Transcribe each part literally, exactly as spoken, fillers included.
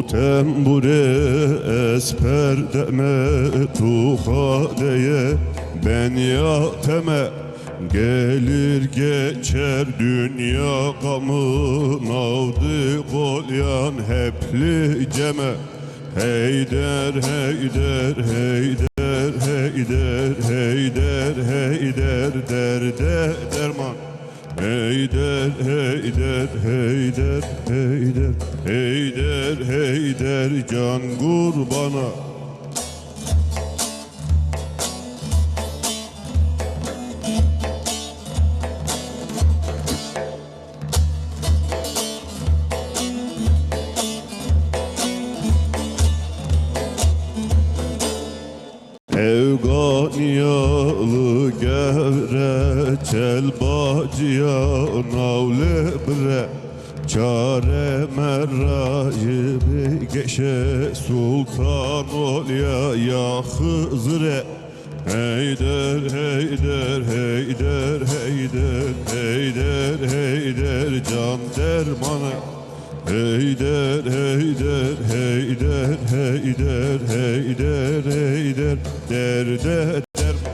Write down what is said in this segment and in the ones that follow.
Tembure ez perde me tu xade ye, ben ya te me. Gelir geçer dünya gamı, navdı qolyan hep li ceme. Heyder, Heyder, Heyder, Heyder, Heyder, Heyder, derde derman. Heyder, Heyder, Heyder, Heyder, Heyder, Heyder, can qurbana. Ewganiyalı gevre, çelbaciya navle bire. Çare merayı bi geçe, sultan olya ya Hızıre. Heyder, Heyder, Heyder, Heyder, Heyder, Heyder, can dermanı. Heyder, Heyder, Heyder, Heyder, Heyder, Heyder, derde derman.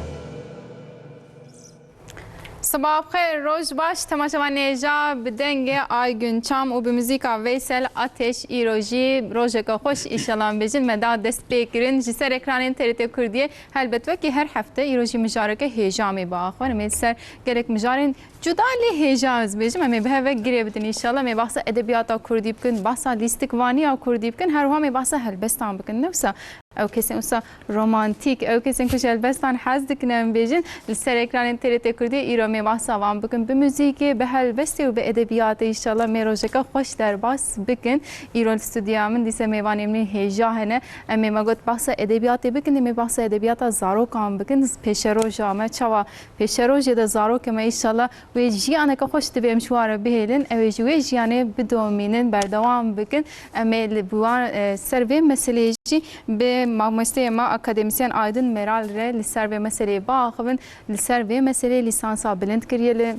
Sibav xêr, roj baş, temaşevanê hêja bi dengê Aygün Çam û bi muzîka Veysel Ateş. Îro jî rojeke xweş, înşallah bêjin, me da dest pê kirin ji ser ekranên T R T Kurdiyê. Helbet wekî her hefte îro jî mijareke hêja me biaxivin. Em ê li ser gelek mijarên cuda lê hêja ez bêjim, em ê bi hev ve girê bidin înşallah. Em ê behsa edebiyata kurdî bikin, behsa lîstikvaniya kurdî bikin, her wiha em ê behsa helbestan bikin. Ne wisa ew kesên wisa romantîk, ew kesên ku ji helbestan hez dikin em bêjin, li ser ekranên T R T Kurdî îro em ê behsa wan bikin. Bi muzîkê, bi helbestê û bi edebiyatê înşallah em ê rojeke xweş derbas bikin. Îro li studya min dîse mêvanê min ê hêja hene. Em ê me got behsa edebiyatê bikin, em ê behsa edebiyata zarokan bikin. Pêşeroja me çawa pêşerojê de zarokê me înşallah wê jiyaneke xweş di vê em ji wan re bihêlin, ew ê ji wê jiyanê bidomînin, berdewam bikin. Em ê li bi wan, e, ser vê meseleyê jî bi mamosteyê me akademîsyen Aydin Meral re li ser vê meseleyê biaxivin. Li ser vê meseleyê lîsansa bilind kiriye li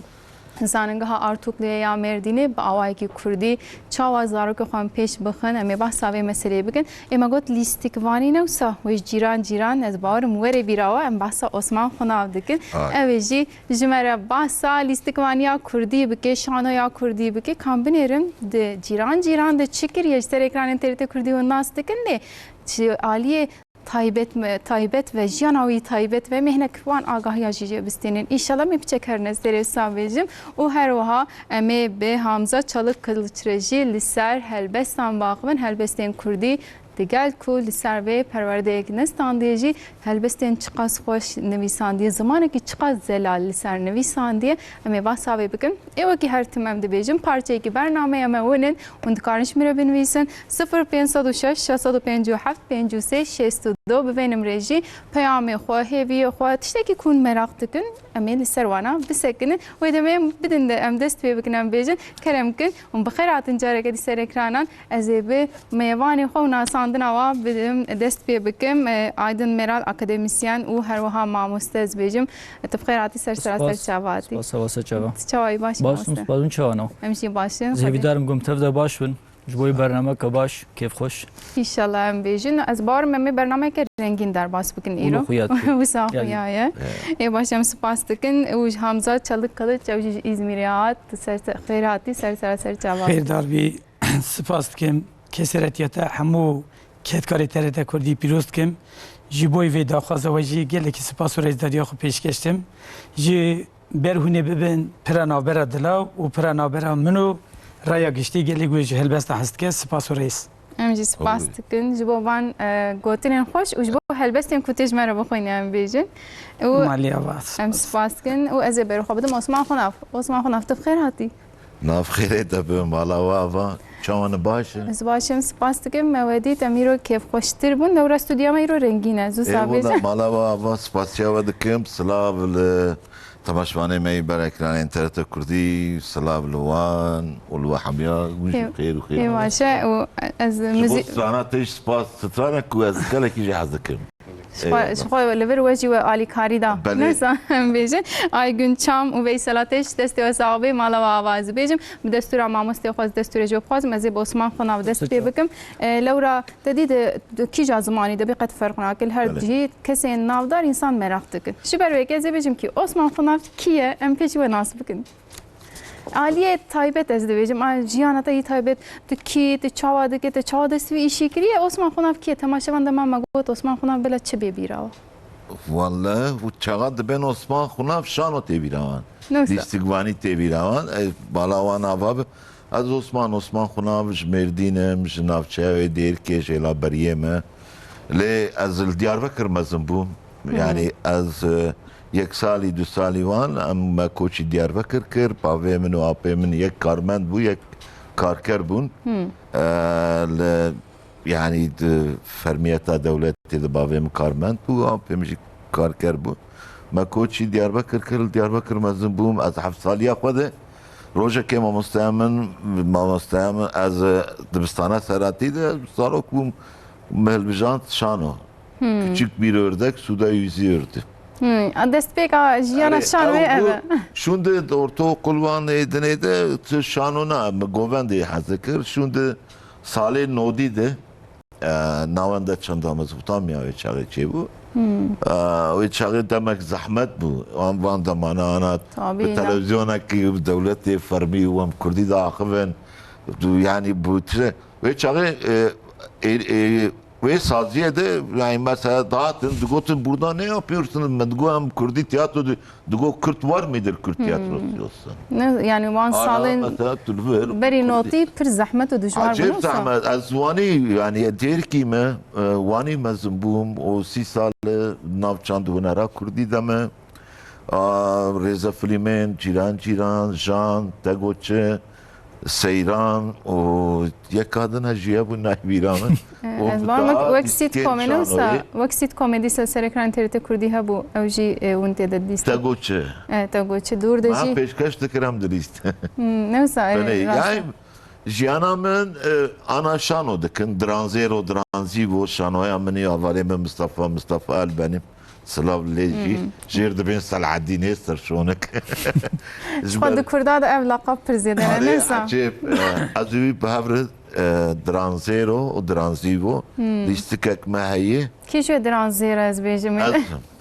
Zanîngeha Artukluyê ya Mêrdînê bi awayekî kurdî. Çawa zarokê xwe em pêş bixin, em ê behsa vê meseleyê bikin. Ê me got lîstikvanî ne wisa, wê ji cîran cîran, ez bawerim werê bîra we, em behsa Osman Xunav dikin. Ay. Ew ê jî ji me re behsa lîstikvaniya kurdî bike, şanoya kurdî bike. Ka em binêrin di cîran cîran de çi kiriye, ji ser ekranên T R T Kurdî hûn nas dikin lê ji aliyê taybet me, taybet ve jiyana wî taybet ve em ê hinek wan agahiya jî jê bistînin. Înşallah em ê piçek herine serê wisa bêjim û her wiha em ê bi Hamza Çalık Kılıç re jî li ser helbestan biaxivin, helbestên kurdî. Digel ku li ser vê perwerdeyek nestandiye jî helbestên çiqas xweş nivîsandiye, zimanekî çiqas zelal li ser nivîsandiye, em ê behsa vê bikin. Ê wekî her tim em dibêjin, parçeyekî bernameyê me hûn in, hûn dikarin ji min re binivîsin, sifir pênc sed û şeş, şeş sed û pêncî û heft, pêncî û sê, şêst û du, bi vê nimrê jî peyamê xwe, hêviyê xwe, tiştekî ku hûn meraq dikin, em ê li ser wana bisekinin. Wê demê em bidin de em dest pê bikin, em bêjin, kerem kin, hûn bi xêr hatin careke dî ser ekranan. Ez ê bi mêvanê xwe û nasandina wa bidim, dest pê bikim. E, Aydin Meral, akademîsyen û her wiha mamoste ez bêjim. Tu bi xêr hatî ser sera ser çava hatî. Spas, spas, çava. Tu çawa yî, baş î, baş im, mamoste? Spas, hûn çawa ne? Em jî baş in. Ez hêvîdar im ku em tev de baş bin. Ji bo wê bernameke baş, kêfxweş. Înşallah em bêjin. Ez bawerim em ê bernameke rengîn derbas bikin îro. Hûn û xuya dike. Wisa xuya ye. Ê baş, em spas dikin. Û ji Hamza Çalık Kılıç, ew jî ji Îzmîrê hat. Ser, ser, xêr hatî, ser sera ser çava. Xêrdar bî. Spas dikim keseretiya te, hemû kedkarê T R T Kurdî pîroz dikim. Ji bo vê daxwaza we jî gelekî spas û rêzdariya xwe pêşkeş dikim. Ji ber hûn ê bibin pira navbera dila û pira navbera min û raya giştî gelek wê ji helbesta hez dike. Spas û rêz. Em jî spas dikin ji bo van, e, gotinên xweş û ji bo helbestên ku tê ji me re bixwîne em bêjin. Û Malî ava, em spas dikin û ez ê berê xwe bidim Osman Xunav. Osman Xunav, tu bi xêr hatî. Nav xêrê te be, mala we ava. Çawan e, baş e? Ez baş im, spas dikim. Me we dît, em îro kêfxweştir bûn. Lewra stûdya me îro rengîn e. Zû Ê, sabê wela, mala we ava, spasiya we dikim. Silav li temaşevanê me yî ber ekranên T R T Kurdî, silav li wan û li we hemiya. Wî jî Ê, xêr û xêr ê baş e û ez Ji bo muzî- strana te jî spas, strana ku ez gelekî jê hez dikim. Eyvallah. Ji xwe li vir we jî we alîkarî da. Belê. Neyse, em bêjin. Aygün Çam û Veysel Ateş, destê we sax bê, mala we ava, ez bêjim. Bi destûra mamostê xwe ez destûrê ji we bixwazim, ez ê bi Osman Xunav dest pê bikim. E, lewra te dî di, di kîja zimanî de bê qet ferq nake. Li her Belê. cihê kesên navdar însan meraq dikin. Ji ber wê yekê ez ê bêjim kî Osman Xunav kî ye, em pêşî we nas bikin. Aliyê taybet ez dibêjim, a, jiyana te yî taybet, tu kî, tu çawa dikî, tu çawa dest vî îşî kiriye? Osman Xunav kî ye? Temaşevan dema me got Osman Xunav bila çi bê bîra we? Welle, û çaxa dibên Osman Xunav şano tê bîra wan. Ne wisa? Lîstikvanî tê bîra wan. E, bala wan ava bi. Ez Osman, Osman Xunav ji Mêrdîn im, ji navçeya wê Dêrikê, ji hêla beriyê me. Lê ez li Diyarbekir mezin bûm. Hı hı. Yani ez, e, yek salî, du salî wan, em me koçî Diyarbekir kir. Bavê min û apê min yek karmend bû, yek karker bûn. Hı. E, li, yani di fermiyeta dewletê de bavê min karmend bû, apê min jî karker bû. Me koçî Diyarbekir kir, li Diyarbekir mezin bûm. Ez heft saliya xwe de rojekê mamosteya min, mamosteya min, ez, e, dibistana Seratî de zarok bûm, me hilbijand şano. Hmm. Küçük bir ördek suda yüzüyordu. Hmm. A, destpêka jiyana Erê, şanoyê ew ev bû, e. Şûnde ortaokul wan ê dinê de tu şano na, min govendê hez dikir. Şûnde salê nodî de, e, navenda çanda Mezopotamya wê çaxê çêbû. Hmm. E, wê çaxê demek zehmet bû. Wan van demana ana Tabii bi ya. Televizyonekî, bi dewletê fermî û em kurdî diaxivin. Du, yani bu tire-, wê çaxê, e, e, e, wê saziyê de, yani mesela dahatin, digotin burada ne yapıyorsunuz? Me digo em kurdî tiyatro di-, Digo Kürt var mıdır, Kürt tiyatrosu yoksa? Ne, yani wan Hala salên mesela tu li vir berî Kurdî. Notî pir zehmet û dijwar bûn, Acayip wisa? Zehmet. Ez wanî, yani Dêrikî me, e, wanî mezin bûm, o sî sal e, nav çand hunera Kurdî de me. A, rêzefilmên Cîran Cîran, Jan, Tegoçe, Seyran û yek kadin he jî hebû, nayê bîra min. E, û ez bawer daha wek, wek sitcomê ne wisa, wek sitcomê dîsa serê ekranê T R T Kurdî hebû, ew jî, e, hûn tê de dîsa. Tegoçe. E, Tegoçe, dûr de jî. Pêşkeş dikir em dilîst. Hmm, ne wisa, e, Belê, rast e. Yani, jiyana min, e, ana şano dikin, Dranzêro, Dranzîvo, şanoya min ê, avalê min Mistefa, Mistefa Elbenî. Silav lê jî. Hı hı. Jêr dibên Selahaddînê serşonik. Ji xwe di Kurda de ev laqab pir zêde ne, Erê, neyse. Ecêb, e, ez û wî bi hev re, e, Dranzêro û Dranzîvo. Hı. Lîstikek me heye. Kî ji Dranzêro ez bêjim? Ez.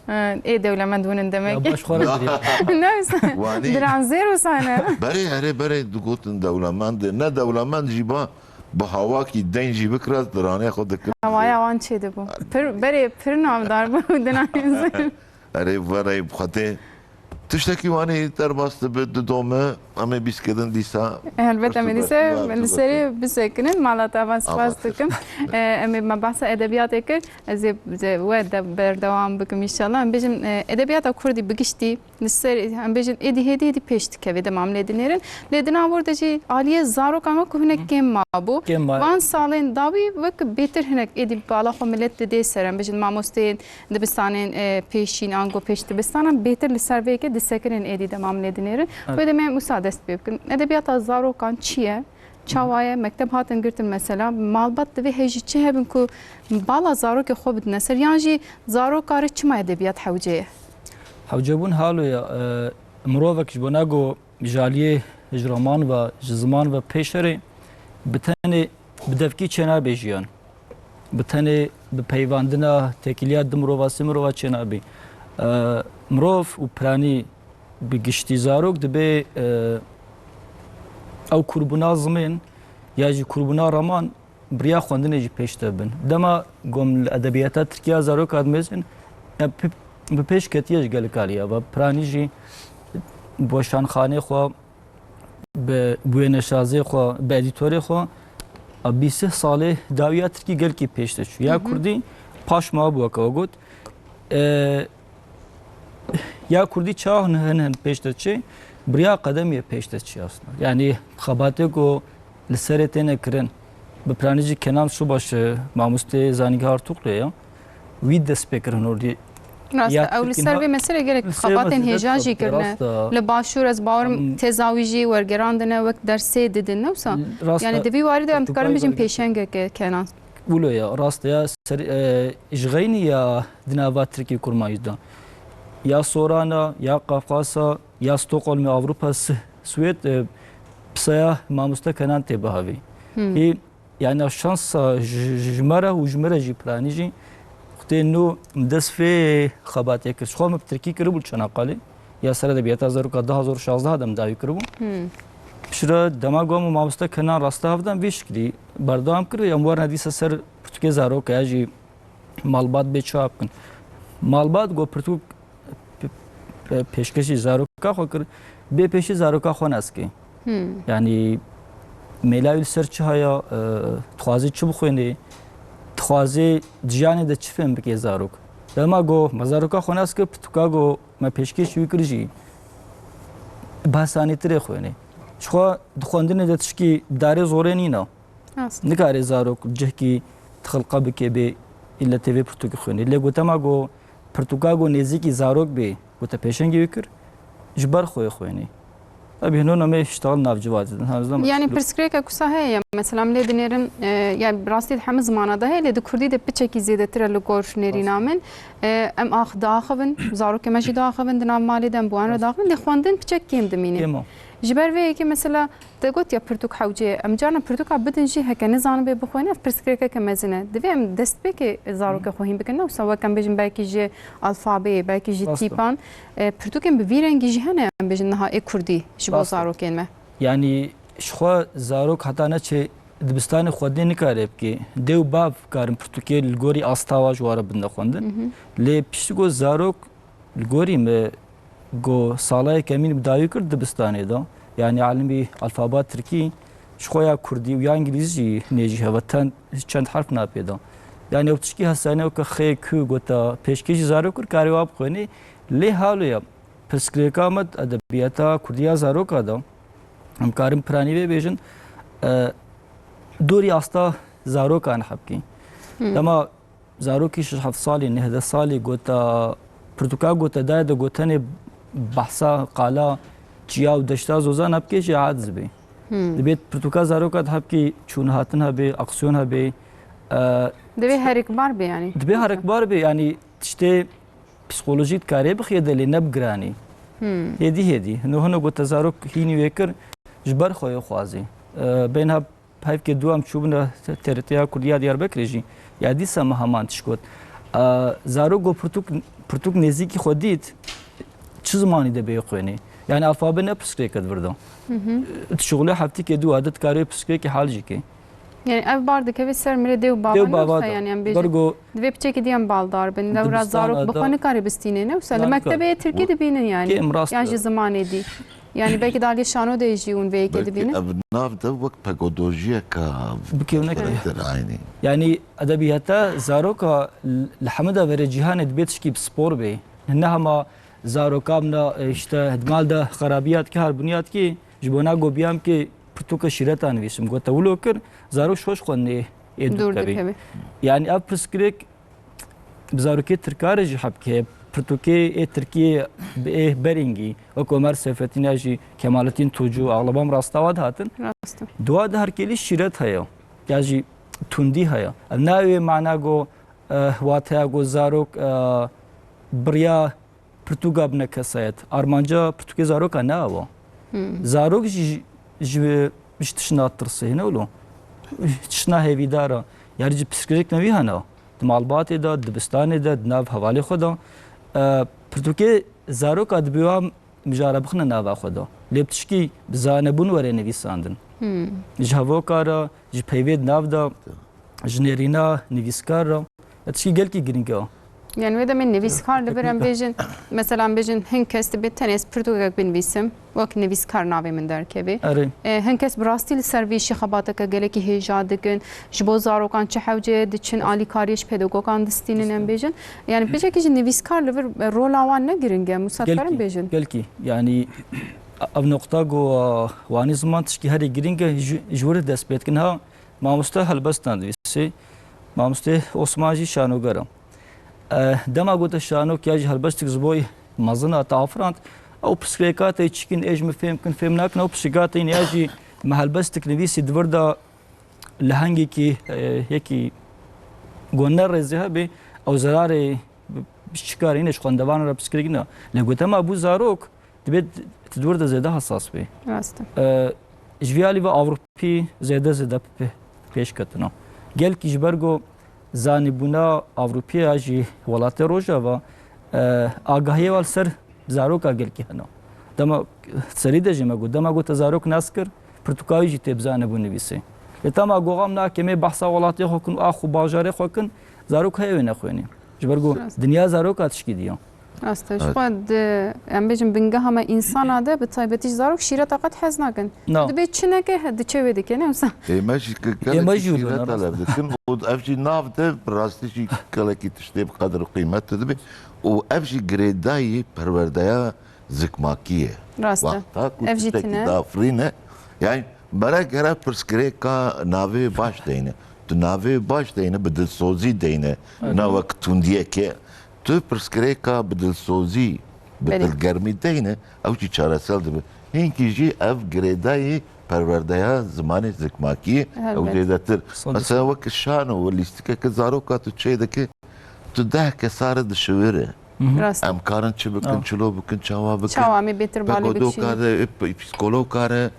E, ê dewlemend hûn in demek. Ya baş xwe re dirê. Neyse. Wanî. Dranzêro sane. Berê, erê, berê digotin dewlemend. Ne dewlemend jî ba. Bi hawakî deyn jî bikira, diranê xwe dikir. Hewaya wan çêdibû. Pir, berê pir navdar bû diranê zir. Erê, verê, bi xwe tê. Tiştekî wanî derbas dibe, didome, em ê bîskidin dîsa. Helbet em ê dîsa li serê bisekinin. Mala te ava spas dikim. E, em ê me behsa edebiyatê kir. Ez ê, ez ê we de berdewam bikim înşallah. Em bêjin, e, edebiyata kurdî bi giştî Li ser, em bêjin, êdî hêdî hêdî pêş dikeve, dema em lê dinêrin. Lê di nav wir de jî aliyê zarokan wek ku hinek kêm mabû. Kêm ma- Van salên dawî wek bêtir hinek êdî bala xwe milet didê ser. Em bêjin, mamosteyên dibistanên, e, pêşîn, ango pêş dibistanan bêtir li ser vê yekê disekinin êdî dema em lê dinêrin. Evet. Wê demê em wisa dest pê bikin. Edebiyata zarokan çi ye? Çawa ye? Mekteb hatin girtin mesela. Malbat divê hêjî çi hebin ku bala zarokê xwe bidine ser? Yan jî zarok kare çima edebiyat hewce ye? Hewcebûn halo ye. E, mirovek ji bo nago ji aliyê ji roman ve, ji ziman ve pêşerê bi tenê bi devkî çênabe jiyan. Bi tenê bi peyvandina tekiliya du mirova, sê mirova çênabe. E, mirov û piranî bi giştî zarok dibê, e, ew kurbûna zimên ya jî kurbûna raman bi riya xwendinê jî pêş de bin. Dema gom li edebiyata tirkiya zaroka dimêzin, ya bi, bi pêş ketiye ji gelek aliya ve. Piranî jî bi weşanxanê xwe, bi, bi wêneşazê xwe, bi edîtorê xwe, a bîsih salê dawiya tirkî gelkî pêş de çû. Ya Hı hı. Kurdî paş ma bû, weke we got. E, Ya kurdî çawa hin, hin, hin pêş de çê, bi riya qedemê pêş de çê aslında. Yani xebatê ku li serê têne kirin, bi piranî jî Kenan Subaşı, mamostê Zanîngeha Artuklu ye, wî dest pê kir hin ordî. Rast e, ew li ser vê meselê gelek xebatên hêja jî kirine. Li Başûr ez bawerim teza wî jî wergerandine, wek dersê didin, ne wisa? Yani di vî warî de em dikarin bijin pêşengeke Kenan. Wilo ya, rast e, ya ser, e, ji xeynî ya di nava Tirkî û Kurmanc de. Ya Sorana, ya Qafqasa, ya Stockholm, ya Avrupa, S-, Swêd, e, pisaya mamoste Kenan tê bihavî. Hmm. Hî, yani şansa ji, ji, ji me re û ji me re jî piranî jî. Xwedê nû min dest vê xebatê kir. Ji xwe min bi Tirkî kiribû li Çanaqalê. Ya ser edebiyata zaroka du hazar û şazdeh de min dawî kiribû. Hmm. Piştre dema ku em û mamoste Kenan rasta hevdan vê şiklî berdewam kir, em werine dîsa ser pirtûkê zaroka ya jî malbat bê çawa bikin. Malbat ku pirtûk pe-, pe-, pêşkêşî zaroka xwe kir, bê pêşî zaroka xwe nas ke. Hmm. Yani mêla wî li ser çi haya, e, dixwazê çi bixwênê, dixwazê di jiyanê de çi fêm bike zarok. Dema ku me zaroka xwe nas kir, pirtûka ku me pêşkêşî wî kir jî bi hesanîtirê xwênê. Ji xwe di xwendinê de tişkî darê zorê nîne. Rast. Nikare zarok cihkî tixilqe bike bê îlle tê vê pirtûkê xwênê. Lê gotema ku pirtûka ku nêzîkî zarok bê, ku te pêşengê wî kir, ji ber xwe yê xwênê. Tabii hino namê iştahil nav civatê din. Ha, zam- Yani pirsgirêka kusa heye ya. Mesela em lê dinêrin, e, ya rastî di hemî zimana de heye, lê di kurdî de piçekî zêdetir e li gor nêrîna min. E, em ax diaxivin, zarokê me jî diaxivin, di nav malê de em bi wan re diaxivin, lê xwendin piçek kêm dimîne. Kêm o. Ji ber vê yekê mesela te got ya pirtûk hewce ye. Em carna pirtûka bidin jî heke nizanin bê bixwêne, ev pirsgirêkeke mezin e. Divê em destpêkê zarokê xwe hîn bikin. Ne wisa wek em bêjin belkî ji alfabeyê, belkî ji Rast e. tîpan. E, pirtûkên bi vî rengî jî hene, em bêjin niha ê kurdî ji bo Rast e. zarokên me. Yani ji xwe zarok heta neçê dibistanê xwedinê nikare bike. Dê û bav karin pirtûkê li gorî asta wa ji wa re bidine xwendin. Mhm. Lê piştî ku zarok li gorî me ku sala yekemîn bi dawî kir dibistanê de. Yani alimî alfaba tirkî ji xwe ya kurdî û ya îngilîzî jî nêjî heve, ten, çend herf napê de. Yani ew tişkî hesane weke xê, ku, gota pêşkêşî zarok kir, karê wa bixwênî. Lê halo ya pirsgirêka me di edebiyata kurdî ya zaroka de, em karin piranî vê bêjin, e, dorî asta zarokan hebkî. Hmm. Dema zarokî şeş heft salî, neh deh salî gota, pirtûka gota daye de gotenê behsa qala çiya û deşta zozan hebkê jî aciz bê. Hmm. Dibê pirtûka zaroka de hebkî çûn hatin hebê, aksiyon hebê. E, Divê herikbar be yani. Dibê herikbar be yani tiştê psîkolojîk dikarê bixê de lê ne bi giranî. Hmm. Hêdî hêdî. Hino hino gote zarok hînî wê kir ji ber xwe yê xwazî. E, bên ha hevkê dû em çûbûne T R T ya Kurdiya Diyarbekirê jî. Ya dîsa me heman tişt got. E, zarok go pirtûk, pirtûk nêzîkî xwe dît, çi zimanî de bê xwênê. Yani alfabe ne pirsgirêke di vir de. Hı hı. Tu şixulê heftîkê dû adet karê pirsgirêkê hal jî kê. Yani ev bar dikeve ser mirê dê û bava, Dê û ne bava wisa de. Yani em bêjin. Bergo Divê piçekî dî em baldar bin. Lewra dibistana zarok bi da xwe nikare bistîne ne wisa. Li nibîne. mektebê tirkî dibînin yani. Kê em rast Yan e. ji zimanê dî. Yani belkî dalê şano de jî hûn vê yekê Belkî dibînin. ev nav de wek pedagojiyeka Bikevneke. karakter aynî. Yani edebiyata zaroka li hemû deverê cîhanê dibê tişkî bi spor bê. Ne hema zaroka min e, işte, di mal de xerabiya dike, harbuniya dike, ji bona go biyam ki pirtûka şîreta nivîsim. Gote wilo kir, zarok ji xwe ji xwe nê ê dûr Dûr dikevî. dikevî. Yani ev pirsgirêk bi zarokê tirka re jî hebkê, pirtûkê ê tirkî bi ê berîngî, wek Omer Seyfettin ya jî Kemalettin Tuğcu, axlaba min rasta wa dihatin. Rast e. Dua de herkêlî şîret heye, ya jî tundî heye. Ev nayê wê mana go, e, wateya go zarok, e, biriya pirtûka bine kesayet. Armanca pirtûkê zaroka ne awa. Hmm. Zarok jî ji, ji tişna tirsê, ne wilo? Tişna hêvîdar e. Yani ji psîkolojik nevî hene. Di malbatê de, di dibistanê de, di nav hevalê xwe de. E, pirtûkê zaroka dibe wa mijara bixine nava xwe de. Lê bi tişkî bi zanebûn were nivîsandin. Hmm. Ji hevoka re, ji peyvê di nav de, ji nêrîna nivîskar re. Ev tişkî gelkî girîng e. Yani wê demê nivîskar li vir em bêjin, mesela em bêjin hin kes dibe tenê ez pirtûkek binivîsim, wek nivîskar navê min derkeve. Erê. E, hin kes bi rastî li ser vê işî xebateke gelekî hêja dikin, ji bo zarokan çi hewce diçin, alîkariyê ji pedagogan distînin em bêjin. Yani piçekî jî nivîskar li vir, e, rola wan ne girîng e, Musat, karin Gelkî, bêjin. gelkî. Yani ev noqta ku, e, wanî ziman tişkî herî girîng e, ji, ji wir dest pê dikin. Ha, Mamoste helbestan divîsî. Mamoste Osman jî şanoger e. E, dema gote şanok ya jî helbestik ji bo mezin e te afirand, ew pirsgirêka te çikin ê ji min fêm kin, fêm nakin, ew pirsgirêka te ya jî me helbestik nivîsî di vir de lehengekî, e, yekî Go ne rêzê hebe, ew zerarê bi çi karî ne ji xwendevanan re pirsgirêk ne. Lê go dema bû zarok, dibê tu di wir de zêde hesas bî. Rast e. E, ji vî alî ve Ewropî zêde zêde pê-, pêş ketine. Gelkî ji ber ku zanîbûna Ewropî ya jî welatê Rojava, e, agahiyê wan li ser zaroka gelkî hene. Dema serî de jî me got, dema got te zarok nas kir, pirtûka wî jî tê bi zanîbûn nivîsê. Lê dema goxam nake me behsa welatê xwe kin û ax û bajarê xwe kin, zarok heye wê nexwênî. Ji ber ku Rast. dinya zaroka tişkî diya. Rast e. Ji Evet. xwe di, em bêjin bingeha me însana de, bi taybetî ji zarok şîreta qet hez nakin. Na. Dibê çi neke, he, diçe wê dike, ne wisa? Ê me jî ke-, Ê me gelekî jî wilo, şîreta ne lev rast. dikin û ev jî nav de bi rastî jî gelekî tiştê bi qedir û qîmet dibe û ev jî girêdayî perwerdeya zikmakî ye. Rast e. Wexta ku Ev jî tiştekî tine. dafirîne, yani mere gere pirsgirêka navê baş deyne. Tu navê baş deyne, bi dilsozî deyne. Evet. Na wek tundiyeke. Tu pirsgirêka bi dilsozî, bi Belê. dilgermî deyne, ew jî çaresel dibe. Hinkî jî ev girêdayî perwerdeya zimanê zikmakî ew Helbet. zêdetir. Sade. Mesela wek şano û lîstikeke zaroka tu çê dike, tu deh kesa re dişiwire. Hı hı. Rast. Em karin çi bikin, Ha. çilo bikin, çawa bikin. Çawa em ê bêtir balê Pekodo bikişînin. kare, ep-, psîkolog kare,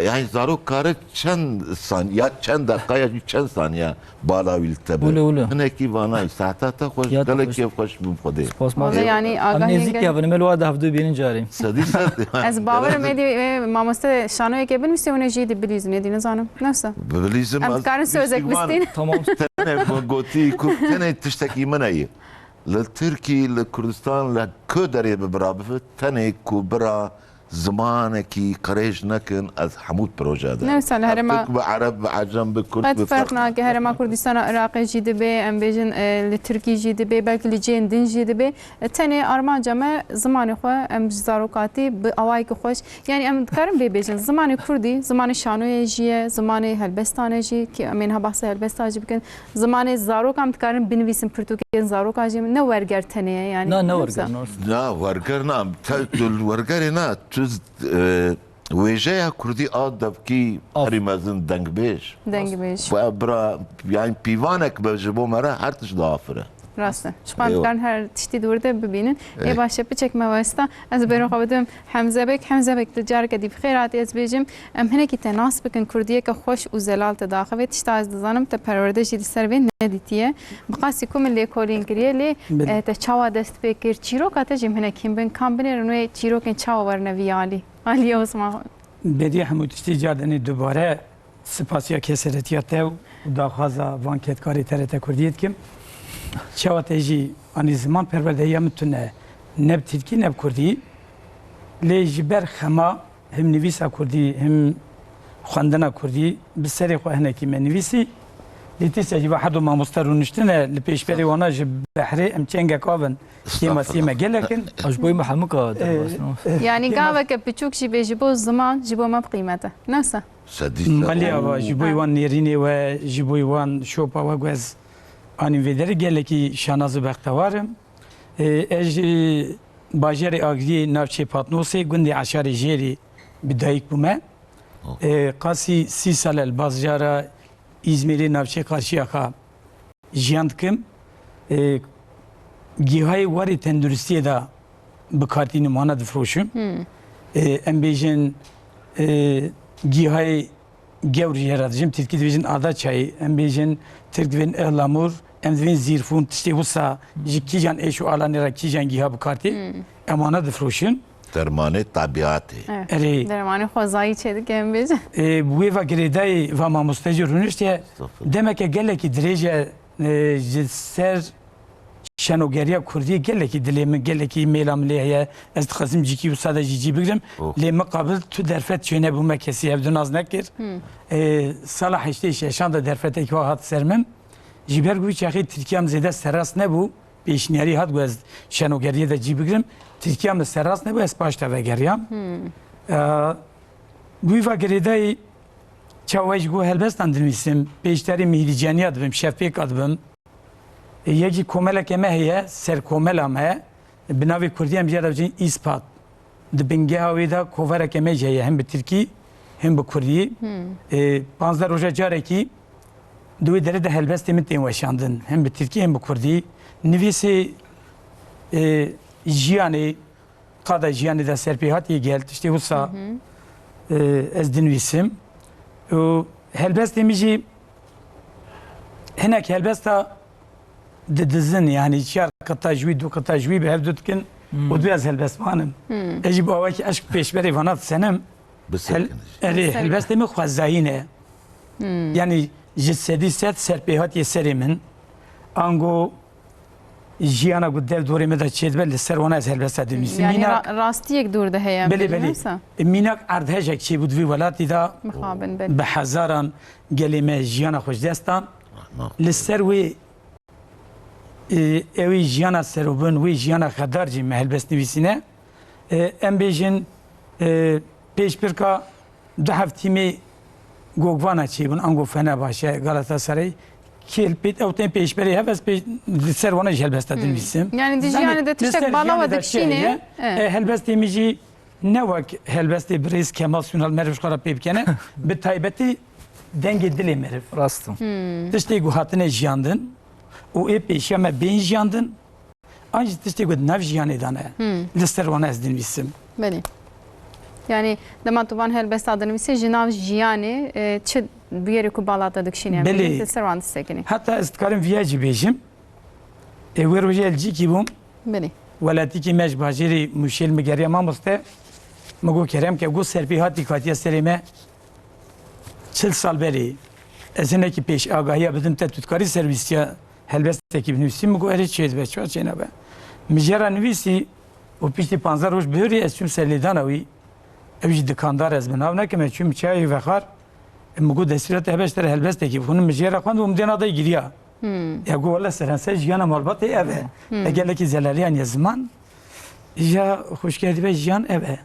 yani zarok kare çend san-, ya çend deqa ya jî çend saniye bala wî li te be. Wilo, wilo. Hinekî vanayî, saeta te xweş, Ya te gelek xweş. kêf xweş bi Xwedê. Spas, Vallahi spas. yani Em agahiyên nêzîk gelek. ya, em ê li wa de hevdu bînin carî. Sedî sed. Ez bawerim êdî, e, mamoste şanoyeke binivîsê hûn ê jî dibihîzin, êdî nizanim. Ne wisa? Bilîzim Em ez dikarin sözek piştî van bistîn. Tamam. Tenê min gotî ku tenê tiştekî min heye. Li Tirkî, li Kurdistan, li ku derê bi bira bife, tenê ku bira zimanekî qirêj nekin, ez hemû proje de. Ne wisa li Ev herêma Tirk bi Ereb, bi Ecem, bi Kurd, Qet bi ferq ferq nake, nake. herêma Kurdistana Iraqê jî dibe, em bêjin, e, li Tirkî jî dibe, belkî li cihên din jî dibe. E, tenê armanca me zimanê xwe, em ji zarokatî bi awayekî xweş, yani em dikarin vê bêjin, zimanê kurdî, zimanê şanoyê jî ye, zimanê helbestan e jî, ki em ê niha behsa helbestan jî bikin. Zimanê zarokan em dikarin binivîsin, pirtûkên zarokan jî ne werger tenê ye, yani. Na, ne Ne werger, wisa? ne wisa. Na, werger na, te, tu li wergerê na, tu, e, wêjeya kurdî a devkî Af. herî mezin dengbêj. Dengbêj. Bira, yani pîvanek be ji bo me re her tişt diafire. Rast e. Ji xwe em Eywa. dikarin her tiştî di wir de bibînin. Ê Ê. baş e, piçek me westa. Ez bêro xwe bidim Hemze Bek. Hemze Bek, tu careke dî bi xêr hatî. Ez bêjim, em hinekî te nas bikin, kurdiyeke xweş û zelal te daxivê. Tişta ez dizanim te perwerde jî li ser vê nedîtiye. Bi qasî ku min lêkolîn kiriye, lê, Belê. e, te çawa dest pê kir? Çîroka te jî min hinek hîn bin. Kam binêrin wê çîrokên çawa werine vî alî? Aliyê Osman. Bediye hemû tiştê car denê dubare. Spasiya keseretiya te û daxwaza van kedkarê T R T Kurdiyê dikim. Çawa te jî anî ziman perwerdehiya min tune, ne bi tirkî ne bi kurdî. Lê ji ber xema him nivîsa kurdî, him xwendina kurdî bi serê xwe hinekî me nivîsî. Lê tîsa jî va her du mamoste rûniştine li pêşberê wana ji behrê em çengek avin. Kêmasiyê me gelek in. Estağfurullah. Ez boy me hemûka Ee, derbas, no? Yani gaveke piçûk jî bê ji bo ziman, ji bo me bi qîmet e. Ne wisa? Sedî Malî sed. ava, ji bo wan nêrînê we, ji bo wan şopa we ku ez anîm vê derê gelekî şanaz û bextewar im. Ee, ez ji bajarê Agiriyê navçeyê Patnosê, gundê Eşarê Jêrî bi dayik bûme. Oh. Ee, qasî sî sal e li bajara Îzmîrê navçeyê Qarşiyaka jiyan dikim. E, gîhayê warê tenduristiyê de bi kartînim wana difroşim. Hmm. E, em bêjin, e, gîhayê gewr jê re dijim, tirkî dibêjin adaçayê, em bêjin tirk dibên ıhlamur, em dibên zîrfûn, tiştê wisa ji kîjan êş û alanê re kîjan gîha bi kartê, Hmm. em wana difroşin. Dermanê tebiatê. Evet. Erê. Dermanê xwezayî çêdike em bêjin. E, wê va girêdayî va mamoste jî rûniştiye. Estağfurullah. Demeke gelekî dirêj e, e, ji ser şenogeriya kurdî gelekî dilê min, gelekî mêla min lê heye. Ez dixwazim cîkî wisa de jî cî bigrim. Oh. Lê miqabil tu derfet çênebû me kesî hevdu nas nekir. Hmm. E, sala heştê şeşan de derfetekî wa hat ser min. Ji ber ku wî çaxê Tirkiya min zêde serrast nebû. Pêşniyarî hat ku ez şenogeriyê de cî bigrim. Tirkiya min serrast nebû, ez paş de vegeriyam. Hmm. Ee, wî va girêdayî çawa ji bo helbestan dinivîsim, pêşderî Mîhrî Ceniya dibim, şevpêka dibim. Ee, yekî komeleke me heye, serkomela me, bi navê kurdî em jê re dibêjin Îspat. Di bingeha wê de kovareke me jî heye, hem bi tirkî, hem bi kurdî. Hmm. Ee, panzdeh roja carekî Di wê derê de helbestê min tên weşandin. Hem bi tirkî hem bi kurdî. Nivîsê, e, jiyanê, qada jiyanê de serpêhatiyê gel, tiştê wisa, e, ez dinivîsim. Û helbestê min jî hinek helbesta didizin, yanî çar qita ji wî, du qita ji wî bi hev du dikin û du ez helbestvan im. Ez jî bi awakî eşq pêşberê vana disenim. Hel-, erê, helbestê min xwezayî ne. Yanî ji sedî sed serpêhatiyê serê min. Ango jiyana ku dev dorê me de çêdibe, li ser wana ez helbesta dinivîsim. Yanî Mînak ra-, rastiyek dûr de heye, Belê, belê. Mînak erdhejek çêbû di vî welatî de. Mixabin, belê. Bi hezaran gelê me jiyana xwe ji dest dan. Li ser wê, e, ew ê jiyana serobin, wê jiyana xedar jî me helbest nivîsîne. E, em bêjin, e, pêşbirka du hev tîmê Gogvana çêbûn, ango Fenerbahçe, Galatasaray, kêl pêt ew tên pêşberê hev, ez pê-, li ser wana jî helbesta dinivîsim. Yani di jiyanê de tiştek bala we dikişîne. E, helbestê min jî ne wek helbestê birêz Kemal Sunal meriv ji xwe re pê bikene, bi taybetî dengê dilê meriv. Rast e. Tiştê ku hatine jiyandin û ê pêşiya me bên jiyandin, an jî tiştê ku di nav jiyanê de ne. Li ser wana ez dinivîsim. Belê. Yani dema tu van helbesta dinivîsî, ji nav jiyanê, e, çi bûyerê ku bala te dikişîne, Belê. Li ser wan disekinî. Heta ez dikarim viya jî bêjim. Ê, wê rojê ez li cîkî bûm. Belê. Welatîkî me ji bajêrî Mûşê li min geriya mamoste. Min got, Kerem ke, got, serpêhatî hatiye serê me çil sal berê. Ez hinekî pêş agahiya bidim te, tu dikarî serwîstiya helbestekî binivîsî? Min got, erê, çêdibe, çawa çênabe. Min jê re nivîsî û piştî panzdeh roj bihurî ez çûm ser lêdana wî. Ew jî dikandar, ez bi nav nekim, ez çûm çayê vexwar. Min got, destûra te hebe ji te re helbestekî bixwînim. Min jê re xwend û min dêna dayî giriya. Ya got, wele serenser jiyana malbatê ev e. E, gelekî zelaliyan ye ziman. Îja xwişkê dibe jiyan ev e.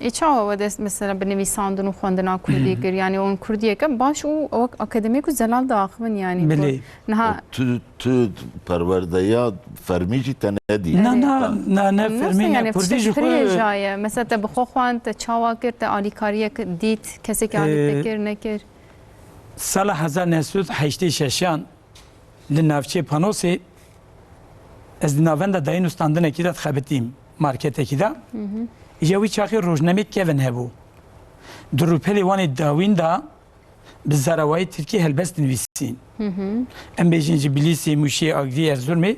Ê, çawa we dest mesela bi nivîsandin û xwendina kurdî kir? Yani hûn kurdiyeke baş û wek akademîk û zelal diaxivin yani. Belê. Niha Tu, tu perwerdeya fermî jî te nedî. Na, na, na, ne Nasıl fermî, ne yani, kurdî ji xwe. Jaye. Mesela te bi xwe xwend, te çawa kir, te alîkariyek dît, kesekî alî te kir, nekir? Sala hezar neh sed heştê şeşan li navçê Panosê ez di navenda dayîn û standinekî de dixebitîm, marketekî de. Îja wî çaxê rojnamê Kevin hebû. Di rûpelê wan ê dawîn de bi zarawayî tirkî helbest dinivîsîn. Em bêjin ji Bilîsê, Mûşê, Agdî, Erzurumê.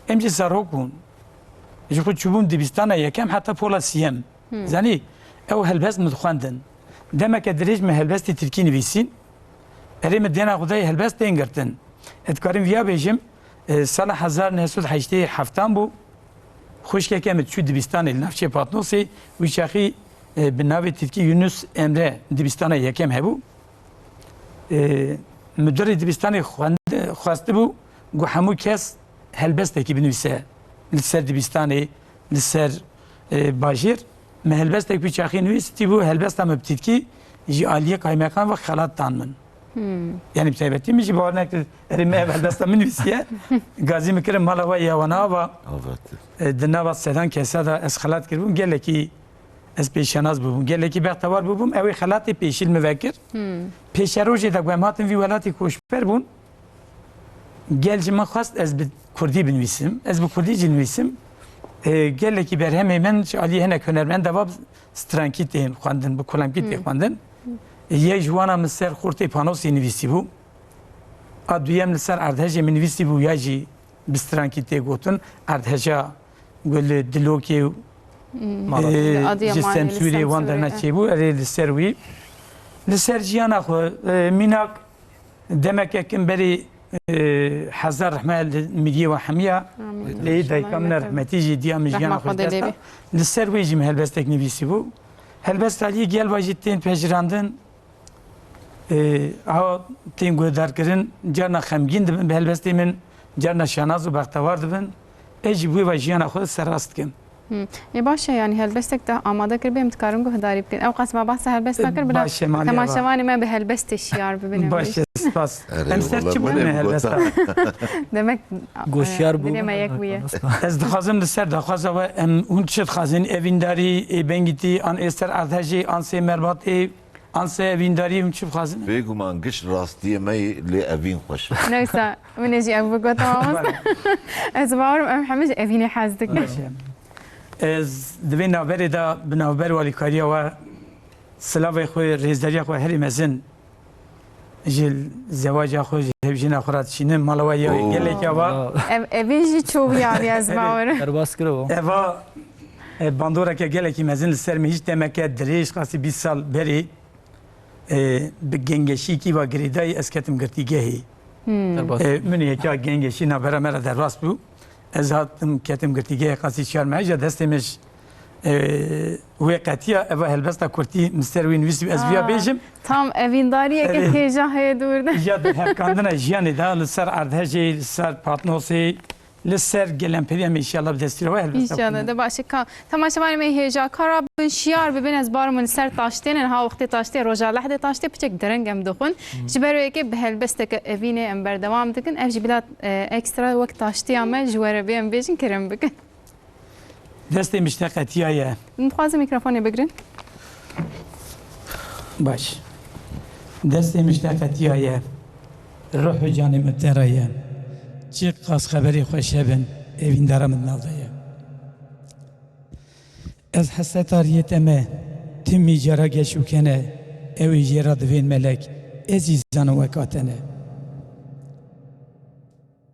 Em jî zarok bûn. Ji xwe çûbûm dibistana yekem heta pola siyem. Zanî, ew helbest min dixwendin. Demeke dirêj min helbestê tirkî nivîsîn. Erê, min dêna xwe dayî helbest tên girtin. Ez dikarim viya bêjim, e, sala hezar neh sed heştê heftan bû. Xwişkeke min çû dibistanê li navçê Patnosê, wî çaxî, e, bi navê tirkî Yunus Emre dibistana yekem hebû. E, mudirê dibistanê xwend-, xwestibû ku hemû kes helbestekî binivîse li ser dibistanê, li ser, e, bajêr. Me helbestek wî çaxî nivîsîtîbû, helbesta me bi tirkî ji aliyê kaymeqam ve xelat dan min. Yani bi taybetî min jî bawer nekir, erê me ev helbesta min nivîsiye. Gazî min kirin mala we ya wana ava. E, di nava sedan kesa de ez xelat kiribûm. Gelekî ez pêşenas bûbûm. Gelekî bextewar bûbûm. Ew ê xelatê pêşî li min vekir. Pêşerojê de ku em hatin vî welatê koçber bûn, gel ji min xwest ez bi kurdî binivîsim. Ez bi kurdî jî nivîsim. E, gelekî berhemê min ji aliyê hinek hunermenda va strankî tên xwendin, bi kulemkî tê xwendin. Yek ji wana min ser xortê panosê nivîsîbû. A duyem li ser erdhejê min nivîsîbû ya jî bi strankî tê gotin. Erdheja ku li Dilokê û, e, ji Semsûrê wan derna çêbû. Erê li ser wî. Li ser jiyana xwe, e, mînak Demeke kin berî, e, hezar rehme li miriyê we hemiya. Amîn. Lê dayika min rehmetî jî diya min jiyana xwe dest da. Li ser wê jî min helbestek nivîsî bû. Helbesta Aliyê Gelba jî tên pejirandin. E, ha tên guhdarkirin, carna xemgîn dibin bi helbestê min, carna şanaz û bextewar dibin. Ez jî bi wê ve jiyana xwe serast dikim. Ê, baş e, yanî helbestek te amade kiribê, em dikarin guhdarî bikin. Ew qas me behsa helbest nekir, bila temaşevanê me bi helbestê şiyar bibin. Baş e, spas. Em ser çi bûne helbesta? Demek goşiyar bû. Dilê me yek bûye. Ez dixwazim li ser daxwaza we, em hûn çi dixwazin? Evîndarî, ê bengîtî, an ê ser erdhejê, an sê merbat ê Anse evîndariyê hûn çi bixwazin? Bêguman giş rastiyê me yê, lê evîn xweş e. Neyse, min ê jî ev bigot, tamam. Ez bawerim em hemî ji evînê hez dikin. Baş e. Ez di vê navberê de bi navber alîkariya we silavê xwe, rêzdariya xwe herî mezin ji zewaca xwe, ji hevjîna xwe re dişînim. Mala we ya Oo. gelek ya va. Ev, evîn jî çûbû ya, ez bawerim. Derbas kiribo. Eva, e, bandoreke gelekî mezin li ser min, hiç demeke dirêj, qasî bîst sal berê, e, bi gengeşîkî va girêdayî ez ketim girtîgehê. Hmm. Derbas. E, min yeka gengeşî navbera me re derbas bû. Ez hatim ketim girtîgehê qasî çar meh, ja destê min ji, e, wê qetiya, eva helbesta kurtî min ser wî nivîsî, ez viya Aa, bêjim. Tam evîndariyeke Erê. hêja heye dûr de. Ya di hevkandina jiyanê de li ser erdhejê, li ser patnosê, li ser gelemperî em inşallah bi destî re we helbesta İnşallah kurtî. De baş e. Ka, temaşevanê me hêja kara bin şiyar bibin, ez barim li ser taştê ne, ha wextê taştê, roja lehdê taştê piçek dereng em dixwin. Ji ber wê yekê bi helbesteke evînê em berdewam dikin. Ev jî bila, e, ekstra wek taştiya me ji we re bê em bêjin kerem bikin. Destê min ji te qetiyaye. Min dixwaze mîkrofonê bigirin. Baş. Destê min ji te qetiyaye. Ruh û canê min te re ye. Çiqas xeberê xweş hebin, evîndara min di nav de ye. Ez hesreta riyê te me, timî cara geş û kene, ew ê jê re divên melek, ez jî zanim weka te ne.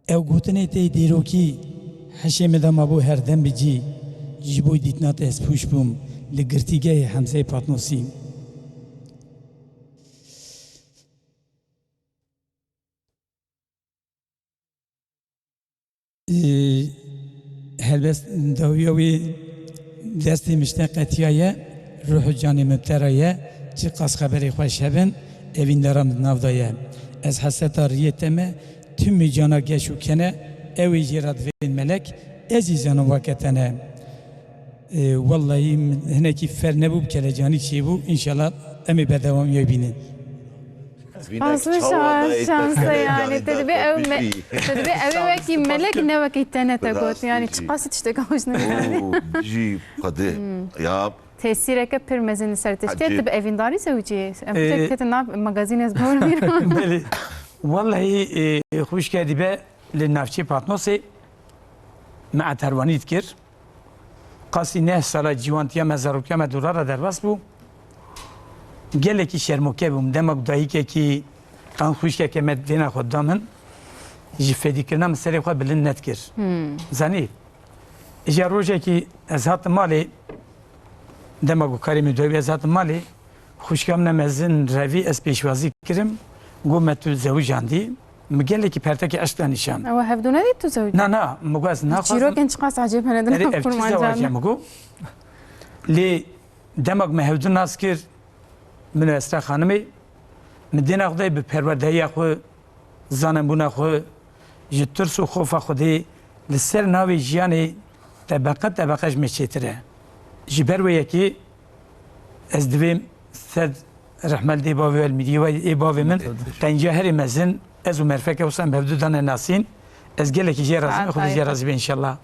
Ew gotinê tê dîrokî, heşê min de mabû her dem bi cî, ji bo dîtina te ez pûç bûm, li girtîgehê Hemzeyê Patnosî. Ee, helbest dawiya wî destê min ji te qetiyaye, ruh û canê min bi te re ye, çiqas xeberê xweş hebin, evîndara min di nav de ye. Ez hesreta riyê te me, timî cana geş û kene, ew ê jê re divên melek, ez jî zanim weke te ne. Ee, wellahî min hinekî fer nebû, bi kelecanî çêbû. Înşallah em ê berdewamiya bînin. Vînek Aslında çawa şans, nayê şans te e yani. Te dibê ew me-, te dibê ew ê wekî melek ne wekî te ne te got. Yani çiqasî tişteka xweş ne. Oo, jî Xwedê. Ya. Tesîreke pir mezin li ser te. Ecêb. Te bi evîndarî zewicî. Em Ee, piştek ketin nav magazîn ez bor bîr. Belê. Wellahî, e, xwişke dibe li navçê Patnosê me eterwanî dikir. Qasî neh sala ciwantiya me, zarokiya me dûra re derbas bû. Gelekî şermoke bûm. Dema ku dayikekî an xwişkeke me dêna xwe da min, ji fedîkirina min serê xwe bilind nedikir. Hmm. Zanî? Îja rojekî ez hatim malê, dema ku karê min dawî ez hatim malê, xwişka min e mezin Revî ez pêşwazî kirim, got me tu zewicandî. Min gelekî pertekê eşq de nîşan. Ew hevdû nedî tu zewicî? Na, na, min got ez naxwazim. Çîrokên çiqas ecêb hene di Erê, nav ev çi kurmancan zewac e, de. Min got. Lê demek me hevdû nas kir, min û Esra Xanimê, min dêna Xwedayê bi perwerdehiya xwe, zanenbûna xwe, ji tirs û xofa Xwedê li ser navê jiyanê tebeqe tebeqe ji me çêtir e. Ji ber wê yekê ez divêm ser rehmet dê bavê we, li mîriyê we ê bavê min, qenciya herê mezin, ez û merfeke wisa em bi hevdû dane nasîn. Ez gelekî jê razî me, Xwedê jê razî be înşallah.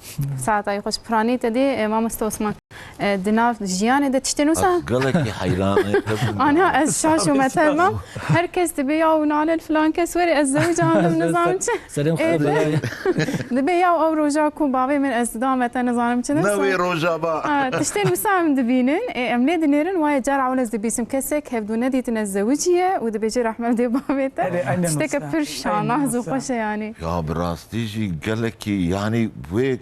Saetayê xweş. Piranî te dê, e, mamoste Osman. E, di nav jiyanê de tiştên wisa? Ez gelekî heyran e, tebû. Ana, ez şaş û metel mam. Her kes dibê ya û nalel filan kes were, ez zewicandin, nizam çi. Serê xwe E, dibê ya ew roja ku bavê min ez dame te nizanim çi Ne dibisa. Wê roja ba. Ha, tiştên wisa em dibînin. E, em lê dinêrin, waye cara ewil ez dibîsim. Kesek hevdû nedîtin ez zewiciye û dibêje rehmet dê bavê te. Erê, aynen Tişteke wisa. Pir şanaz û xweş e yani. Ya bi rastî jî gelekî yani wê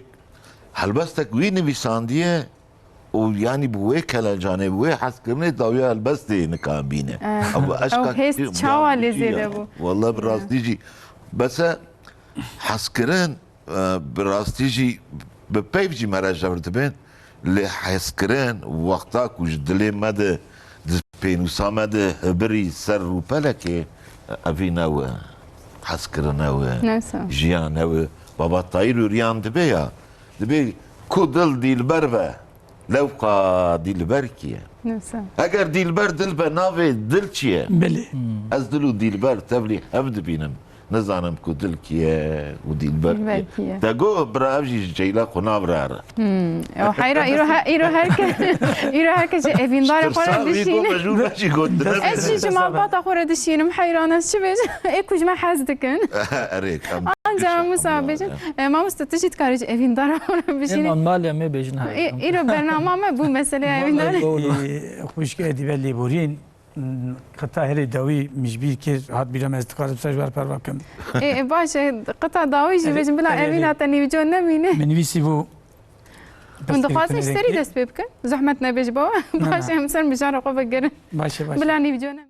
helbestek wî nivîsandiye û yanî bi wê kelecanê, bi wê hezkirinê dawiya helbestê nikan bîne. Eh. Ew eşqa Ew hêz çi çawa lê zêde bû? Walla bi rastî jî. Bese hezkirin, e, bi rastî jî bi peyv jî me re jewr dibin. Lê hezkirin wexta ku ji dilê me de, di pênûsa me de hibirî ser rûpelekê, evî ne we. Hezkirin ne we. Neyse. Jiyan ne we. Baba Tahîr Ûriyan dibê ya. Dibê ku dil dîlber be, lewqa dîlber kî ye? Neyse. Eger dîlber dil be, navê dil çi ye? Belê. Hmm. Ez dil û dîlber tevlî hev dibînim. Nizanim ku dil kî ye û dîlber kî ye. Dîlber kî ye? Te got, bira, ev jî ji Ceyla xwe navre re. Hmm. Ew heyra, îro he-, îro her ke-, îro her kes ji evîndara xwe re Sax bî, dişînin. Got, me jû me jî got, ne Ez jî bêjin. Ji malbata xwe re dişînim, heyran ez çi bêjim? Ê ku ji me hez dikin. Erê, em Anca dişa Musa xwe bêjin. E, mamoste, tu jî dikarî ji evîndara xwe re bişînî. Ê, malê me bêjin, ha. Ê, îro bernama me bû meseleya evîndara. Ê, xwişkê Edîbe Lêborîn, Qita herê dawî min ji bîr kir, hat bîra me, ez dikarim ser ji wer perva bikim. Ê, ê, baş e, qita dawî jî Erê, bêjin, bila erê, evîna erê. Te nîvco nemîne. Min nivîsî bû. Hûn dixwazin ji serî dest pê bikin? Zehmet nebe ji bo. Na, na. Baş e, em ser mijara xwe vegerin. Baş e, baş e. Bila nîvco nemîne.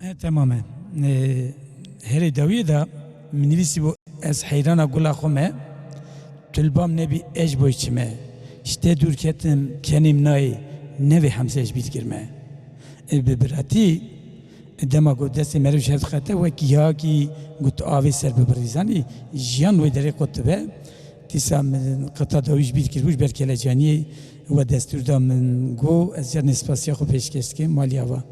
E, temam e. E, herê dawiyê de min nivîsî bû, ez heyrana gula xwe me, tulbam nebî ez ji bo çi me. Ji te dûr ketim, kenê min nayê, nevê hemse ji bîr kir me. E, bi biratî, dema ku destê meriv ji hev diqete, wek yahakî ku tu avê ser bibirî, zanî, jiyan wê derê qut dibe. Dîsa min qita dawî ji bîr kiribû, ji ber kelecaniyê we destûr da min got, ez carnê spasiya xwe pêşkêş dikim, malî ava.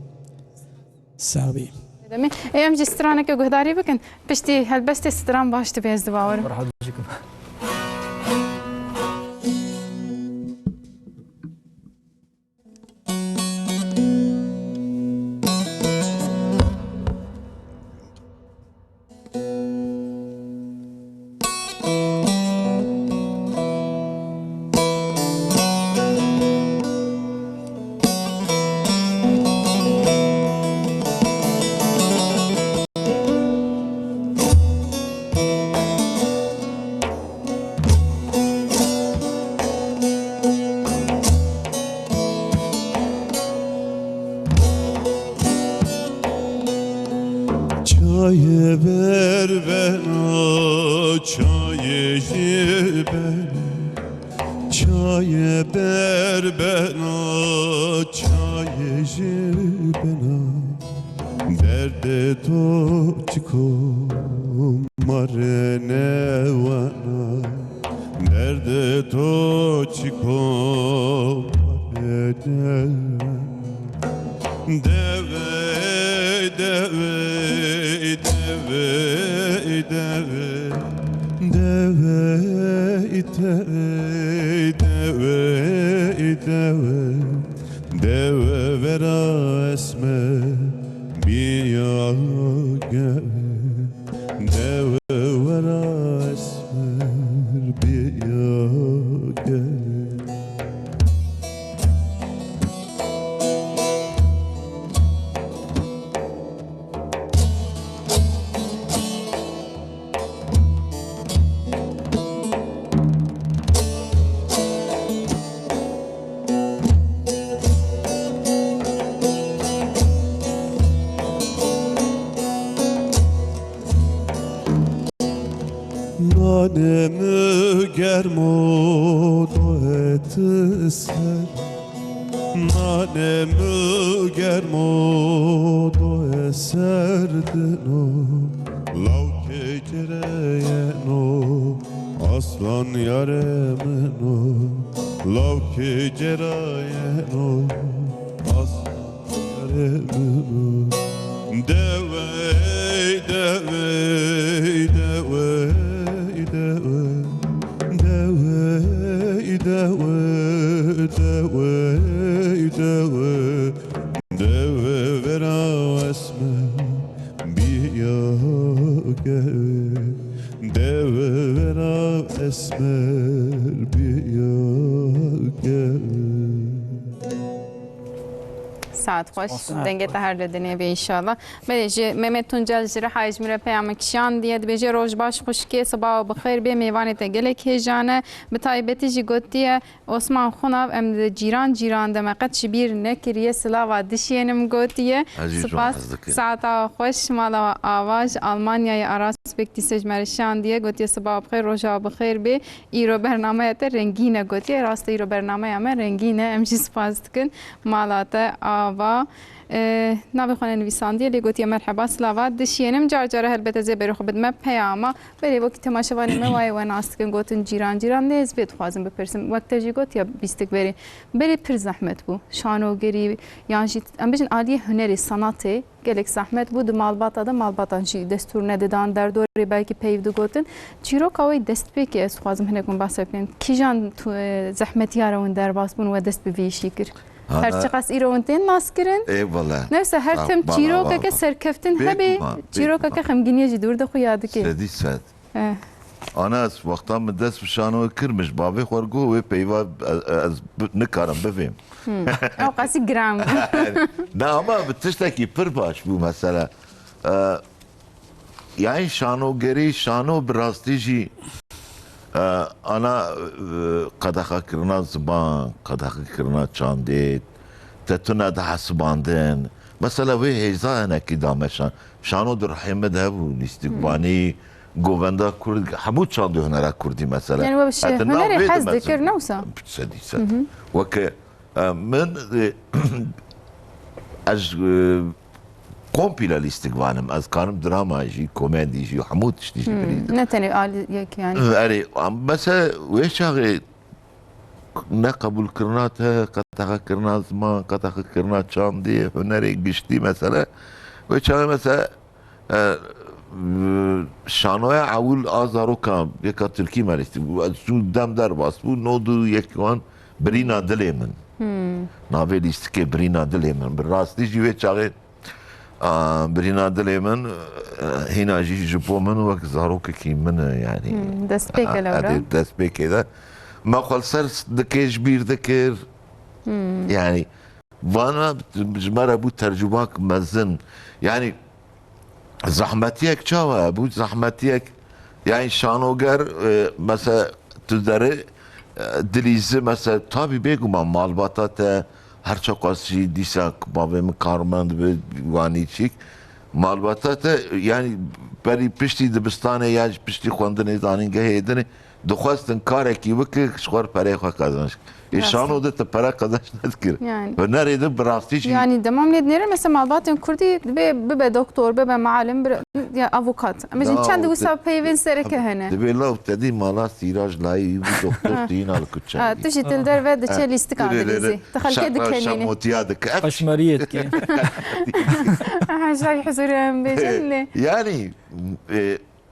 Sax bî. Demê, ê, em jî straneke guhdarî bikin, piştî helbestê stran baş dibe, ez di bawer im. Merhaba, teşekkür. Çayê berbena, çayê jê bena, çayê berbena, çayê jê bena. Derdê to çiko ma rê newena, derdê to çiko ma rê newena. Dewe, dewe, dewe, dewe, dewe, dewe, dewe, dewe vera esmer biya gel. Dewe wera esmer biya gel. Nanê mi germo doet ser, nanê mi germo doet ser dino, lawkê cereyeno, aslan yarê mino, lawkê cereyeno, aslan Dewe, dewe, dewe, dewe, dewe, dewe, dewe, dewe, dewe, dewe vera esmer biya gel. Dewe vera esmer biya gel. Saet xweş, Saet dengê te xweş. Her li dinê be înşallah. Belê ji Mehmet Tuncel ji Rihayê ji min re peyamê kişandiye, dibêje, "Roj baş xwişkê, siba we bi xêr bê, mêvanê te gelek hêjan e." Bi taybetî jî gotiye, "Osman Xunav, em di cîran cîran de me qet ji bîr nekiriye, silava dişiyênim," gotiye. Ez jî ji wan Spas, hez dikim. Saeta xweş, mala ava ji Almanyayê Aras Bekdîse ji me re şandiye, gotiye, "Siba bi xêr, roja bi xêr bê." Îro bernameya te rengîn e, gotiye. Rast e, îro bernameya me rengîn e. Em jî spas dikin. Mala te ava. E, navê xwe nenivîsandiye, lê gotiye, "Merheba, silava, dişiyênim." Car cara helbet ez ê berê xwe bidime peyama. Belê, wekî temaşevanê me wayê we nas dikin, gotin cîran cîran, lê ez vê dixwazim bipirsim. Wek te jî gotiye bîstik berê. Berê pir zehmet bû. Şanogerî, yan jî, em bijin aliyê hunerê, sanatê, gelek zehmet bû, di malbata de malbatan jî destûr nedidan, derdorê belkî peyv digotin. Çîroka wê destpêkê ez dixwazim hinek hûn behsa bikin. Kîjan tu, e, zehmetiyara hûn derbas bûn we dest bi vî îşî kir? Her çiqas îro hûn tên naskirin. Ê wele. Neyse, her tim çîrokeke serkeftin hebê, çîrokeke xemgîniyê jî dûr de xuya dike. Sedî sed. Eh. Ana ez wexta min dest bi şanoyê kir, min ji bavê xwe re got, wê peyva ez, ez bi-, nikarim bivêm. Hmm. Ew qasî giran bû. Ne, ama bi tiştekî pir baş bû mesela. Eh, yani şanogerî, şano bi rastî jî, eh, ana, eh, qedexekirina ziman, qedexekirina çandê, te tune dihesibandin. Mesela wê hêza hinekî dame şan-, şano di ruhê min de hebû, lîstikvanî, govenda kurd, hemû çand û hunera kurdî mesela. Yani we bi şi-, Heta nav hunerê vê hez dimesin. Dikir, ne wisa? Sedî sed. Hı hı. Weke, e, min, e, ez, e, komple lîstikvan im. Ez karim drama jî, komedî jî, hemû tiştî jî Hmm, birî. Ne tenê aliyek yani. Erê, am-, mesela wê çaxê neqebûlkirina te, qedexekirina ziman, qedexekirina çandê, hunerê giştî mesela. Wê çaxê mesela, e, şanoya ewil a zaroka yeka tirkî me lîstik bû. Ez çû dem derbas bû, nod û yek wan birîna dilê min. Hmm. Navê lîstikê birîna dilê min. Bi rastî jî wê çaxê A, birîna dilê min, e, hîna jî ji bo min wek zarokekî min e, yani. Hmm, destpêk e A, lewra. Destpêkê de. Me xwe li ser dikê ji bîr dikir. Hmm. Yani, vana ji me re bû tercûmak mezin. Yani, zehmetiyek çawa ye? Bû zehmetiyek, yani, şanoger, e, mesela, tu derê, e, dilîzi, mesela, tabî bêguman malbata te, her çiqas jî dîsa bavê min karmend bi wanî çîk, malbata te, yani, berî piştî dibistanê ya ji piştî xwendinê zanîngehê dinê, dixwestin karekî bike, ji xwe re pereyê xwe qezenc. Ê Rast e. Şano de tu pere qezenc nedikir. Yani. Hunerê de bi rastî jî Yani, demam lê dinêre, mesela, malbatên kurdî dibê bibe doktor, bibe muallim, bir, ya, avukat. Em bêjin Ya, çend o wisa te-, peyvên sereke hene. Dibê law te dî mala sîraj layî bû doktor Ha. Tîna li kuçe. Ha, tu jî til derve diçe Ha. lîstika Lê, lê, lê. dilîzî. Tu xelkê Şa-, dikenîne. Şamotiya dike. Ev Xeşmeriyê dike. Haşa huzurê em bêjin lê. Yani,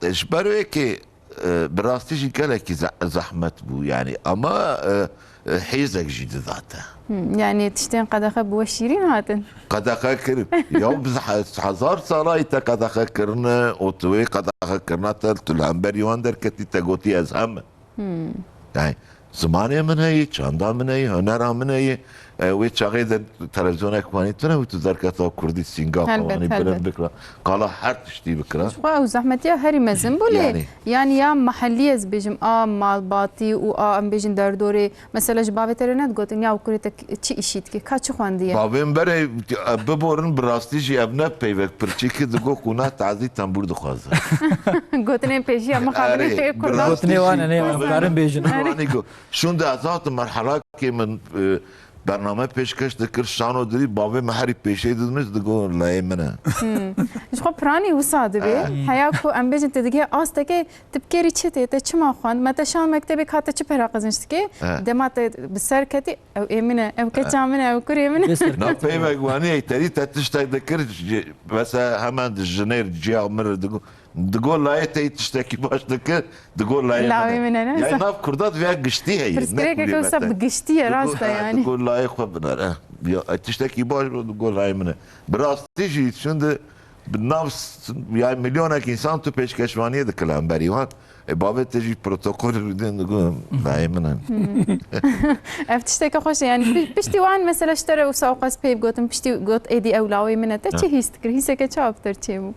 e, ji ber wê ki, e, bi rastî jî gelekî ze-, zehmet bû yani. Ama, e, e, hêzek jî dida te. Hmm, yani tiştên qedexe bi we şîrîn hatin? Qedexe kirin. Ya bi ze-, hezar sala te qedexe kirine, û tu wê qedexe kirina te, tu li hemberî wan derketî, te gotî ez heme. Hmm. Yani, zimanê min heye, çanda min heye, hunera min heye. E, wê çaxê de televîzyonek wanî tune û tu derketa kurdî sînga Helbet, wanî helbet. bilind bikira. Qala her tiştî bikira. Ji xwe ew zehmetiya herî mezin bû lê, Yani. yani ya mehellî ez bêjim, a malbatî û a em bêjin derdorê, mesela ji bavê te re nedigotin ya kurê te çi îşî dike, ka çi xwendiye? Bavê min berê, e, biborin bi rastî jî ev ne peyvek pirçî ki digo qûna tazî tembûr dixwaze. Gotinên pêşiya mixabinê Erê, pê bi kurdan. rastî Gotinê wan jî, e, ne, bavê em karin min bêjin. Erê. Wanî go. Şûnde ez hatim merhelakê min, e, bername pêşkeş dikir, şano dirî, bavê min herî pêşê didimiz, digo layê min e. Hmm. Ji xwe piranî wisa dibe. Eh. Heya ku em bêjin te digihê astekê, tu bi kêrî çi tê, te çima xwend? Me te şan mektebê ka te çi pera qezenc dike? Eh. Dema te bi ser ketî, ew ê min e, ew keça min e, ew kurê min e. Bê ser Na ketî. peyvek wanî ey terî te tiştek dikir, ji-, mesela hemen di jinêr ciya min re digo, Digo layê te yî tiştekî baş dike, digo layê Lawê min e. min e, ne? Yani nav kurda diviya giştî heye, ne Pirsgirêkeke kurê wisa mete. bi giştî ye, Digo, rast e ha, yani. digo layê xwe binere. Ya, e, tiştekî baş bû, digo layê min e. Bi rastî jî şimdi bi nav s-, yani milyonek insan tu pêşkeşvaniyê dikile hemberî wan. E, bavê te jî protokol rûdin digo layê min e. Ev tişteke xweş e, yani pi-, piştî wan mesela ji te re wisa qas pê bigotin, piştî got êdî ew lawê min e, te Ha. çi hîs dikir? Hîseke çawa bi te re çêbû?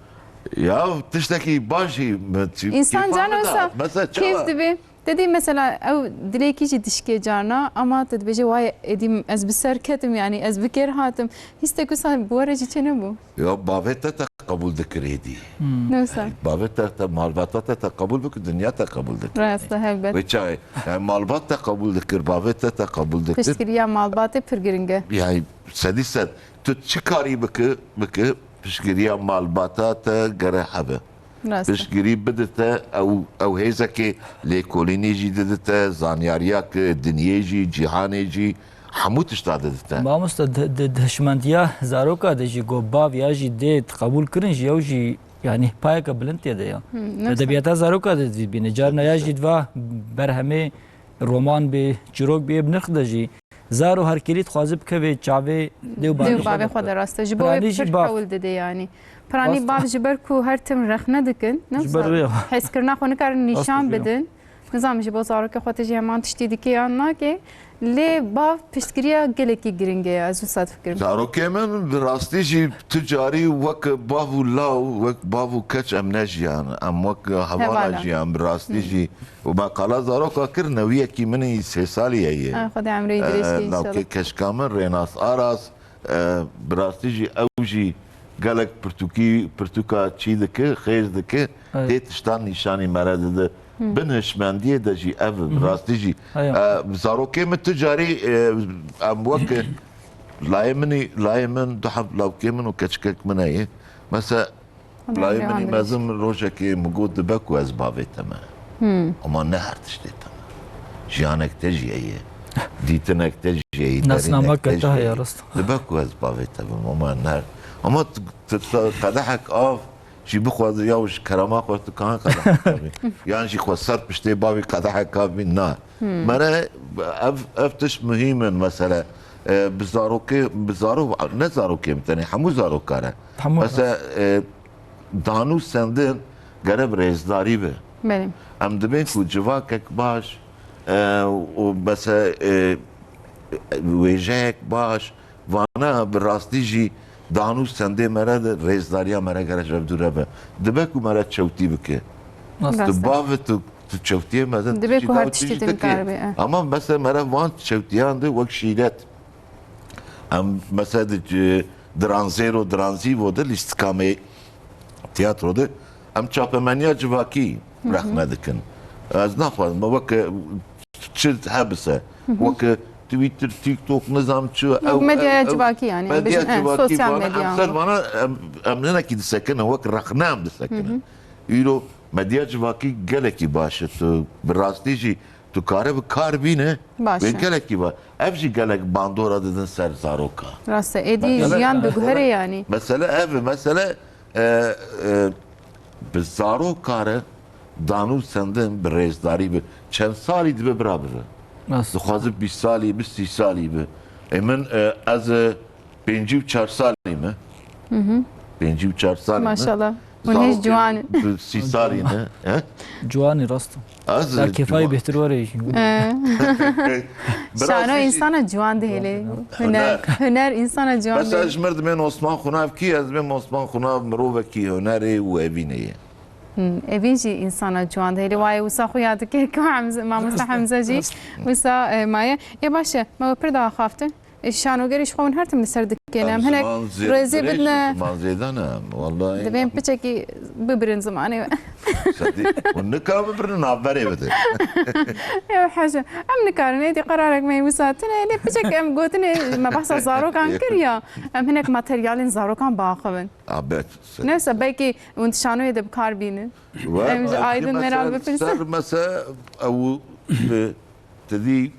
Ya tiştekî baş jî me çi-, Însan kêfa can min wisa da. Mesela kêf çawa? dibe. Te dî mesela ew dilekî jî dişkê carna, ama te dibêje, "Wayê êdî ez bi ser ketim, yanî ez bi kêr hatim." Hîstek wisa bi we re jî çênebû? Ya bavê te te qebûl dikir êdî. Hmm. Ne wisa? Bavê te te malbata te te qebûl bikir, dinya te qebûl dikir. Rast e, helbet. Wê çaxê, yani malbat te qebûl dikir, bavê te te qebûl dikir. Piştgiriya malbatê pir giring e. Yani sedî sed. Tu çi karî bikir, bikir, piştgiriya malbata te gere hebe. Rast e. Piştgirî bidite ew, ew hêzekê lêkolînê jî didite, zanyariya ki dinyê jî, cîhanê jî, hemû tişta didite. Mamoste, di, di, di hişmendiya zaroka de jî go bav ya jî dê qebûl kirin jî, ew jî, yanî, payeke bilind tê de ya. Hmm, ne Edebiyata zaroka de dibîne. Carna ya jî diva berhemê roman bê, çîrok bê, bi nirx de jî. Zaro her kelî dixwaze bikeve çavê dê û bavê Dê û xwe bavê de. Xwe de, rast e. Ji bo wê Piranî jî pir bav. Hewl dide yanî. Piranî Rast e. Bav ji ber ku her tim rexne dikin, ne Ji ber wisa? Rê. Hezkirina xwe nikarin Rast nîşan e. Bidin. Nizam ji bo zarokê xwe tijî heman tiştî dike yan nake. Lê bav piştgiriya gelekî giring e, ez wisa difikirim. Zarokê min bi rastî jî tu carî wek bav û law, wek bav û keç em nejiyan. Em wek hevala Hevala. Jiyan. Bi rastî Hı. Jî. Û me qala zaroka kir, newiyekî min î sê salî ye yê. Ay, Xwedê emrê wî dirêj ke Ee, inşallah. Navkê keşka min Rênas Aras, ee, bi rastî jî ew jî gelek pirtûkî, pirtûka çî dike, xêz dike, Ay. Tê tiştan nîşanî me re dide. Hı. Bin hişmendiyê de jî ev, Hı hı. Bi rastî jî. Ay. Ee, zarokê min tu carî, ee, em wek layê min î, layê min du heb lawkê min û keçikek min heye. Mesela, Layê min î mezin rojekê min got, dibe ku ez bavê te me. Hmm. Ama ne her tiştê te me. Jiyanek te jî heye. Dîtinek te jî heye, Nasnamek derînek te te jî heye, heye. Rast. Dibe ku ez bavê te bim, ama ne her. Ama tu, tu, tu qedehek av jî bixwaze ya ji kerema xwe tu kan qedehek avî. Yan jî xwe ser piştê bavî qedehek avî, na. Hmm. Mere ev, ev tişt muhîm in mesele. E, bi zarokê, bi zarok, ne zarokê bi tenê, hemû zaroka re. Hemû Mesela, e, dan û sendin gere bi rêzdarî be. Belê. Em dibên ku civakek baş, e, û mesela, e, wêjeyek baş, vana bi rastî jî dan û sendê me re de rêzdariya me re gere ji hev dûre be. Dibe ku me re çewtî bike. Rast e. Tu bavê tu, tu çewtiyê mezin, tu Dibe jî ku her daw, tu tiştî jî tu dikî. Nikaribe, e. Ama mesela me re van çewtiyan de wek şîret. Em mesela di, e, Diranzêro, Diranzîvo de, lîstika me tiyatro de, em çapemeniya civakî Hı hı. Rexne dikin. Ez naxwazim, me weke çi hebise. Hı hı. Weke Twitter, TikTok, nizam çi, Yok, ew, medyaya ew, ew, civakî yani, em medya bêjin, e, civakî sosyal vana, medya. Em ser vana, em, em hinekî disekinin, wek rexne em disekinin. Hı hı. Îro medya civakî gelekî baş e, tu bi rastî jî tu kare bi kar bîne, Baş e. Wê gelekî ba. Ev jî gelek bandora didin ser zaroka. Rast e, êdî Mesele, jiyan diguhere mesele, yanî. Mesele ev e, mesele, e, e, bi zaroka re dan û sendin bi rêzdarî bi. Çend salî dibe bira bibe. Rast. Dixwaze bîst salî bi, sî salî bi. Ê min, e, ez, e, pêncî û çar salî me. Hı hı. Pêncî û çar salî me. Maşallah. Hûn hêj Zarokê ciwan in. Bi sî salî ne? He? Ciwan e, rast e. Ez Ya kêfayê ciwan. Bêhtir were jî. Ee. Biraz Şano jî însana ciwan dihêle. Huner. Huner. Huner însana ciwan Mesela dihêle. Ji mir dimên Osman Xunav kî, ez dimêm Osman Xunav mirovekî hunerê û evînê ye. Hmm, evîn jî însana ciwan dihêle. Wayê wisa xuya dike ku Hemze, mamoste Hemze jî wisa, e, maye. Ê baş e, me we pir daxaftin. E, şanogerî ji xwe hûn her tim li ser dikên. Em Em hinek ziman zêde rêzê dirêj bidine. Ziman zêde ne, wallahî. Divê em piçekî bibirin zimanê we. Sedî, hûn nika bibirin navberê bidin. Ew heje. Em nikarin, êdî qerarek me wisa tune, lê piçek em gotinê, me behsa zarokan kir ya. Em hinek materyalên zarokan biaxivin. A, bet, se- Neyse, belkî hûn di şanoyê de bi kar bînin. Em ji Aydin Meral bipirsin. Ser mesela ew, e, Te dî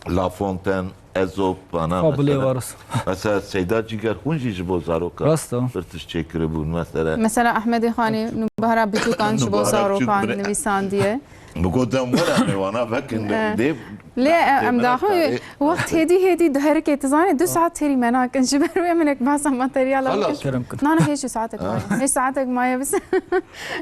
La Fontaine, Ezop, ana Fabulê mesela, waris. Mesela Seyda Cîger Xûn jî ji bo zaroka Rast e. Pir tişt çêkiribûn mesela. Mesela Ehmedê Xanî Nûbahra Biçûkan ji bo Nûbahra zarokan Biçûk bire- nivîsandiye. Bi got dem were em ê wana vekin Eh. dê Lê, eh, em daxwe wext hêdî hêdî diherike, tu zanî, du saet têrî me nakin. Ji ber wê minek behsa materyala Xelas. Kerem kir. Nana, hêj û saetek maye. Hêj saetek maye bis.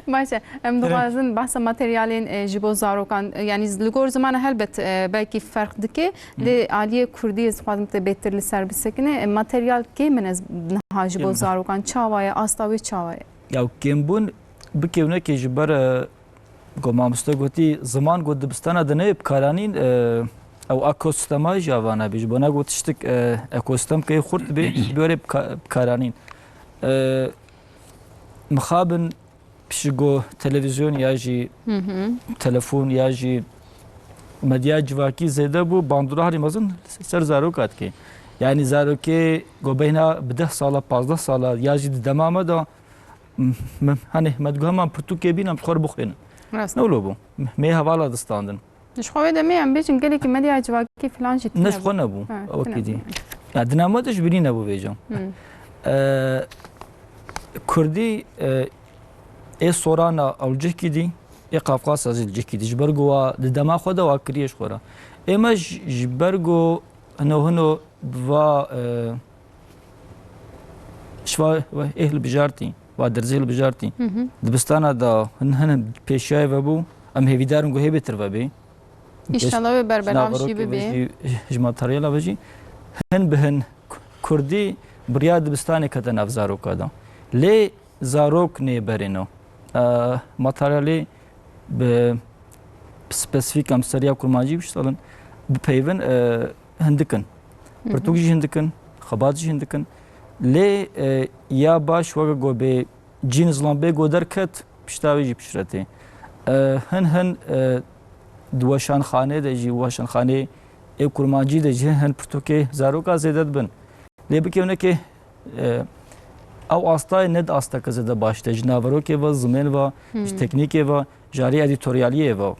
Baş e. Em Kerem. Dixwazin behsa materyalên, e, ji bo zarokan, e, yanî li gor zimana helbet, e, belkî ferq dike. Hı. Lê aliyê kurdî ez dixwazim te bêtir li ser bisekine. E, materyal kêm in ez niha ji bo Kêm in. Zarokan çawa ye, asta wê çawa ye? Ya kêmbûn bikêwnekê ji ber, e, Ku mamoste gotî, ziman ku dibistana dinê bi karanîn, e, ew ekosîstema jî ava nabê. Ji bona ku tiştik, e, ekosîstem kê xurt bê, bi wê re bi ka-, bi karanîn. E, mixabin pişigo televîzyon ya jî Hı hı. Telefon ya jî medya civakî zêde bû, bandora herî mezin ser zaroka dike. Yanî zarokê ku beyna bi deh sala, pazdeh sala ya jî di dema me de M-, m-, hanê, me digot heman pirtûkê bînin, em ji xwe re bixwînin. Rast. Ne wilo bû. M-, me hevala distandin. Ji xwe wê demê em bêjin gelekî medya civakî filan jî Ne tune ji xwe bû. Nebû. Ha, Wekî tune dî. Bû. Ya, di nava de ji birî nebû vêcan. Hmm. E, Kurdî, e, ê sorana ew li cihkî dî, ê Qafqasa jî li cihkî dî. Ji ber ku wa di dema xwe de wa kiriye ji xwe re. Ê me ji, ji ber ku hino hino va, e, şiva ê hilbijartî, va derzê hilbijartî. Hı hı. Dibistana da hin, hin pêşiyayê vebû, em hêvîdar in ku hê bêtir vebê. Înşallah wê berbelav jî Naverokê bibê. Jî, ji materyala ve jî hin bi hin K-, Kurdî bi riya dibistanê kete nav zaroka de. Lê zarok nê berê no. E, materyalê bi spesifîk em seriya kurmancî biştelin, bi peyvin, e, hindik in. Hı hı. Pirtûk jî hindik in, xebat jî hindik in. Lê, e, ya baş weke ku bê cîn zilam bê ku derket, pişta wê jî pişretê. E, hin hin, e, di weşanxanê de jî, weşanxanê ê kurmancî de jî hin hin pirtûkê zaroka zêde dibin. Lê bikevneke, e, ew astayê ne di asteke zêde baş de, ji naverokê ve, zimên ve, ji Hmm. teknîkê ve, ji alî edîtoryaliyê ve.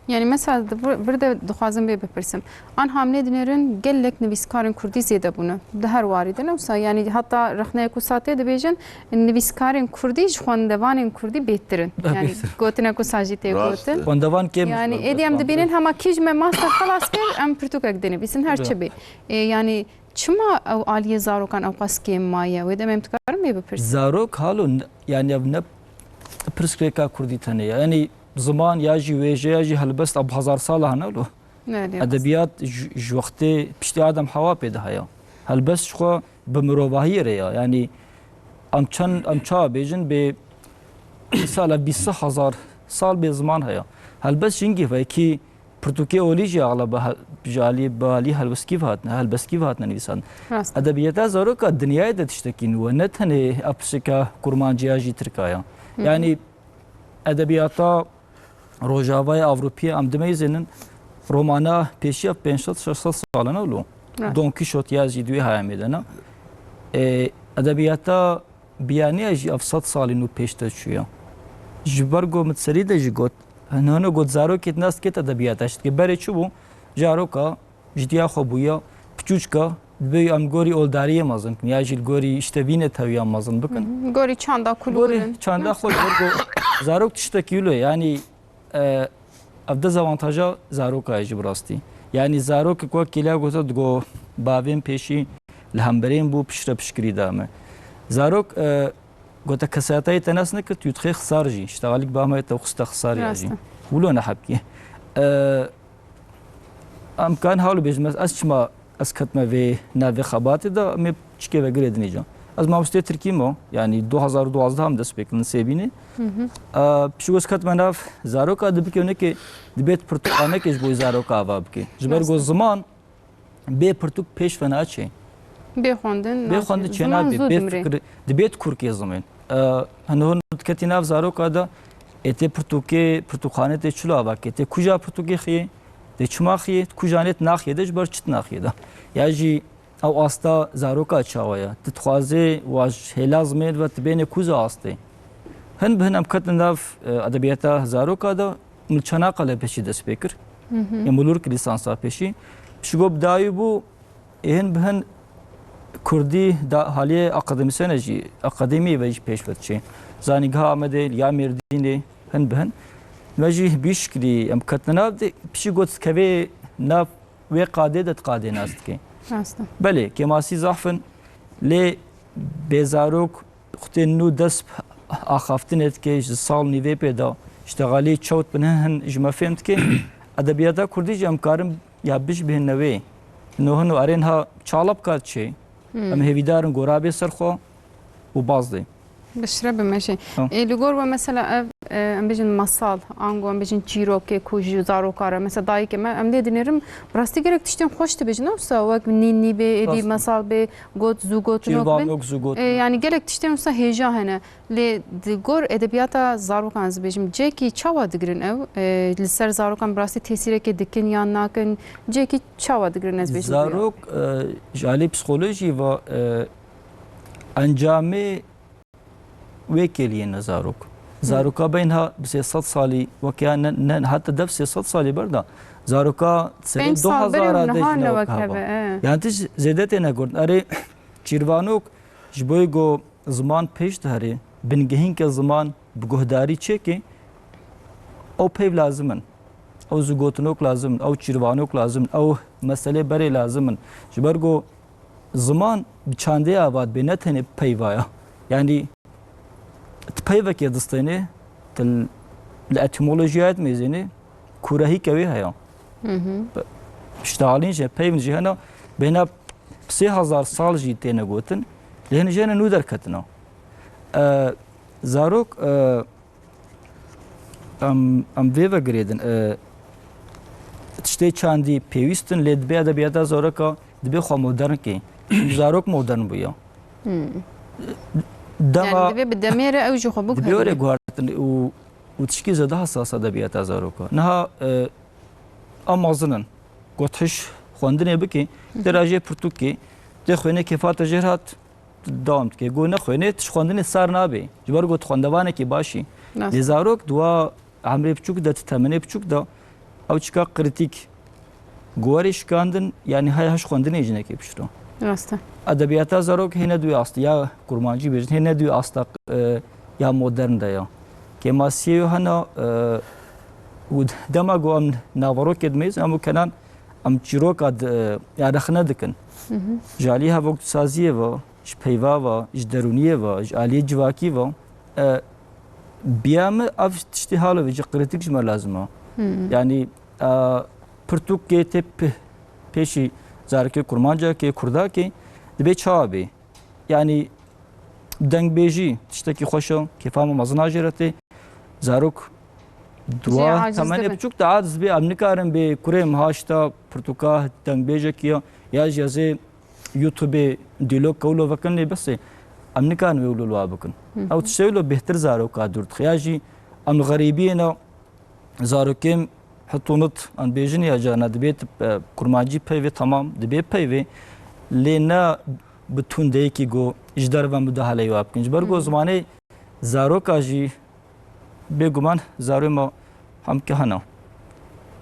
Yani mesela di vir, vir de dixwazim vê bipirsim. An hamlê dinêrin gelek nivîskarên kurdî zêde bûne. Di her warî de ne wisa, yani hatta rexneyek wisa tê dibêjin, nivîskarên kurdî ji xwendevanên kurdî bêhtir in. Yani Bêhtir. Gotinek wisa jî tê Rast gotin. e. Xwendevan kêm Yani êdî em dibînin hema kî ji me master xelas kir, em pirtûkek dinivîsin, her Doğru. çi bê. E, yani çima ew aliyê zarokan ewqas kêm maye? Wê demê em dikarin vê bipirsin. Zarok halo n-, yani ev ne pirsgirêka kurdî tenê ye. Yani ziman ya jî wêje ya jî helbest a bi hezar sala hene lo. Belê, Edebiyat ji, ji wextê piştî Adem Hewa pê de heye. Helbest ji xwe bi mirovahiyê re ya. Yani em çend, em çawa bêjin bê sala bîst hezar sal bê ziman heye. Helbest jingî ve ki pirtûkê olî jî axlaba he-, ji alî, bi alî helbestkî ve hatine, helbestkî ve hatine nivîsandin. Rast. Edebiyata zaroka dinyayê de tiştekî nû ye. Ne tenê ev pirsgirêka kurmanciya jî tirka ya. Hı hı. Yani edebiyata Rojavayê Ewropî em dimeyzênin, romana pêşiya pênc sed şeş sed sal e ne lo. Evet. Don Kîşot ya jî di wê heyamê de ne. E, edebiyata biyaniya jî ev sed salî nû pêş de çûye. Ji ber ku min serî de jî got, hene hene got zarokê nas diket edebiyata, ji dike berê çi bû? Jaroka ji diya xwe bûya piçûçka, dibê em gorî oldariyê mezin kin, ya jî li gorî îşte vî netewiya mezin bikin. Hı hı. Gorî çanda kulû Gorî birin. çanda xwe ji ber ku zarok tiştekî wilo, yani, e, ev dezavantaja zaroka ye jî bi rastî. Yani zarok ku wek kêliya gote digo bavên pêşî li hemberên bû piştre piştgirî da me. Zarok, e, gote kesayeta yê te nas nekir, tu dixê xisar jî. Îşte xalîk ba me te xiste xisar ya Rast jî. e. Wilo ne hebkî. E, Em karin hewlê bêjim, ez, ez çima ez ketime vê navê xebatê de, em ê çikê ve girê dinê can. Ez mamostê Tirkî me, yani du hezar û duwazdeh em dest pê kirin sêbînê. Hı hı. Eee, pişik ez ketime nav zaroka, dibikevnekê, dibêt pirtûkxanekê ji bo zaroka ava bike. Ji ber Rast ku e. ziman bê pirtûk pêş ve naçê. Bê xwendin Bê naçê. xwendin Ziman çênabê, zû bê dimrê. fikir, dibêt kurkê zimên. Eee, hene hûn diketî nav zaroka de, ê tê pirtûkê, pirtûkxanê tê çilo ava ke, tê kuja pirtûkê xiyê, tê çima xiyê, kujanê naxiyê de, ji ber çi naxiyê de. Ya jî ew asta zaroka çawa ye? Tu dixwazê wa ji hêla zimên ve tu bênê kuza astê. Hin bi hin em ketin nav, e, edebiyata zaroka de, min Çanakkale pêşî dest pê kir. Hı hı. Ê min Lûrk lîsansa pêşî. Ji go bi dawî bû, ê hin bi hin Kurdî da haliyê akademîsyene jî, akademiyê ve jî pêş ve diçê. Zanîngeha Amedê, ya Mêrdînê, hin bi hin. Me jî bî şikilî em ketine nav de, pişî got kevê nav wê qadê de qadê nas dike. Rast e. Belê, kêmasî zaf in, lê bê zarok xutên nû dest axaftinê dike, ji sal nîvê pê de, îşte xalî çewt bin hin, hin ji me fêm dike. Edebiyata kurdî jî em karin ya bij bihêne wê. Hino hino erên ha çala bika çê. Hmm. Em hêvîdar in gora bê ser xwe û baz dê. Bişre bi me jî. Ha. Ê, li gor we mesela ev, e, em bêjin masal, ango em bêjin çîrokê ku ji zaroka re, mesela dayikê me, em lê dinêrim, bi rastî gelek tiştên xweş dibêjin, ne wisa wek nîn nî bê, êdî Rast e. masal bê, got zû gotinok bin. Çîrvanok zû gotinok. E, yani gelek tiştên wisa hêja hene. Lê di gor edebiyata zarokan ez bêjim, cêkî çawa digirin ew? E, li ser zarokan bi rastî tesîrekê dikin yan nakin? Cêkî çawa digirin ez bêjim? Zarok, e, ji alî psîkolojî ve, e, encamê wê kêliyê ne zarok. Hı. Zaroka beynha bi sê sed salî, weke ya ne, ne, heta dev sê sed salî berda, Zaroka serê Pênc sal berê û du hezar niha de ji ne newek wek hebe, hebe. e. Yani tişt zêde têne gotin. Erê, çîrvanok ji bo ku ziman pêş diherê, bingehînke ziman bi guhdarî çêkê, ew peyv lazim in. Ew zigotinok lazim in, ew çîrvanok lazim in, ew meselê berê lazim in. Ji ber ku ziman bi çandê ava dibe, ne tenê peyva ya. Yani tu peyvekê distênê, tu li etîmolojiyayê dimêzênê, kûrehîke wê heye. Hı hı. Ji talîn jî, peyvên jî hene, bêhna sê hezar sal jî têne gotin, lê hene jî hene nû derketina. E, zarok, e, em, em vê vegirêdin, e, tiştê çandî pêwîst in, lê dibê edebiyata zaroka dibê xwe modern kê. Zarok modern bûye. Hmm. Dema Yani divê bi demê re ew jî xwe dibê were biguherîne. Guhartin û, û tişkî zêde hesas edebiyata zaroka. Niha, e, em mezin in. Gotiş xwendinê bikê, Hı hı. tê rajê pirtûkê, tê xwênê kêfa te jêr hat, dewam dike. Got nexwênê, tu ji xwendinê sar nabê. Ji ber got xwendevanekî başî. Rast. Lê zarok di wa emrê biçûk de, di temenê biçûk de, ew çika krîtîk guherê şikandin, yani haya ji xwendinê jinekê pişt re. Rast e. Edebiyata zarok hê ne duwê asta, ya kurmancî bêjin, hê ne duwê asta, e, ya modern de ya. Kêmasiyê yo hena, e, û dema ku em naverokê dimêzin, em û kenan em çîroka di, e, ya rexne dikin. Hı hı. Ji aliyê hevokdûsaziyê ve, ji peyva ve, ji derûniyê ve, ji aliyê civakî ve, e, biya min ev tiştê halo vê jî krîtîk ji me lazim e. Hmm. Yani, e, pirtûkê tê pe-, pêşî zarokê kurmancakê, kurdakê, dibê çawa bê? Yani, dengbêjî tiştekî xweş e, kêfa me mezin a jê re tê. Zarok Jê duwa aciz temenê dibin. Biçûk de aciz bê, em nikarin bê kurê em haşta pirtûka dengbêjekî ya, ya jî ez ê YouTubeê dîlok kewlo vekin lê besê. Em nikarin wê wilo wa bikin. Hı hı. Ew tiştê wilo bêhtir zaroka dûr dixe. Ya jî em xerîbiyê ne zarokêm hitonit an bêjin ya carna dibê tu, e, kurmancî peyvê tamam, dibê peyvê lê ne bi tundeyekî ku ji derve mudahaleyê wa bikin. Ji ber ku Hı. zimanê zaroka jî bêguman zarê me hemke hene.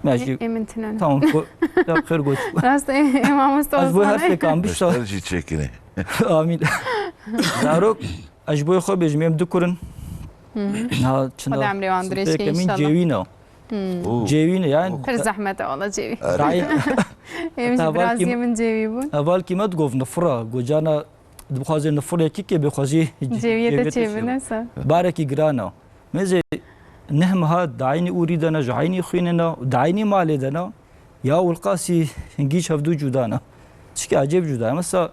Me jî Ê-, ê min tune ne. Tamam, ko-, ya xêr got. Rast ê, ê mamoste Ez bo Osman her ê. Têkan bişta. Beşer jî çêkinê. Amîn. Zarok, ez ji bo xwe bêjim, em du kurin. Hı hı. Ha, çinda Xwedê emrê wan dirêj ke, sintêke min înşallah. Cêwî ne. Hmm. Oo. Cêwî ne, yani. Pir zehmet e wala cêwî. Erê. Daî-, Êm ji hevalkî biraziyê min cêwî bûn. Hevalkî me digot nifira, gocana dibixwaze nifir yekî ke bixwazî Cêwiyê te cêwiyê te çêbine çêbine. Barekî giran e. Mêzê neh meha di eynî ûrî de ne, ji eynî xwînê ne, di eynî malê de ne. Ya wilqasî hingî ji hevdû cuda ne. Tişkî ecêb cuda ye. Mesela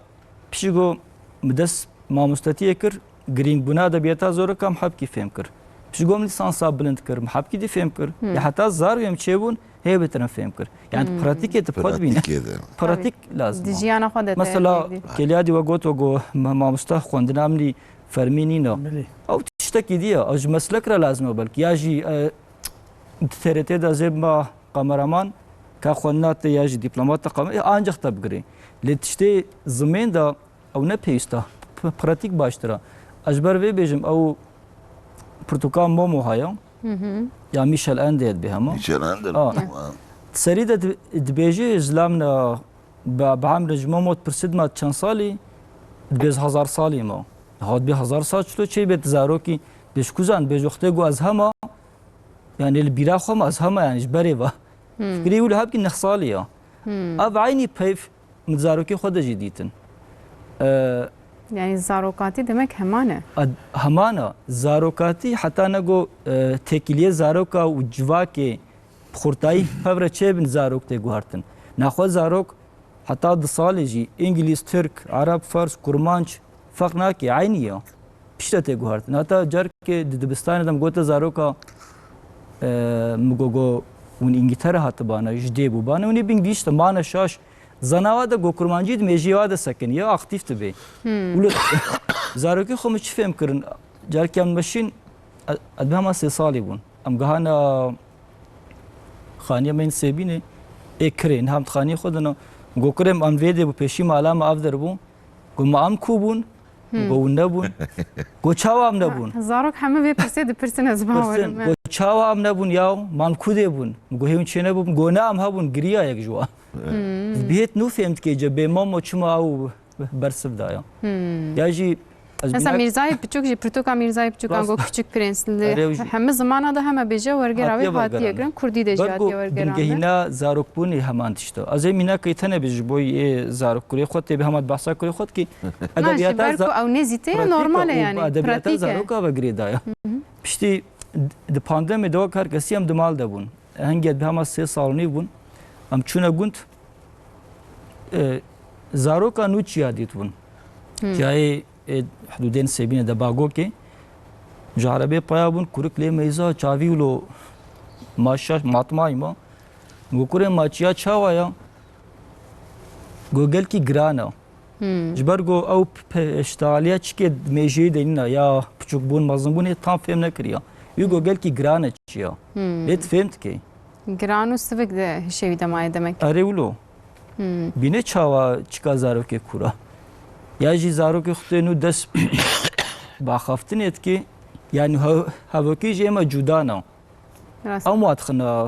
pişigo min dest mamostetiyê kir, girîngbûna edebiyata zaroka min hebkî fêm kir. Pişigo min lîsansa bilind kir, min hebkî dî fêm kir. Hmm. Ya heta zarê em çêbûn, hê bêtir em fêm kir. Yani Hmm. Pratîkê tu xwe dibîne. Pratîkê de. Pratik Tabii. lazim e. Di jiyana xwe de te Mesela hêdî. Kêliyadî we got, we got, ma-, mamosta xwendina min î fermî nîne. Belê. Ew tiştekî dî ye. Ew ji meslek re lazim e belkî. Ya jî, e, di T R T de zê bima kameraman, ka xwendina te ya jî dîplomat te qame-, e, ancaq te bigirê. Lê tiştê zimên de ew ne pêwîst e. P-, pratik baştir e. Ez ji ber vê bêjim, ew pirtûka Momo heye. Hı hı. Ya Michel Ende dibe hema. Michel Ende. Ha. Ya. Serî de di-, dibêje zilam ne, bi, bi emre ji Momo dipirsî dima çend salî, dibê ez hezar salî me. Hat bê hezar sal çilo çê bê zarokî, bê ji kuzan, bê ji wextê ku ez hema, yani li bîra xwe me ez hema, yani ji berê ve. Hmm. Fikrê wilo hebkî neh salî ya. Hmm. Ev eynî peyv min zarokê xwe de jî dîtin. Ee, Yani zarokatî demek heman e. Ad-, heman e. Zarokatî heta nego, e, têkiliyê zaroka û civakê bi xurtayî pevre çêbin zarok tê guhertin. Naxwe zarok heta du salê jî îngilîz, tirk, ereb, fers, kurmanc ferq nake, eynî ya. Piştre tê guhertin. Heta carkê di dibistanê de min gote zaroka, e, min go, go, hûn Îngîltere hatibana, ji dê bûbane, hûn ê bingî işte mane şaş. Zanawa de go kurmancî di mêjiyê wa de sekiniye, aktîf dibe. Hmm. Wilo zarokê xwe min çi fêm kirin? Carkê em meşîn, e, ez bi hema sê salî bûn. Em gihana xaniya me yên Sêbînê, ê kirê, niha em di xaniyê xwe de ne. Go kurê min, em vê dê bû, pêşî mala me av der bû. Go ma em ku bûn? Min got, hûn nebûn. Got, çawa em nebûn? Zarok heme vê pirsê dipirsin, ez bawerim. Pirsin, got, çawa em nebûn ya? Man ku dê bûn? Min got, hê hûn çê nebûn? Min got, ne, em hebûn, giriya yek ji wan. Bihêt nû fêm dike, ce bê mamo çima ew bersiv daya. Ya jî ez Mesela mînak Mîrzayê Piçûk jî, pirtûka Mîrzayê Piçûkan Rast. Got Küçük Prens, li Erê, ew jî hemî zimana de heme bêje wergera wê hatiye wergeran. Hatiye kirin, kurdî de jî Ber ku hatiye wergeran. Bingehîna zarokbûnê heman tişt e. Ez ê mînakê tenê bi ji bo yê zarok kurê xwe tê bi heman behsa kurê xwe dikî. Na, ji Edebiyata ber ku za-, ew nêzî tê, pratik e normal e û yani, edebiyata pratik e. Zaroka ve girêdaya. Piştî di pandemê de wek her kesî em di mal de bûn. Hingê bi hema sê sal û nîv bûn. Em çûne gund, e, zaroka nû çiya dîtibûn. Çiyayê, e, hidûdên Sebîne de Bagokê. Ji erebê paya bûn, kurik lê meyza, çavî wilo ma şaş, matmayî ma. Got, kurê ma çiya çawa ya? Got, gelkî giran e. Ji ber ku ew pe-, peştaliya çikê mêjeyî de nîna ya piçûkbûn, mezinbûnê tam fêm nekiriya. Wî got, gelkî giran e çiya. Lê tu fêm dikey. Giran û sivik de hişê wî de maye demek. Erê wilo. Bîne çawa çika zarokê kûr a. Ya jî zarokê xwe tê nû dest bi axaftinê dikê. Yani he-, hevokê jî ême cuda ne. Rast. Em wa dixine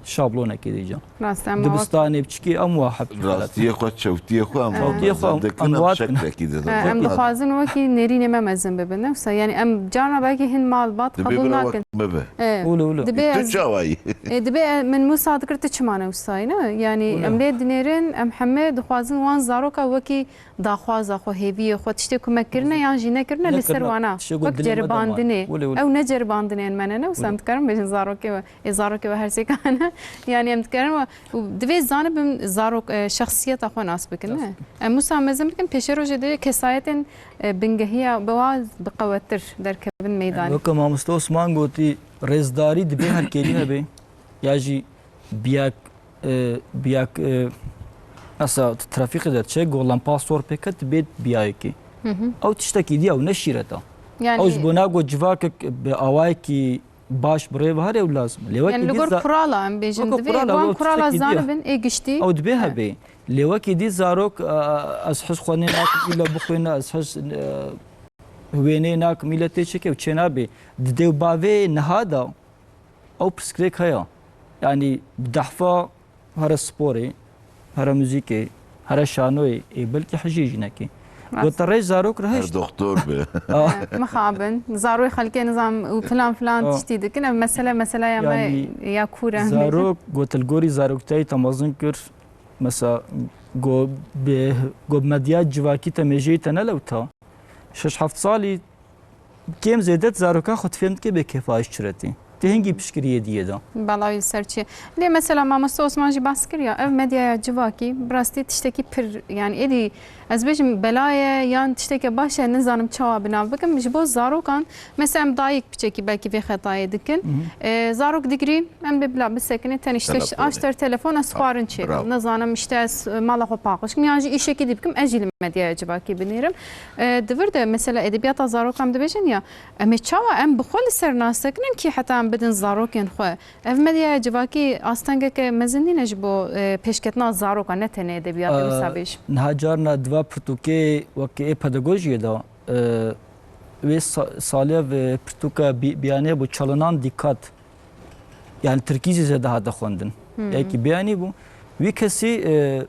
şablonekê dî ca. Rast, em wa Dibistanê biçikê em wa hep Rastiyê xwe, çewtiyê xwe em Çewtiyê xwe em, em wa dixine. Şeklekî didin. He, em dixwazin wekî nêrînê me mezin bibin, ne wisa? Yani em carna belkî hin malbat Dibê qebûl bira nakin. Wek me be. E, Wilo, wilo. Dibê Tu ez, çawa yî? e, dibê e, min Musa dikir tu çima ne wisa yî, ne? Yani Wilo. Em lê dinêrin, em hemê dixwazin wan zaroka wekî daxwaza xwe, hêviyê xwe, tiştê ku me kirine yan jî nekirine, li ser Nekirine, wana. Tiştê ku Wek dilê me de man. ceribandinê. Wile, wile. Ew ne ceribandinên me ne, ne wisa em dikarin bêjin zarokê we. Ê zarokê we her sêkan e. Yani em dikarin we, û divê zanibin zarok, e, şexsiyeta xwe nas bikin, ne? Nas bikin. Em wisa mezin bikin, pêşerojê divê kesayetên, e, bingehiya bi wa bi qewettir derkevin meydanê. Yani weke mamoste Osman gotî, rêzdarî divê her kêlî hebe. Ya jî biyak, e, biyak, e, mesela trafîkê de çe, go lampa sor pê ket, bê biyayekî. Ew tiştekî dî, ew ne şîret e. Yani Ew ji bo nago civakek bi awayekî baş bi rê ve here ew lazim. Lê wekî Yani li dî gor za-, kurala em bêjin, weke divê kurala, wan ew kurala tiştekî dî ye. Zanibin, ê giştî. Ew dibê Evet. hebê. Lê wekî dî zarok, e, ez hiz xwe nê nakim, îla bixwîne, ez hiz, e, wêneyê nakim, îla tê çêke ew çê nabê. Di dê û bavê niha de, Ew pirsgirêk heye. Yanî bi dehfa here sporê, here muzîkê, here şanoyê, ê belkî hijê jînekê. Rast. Gote rêj zarok re Her hişt. doktor be. Ah. Mixabin. Zaroyê xelkê nizam û filan filan Ah. tiştî dikin. Ev mesele, meseleya me Yanî ya kûr e. Zarok, gote li gorî zaroktayî te mezin kir. Mesela, go bi, go medya civakî te mêjeyî te ne lewta. Şeş heft salî Kêm zêde tu zaroka xwe tu fêm dikê bê kêfa ji çi re tê. Tu hingî piştgiriyê diyê de. Bela wî li ser çi ye? Lê mesela mamoste Osman jî behs kir ya, ev medyaya civakî bi rastî tiştekî pir, yani êdî ez bêjim bela ye yan tişteke baş e, nizanim çawa bi nav bikim. Ji bo zarokan, mesela em dayik piçekî belkî vê xetayê dikin. Hı hı. E, zarok digirîn, em bê bila bisekine, tenê işte Telefon. aşter telefon, ez xwarin çêkim. Bravo. Nizanim işte ez, e, mala xwe paqij kim, yan jî îşekî dî bikim, ez jî li medyaya civakî binêrim. E, di vir de mesela edebiyata zarokan dibêjin ya, em ê çawa em bi xwe li ser nas sekinin kî heta em bidin zarokên xwe. Ev medyaya civakî astengeke mezin nîne ji bo, e, pêşketina zarokan, ne tenê edebiyatê wisa bêjim. Niha carna di va pirtûkê wekî ê pedagojiyê de, e, wê sa-, saliya vê pirtûka bi-, biyanê bû çalınan dikkat. Yani tirkî jî zêde hate xwendin. Hmm. Yekî biyanî bû. Wî kesî, e,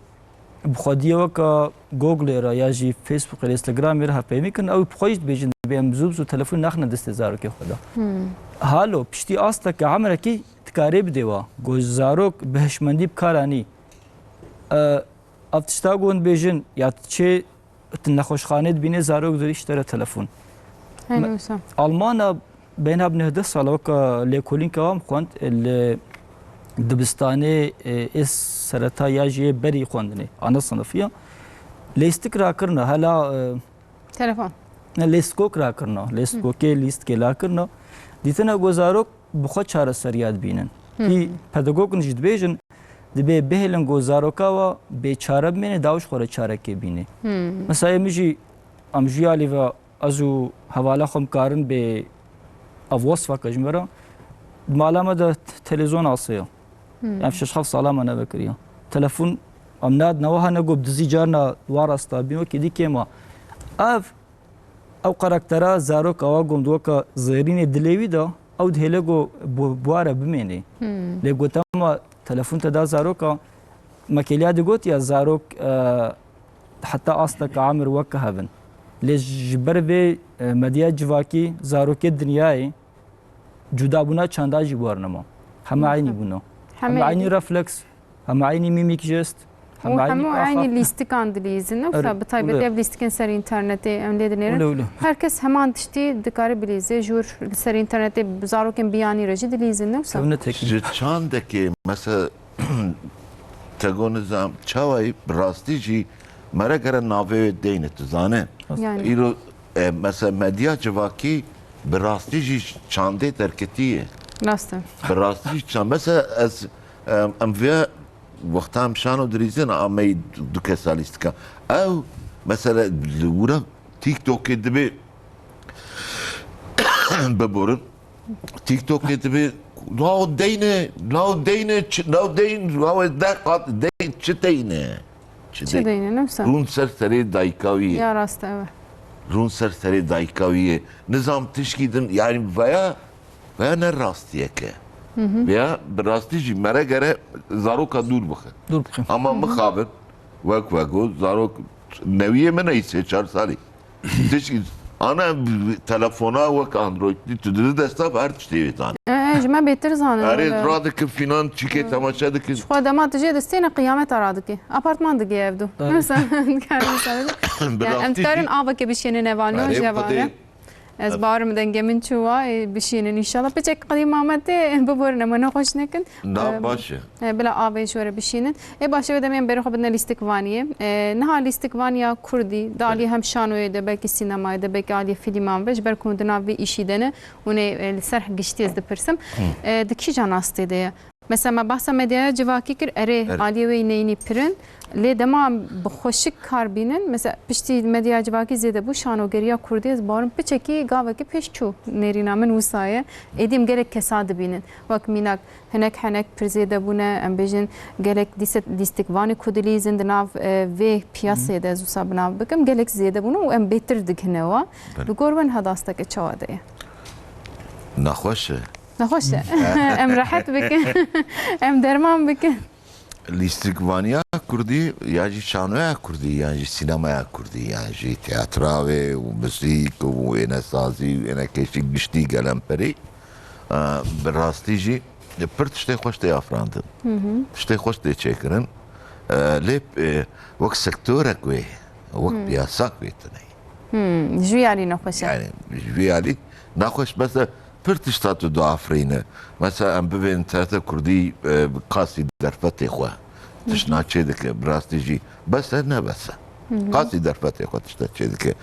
bi xwediyê weka Google re ya jî Facebook re, Instagram re hevpeyvîn kirin, ew bi xwe jî dibêjin, dibê em zû bi zû telefonê naxine destê zarokê xwe de. Hmm. Halo, piştî asteke emrekî dikarê bidê wa. Go zarok bi hişmendî bi kar anî. E, ev tişta gon bêjin, ya tu çê tu nexweşxanê dibînê zarok dirî ji te re telefon. Hene Me-, wisa. Almana beyna bi neh deh sala weka lêkolînka wan xwend, e, li dibistanê, e, ê sereta ya jî yê berî xwendinê, ana sinifiya. Lêstik rakirina, hela, e, Telefon. ne, lêstkok rakirina, lêstkokê, lîstikê lakirina. Dîtina ku zarok bi xwe çareseriya dibînin. Hı. Kî pedagogin jî dibêjin, dibê bihêlin ku zaroka we bêçare bimêne, dawiş xwe re çarekê bîne. Hı. Mesela, ê min jî, em jû alî ve ez û hevala xwe em karin bê ev wesfeke ji me re. Di mala me de t-, televîzyon asê ye. Hı. Em şeş heft sala me nevekiriye. Telefon em nadine we, hene ku bi dizî carna wa rasta bîn wekî dî kêm e. Ev Ew karaktera zarok awa gom di weka zêrînê dilê wî de, ew dihêle ku bi-, bi ware bimênê. Lê gote ma telefon te da zaroka, me kêliya digot ya zarok, e, heta asteke amir weke hev in. Lê ji ber vê, e, medya civakî zarokê dinyayê cudabûna çanda jî bi war nema. Heme eynî bûne. Heme Heme eynî eynî. refleks, heme eynî mîmîk jest, Û heme eynî hemû eynî axa. lîstikan dilîzin, ne wisa? Öyle, Bi taybetî öyle. ev lîstikên ser înternetê em lê dinêrin. Öyle, öyle. Her kes heman tiştî dikare bilîze, jûr li ser înternetê zarokên biyanî re jî dilîzin, ne wisa? Kevine tekî. Ji çandekê, mesela, te got nizam, çawayî bi rastî jî mere gere navê wê deyne, tu zane? Yani. Îro, e, mesela medya civakî bi rastî jî çandê derketiye. Rast e. Bi rastî jî çand. Mesela ez, e, em vê wexta em şano dirîzin ameyî du kesa lîstika. Ew, mesela li wira TikTokê dibe biborin. TikTokê dibe, "Naw deyne, naw deyne, çi, naw deyn, naw ez deh qat deyn, çi deyne?" Çi Çi dey-, deyne, ne wisa? Rûn ser serê dayika wî ye. Ya rast e, evet. Rûn ser serê dayika wî ye. Nizam tişkî din, yani veya, veya ne rastiyeke. Veya bi rastî jî mere gere zaroka dûr bixe. Dûr bixe. Ama mixabin, wek, wek o zarok newiyê min ey sê çar salî. Tişt, ana telefona wek Android, tu didi desta her tiştê wê zanî. E, e, ji me bêtir zanin Erê, öyle. Radikin filan çîkê temaşe dikin. Ji xwe dema tu jê distêne qiyameta radikê. Apartman digê ev du. Tabii. Mesela, dikarin mesela. Bi Yani, em rastî dikarin jî. Aveke bişênin evan, Erê, jevane. Xwedê. Ez barim dengê min çûwa, e, bişînin înşallah. Piçek qedî Mametê biborin, em nexweş nekin. Na, Em, baş e. e, bila avê ji we re bişînin. Ê baş e, wê demê em berê xwe bidine lîstikvaniyê. E, niha lîstikvaniya kurdî, di alî hem şanoyê de, belkî sînemayê de, belkî alî fîlman ve, ji ber ku hûn di nav vê îşî de ne, hûn ê, e, li ser giştî ez dipirsim. E, di kîjan astê de ye? Mesela me behsa medyaya civakî kir, erê, Erê. aliyê wê yî neyînî pir in. Lê dema bi xweşik kar bînin, mesela piştî medyaya civakî zêde bû, şanogeriya kurdî ez bawerim piçekî gavekî pêş çû. Nêrîna min wisa ye. Êdî em gelek kesa dibînin. Wek mînak hinek henek pir zêde bûne, em bêjin gelek dîse-, dîstikvanê ku dilîzin di nav, e, vê piyasê de ez wisa bi nav bikim, gelek zêde bûne û em bêtir digihine wa. Belê. Li gor we niha dasteke çawa de ye? Nexweş e. Nexweş e. Em rehet bikin. Em derman bikin. Lîstikvaniya kurdî, ya jî şanoya kurdî, ya jî sînemaya kurdî, ya jî teatra wê û muzîk û wênesazî û wênekêşî giştî gelemperî, e, bi rastî jî pir tiştê xweş tê afirandin. Tiştê xweş tê çêkirin. E, lê, e, wek sektorek wê, wek piyasak wê tune. Hmm, ji vî alî nexweş e. Yani, ji vî alî nexweş, mesela pir tişta tu diafirîne. Mesela em bivên interneta kurdî, e, qasî derfetê xwe. Tişt naçê dike, bi rastî jî bes e, ne bes e. Qasî derfetê xwe tişta çê dike.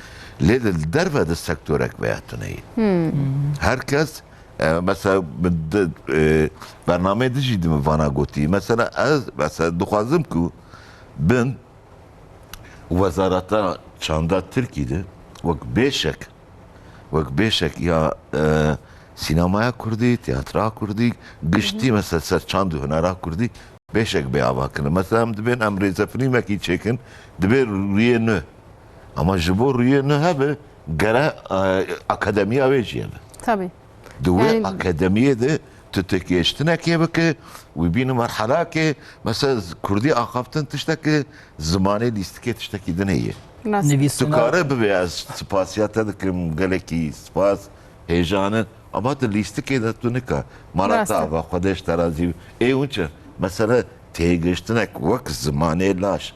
Lê li derve de sektorek veya tune ye. Her kes, e, mesela min di, e, bernameyê din jî di min vana gotî. Mesela ez, mesela dixwazim ku bin Wezareta Çanda Tirkî de wek bêşek, wek bêşek ya, e, sînemaya kurdî, tiyatra kurdî, giştî mesela ser çand û hunera kurdî bêşek bê avakirin. Mesela em dibên em rêzefîlmekî çêkin, dibê rûyê nû. Ama ji bo rûyê nû hebe, gere, e, akademiya wê jî hebe. Tabii. Di wê Yani akademiyê de tu têgihiştinekê bike, wî bîne merhelakê, mesela z-, kurdî axaftin tiştekî, zimanê lîstikê tiştekî din heye. Rast. Tu Nivîsina kare bibê, ez spasiya te dikim, gelekî spas, hêjanin, ama tu lîstikê de tu nika. Mala Rast te e. ava, Xwedê ji te razî be. Ê winçe, mesela têgihiştinek wek zimanê laş.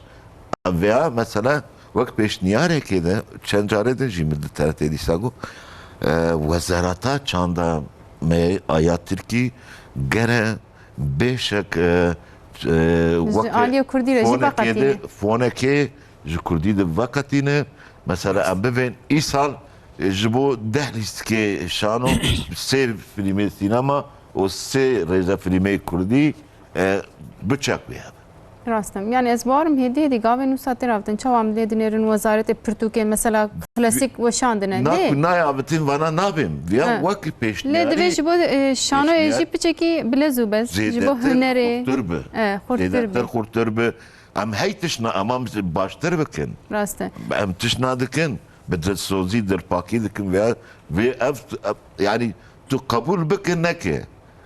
Veya mesela wek pêşniyarekê de çend carê de jî min di T R T dîsa got, e, Wezareta Çanda me aya Tirkî gere bêşek, e, e, Ji wek aliyê kurdî re jî fonekê de, veqetîne. fonekê ji kurdî de veqetîne. Mesela em bivên îsal, e, ji bo deh lîstikê şano, sê fîlmê sînema û sê rêzefîlmê kurdî, e, biçak bê hebe. Rast e. Yani ez bawerim hêdî hêdî gavên wisa tê ravtin. Çawa em lê dinêrin wezaretê pirtûkên mesela klasîk weşandine. Na Lê ku nayê avêtin vana nabêm. Viya Ha. wek pêşniyarî. Lê divê ji bo, e, şanoyê Pêşniyar. jî piçekî bilez û bez. Ji bo Zêdetir hunerê. xurtir bi. E, xurtir Zêdetir bi. xurtir bi. Em hey tişna, em, em baştir bikin. Rast e. Em tişna dikin. bi dilsozî, dilpakî dikim vê, vê ev, ev, yanî tu qebûl bike neke.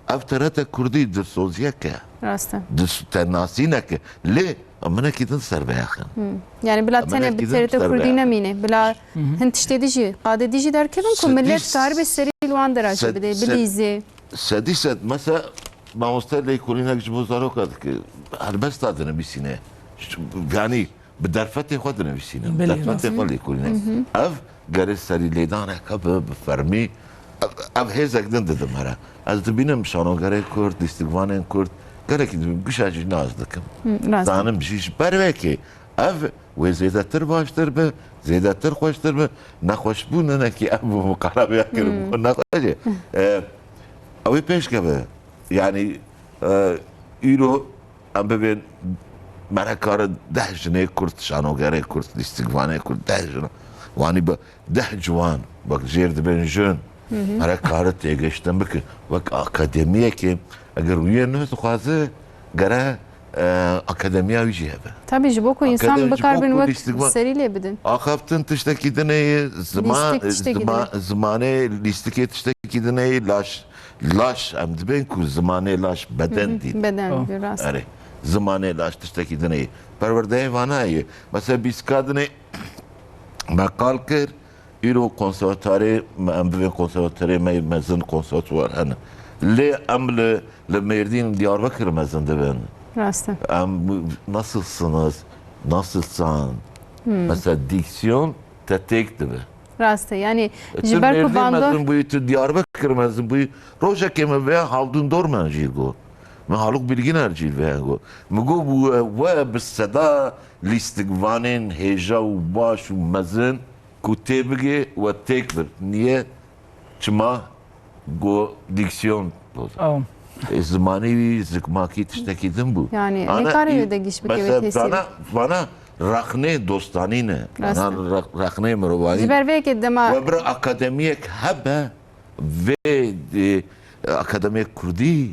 Ev T R T Kurdî dilsoziyek e. Rast e. Dis-, te nasînek e. Lê em hinekî din ser vê axin. Hmm. Yani bila Em tenê hinekî bi din T R T ser vê Kurdî axin. Nemîne. Bila Hı hı. hin tiştê dijî, qadê dijî derkevin ku Sedî millet karibe serî li wan derajî sed-, bide, sed-, bilîzê. Sedî sed. Mesela mamoste lêkolînek ji bo zaroka dike. Helbesta dinivîsîne. Yanî bi derfetê xwe dinivîsînin. Belê, Derfetê rast. xwe lêkolîne. Hı hı. Ev gerê serî lêdanek hebe bi fermî. Ev, ev hêzek din didime re. Ez dibînim şanogerê Kurd, lîstikvanên Kurd, gelekî dibînim, gişa jî nas dikim. Hı, rast. Zanim jî ji ber wê kê ev wê zêdetir baştir bi, zêdetir xweştir bi, nexweşbûn hinekî ev bû miqalabiya kirim. Hı. Nexweş e. E, ew ê pêş keve. Yani, e, îro em bibên mere kare deh jinê Kurd, şanogerê Kurd, lîstikvanê Kurd, deh jin. Wanî bi deh ciwan, wek jêr dibên jin, Hı hı. mere kare têgiştin bikin. Wek akademiyekê, eger rûyê nû dixwaze, gere, e, akademiya wî jî hebe. Tabii, ji bo ku însan Akademi-, ji bo bikarbin ku wek lîstikvan-, serî lê bidin. Axaftin tiştekî dinê ye, zima-, Lîstik tiştekî zima-, dinê. zimanê lîstikê tiştekî dinê ye, laş Laş, em dibên ku zimanê laş beden Hı hı, dît. beden Oh. dît, rast. Erê, zimanê laş tiştekî dinê ye. Perwerdeyê vana ye. Mesela bîstka dinê me qal kir, îro konservatuarê me, em bibên konservatuarê me yê mezin konservatuar hene. Lê em li, li Mêrdîn, Diyarbekir mezin dibin. Rast e. Em nasılsınız? Nasılsan? Hmm. Mesela diksiyon te têk dibe. Rast e. Yani E, ji tu ber ku Mêrdîn bandor mezin bûyî, tu Diyarbekir mezin bûyî. Rojekê min vêya Haldun Dorman jî got. Min Haluk Bilginer jî vêya got. Min got, we, we bi seda lîstikvanên hêja û baş û mezin ku tê bigê we têk bir. Niye? Çima? Go diksiyon doza. Aw. E, zimanî wî zikmakî tiştekî din bû. Yani, Ana nêkarê î-, wê de giş bikeve mesela tesîr. Vana, vana rexnê dostanî ne. Rast e. Vana rex-, rexnê mirovahî. Ji ber vê yekê dema We bir akademiyek hebe vê, e, akademiyek kurdî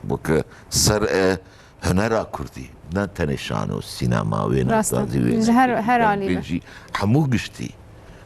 weke ser, e, hunera kurdî. Ne tenê şano, sînema, wêne Rast e. sazî, wêne Ji her, her alî be. jî hemû giştî.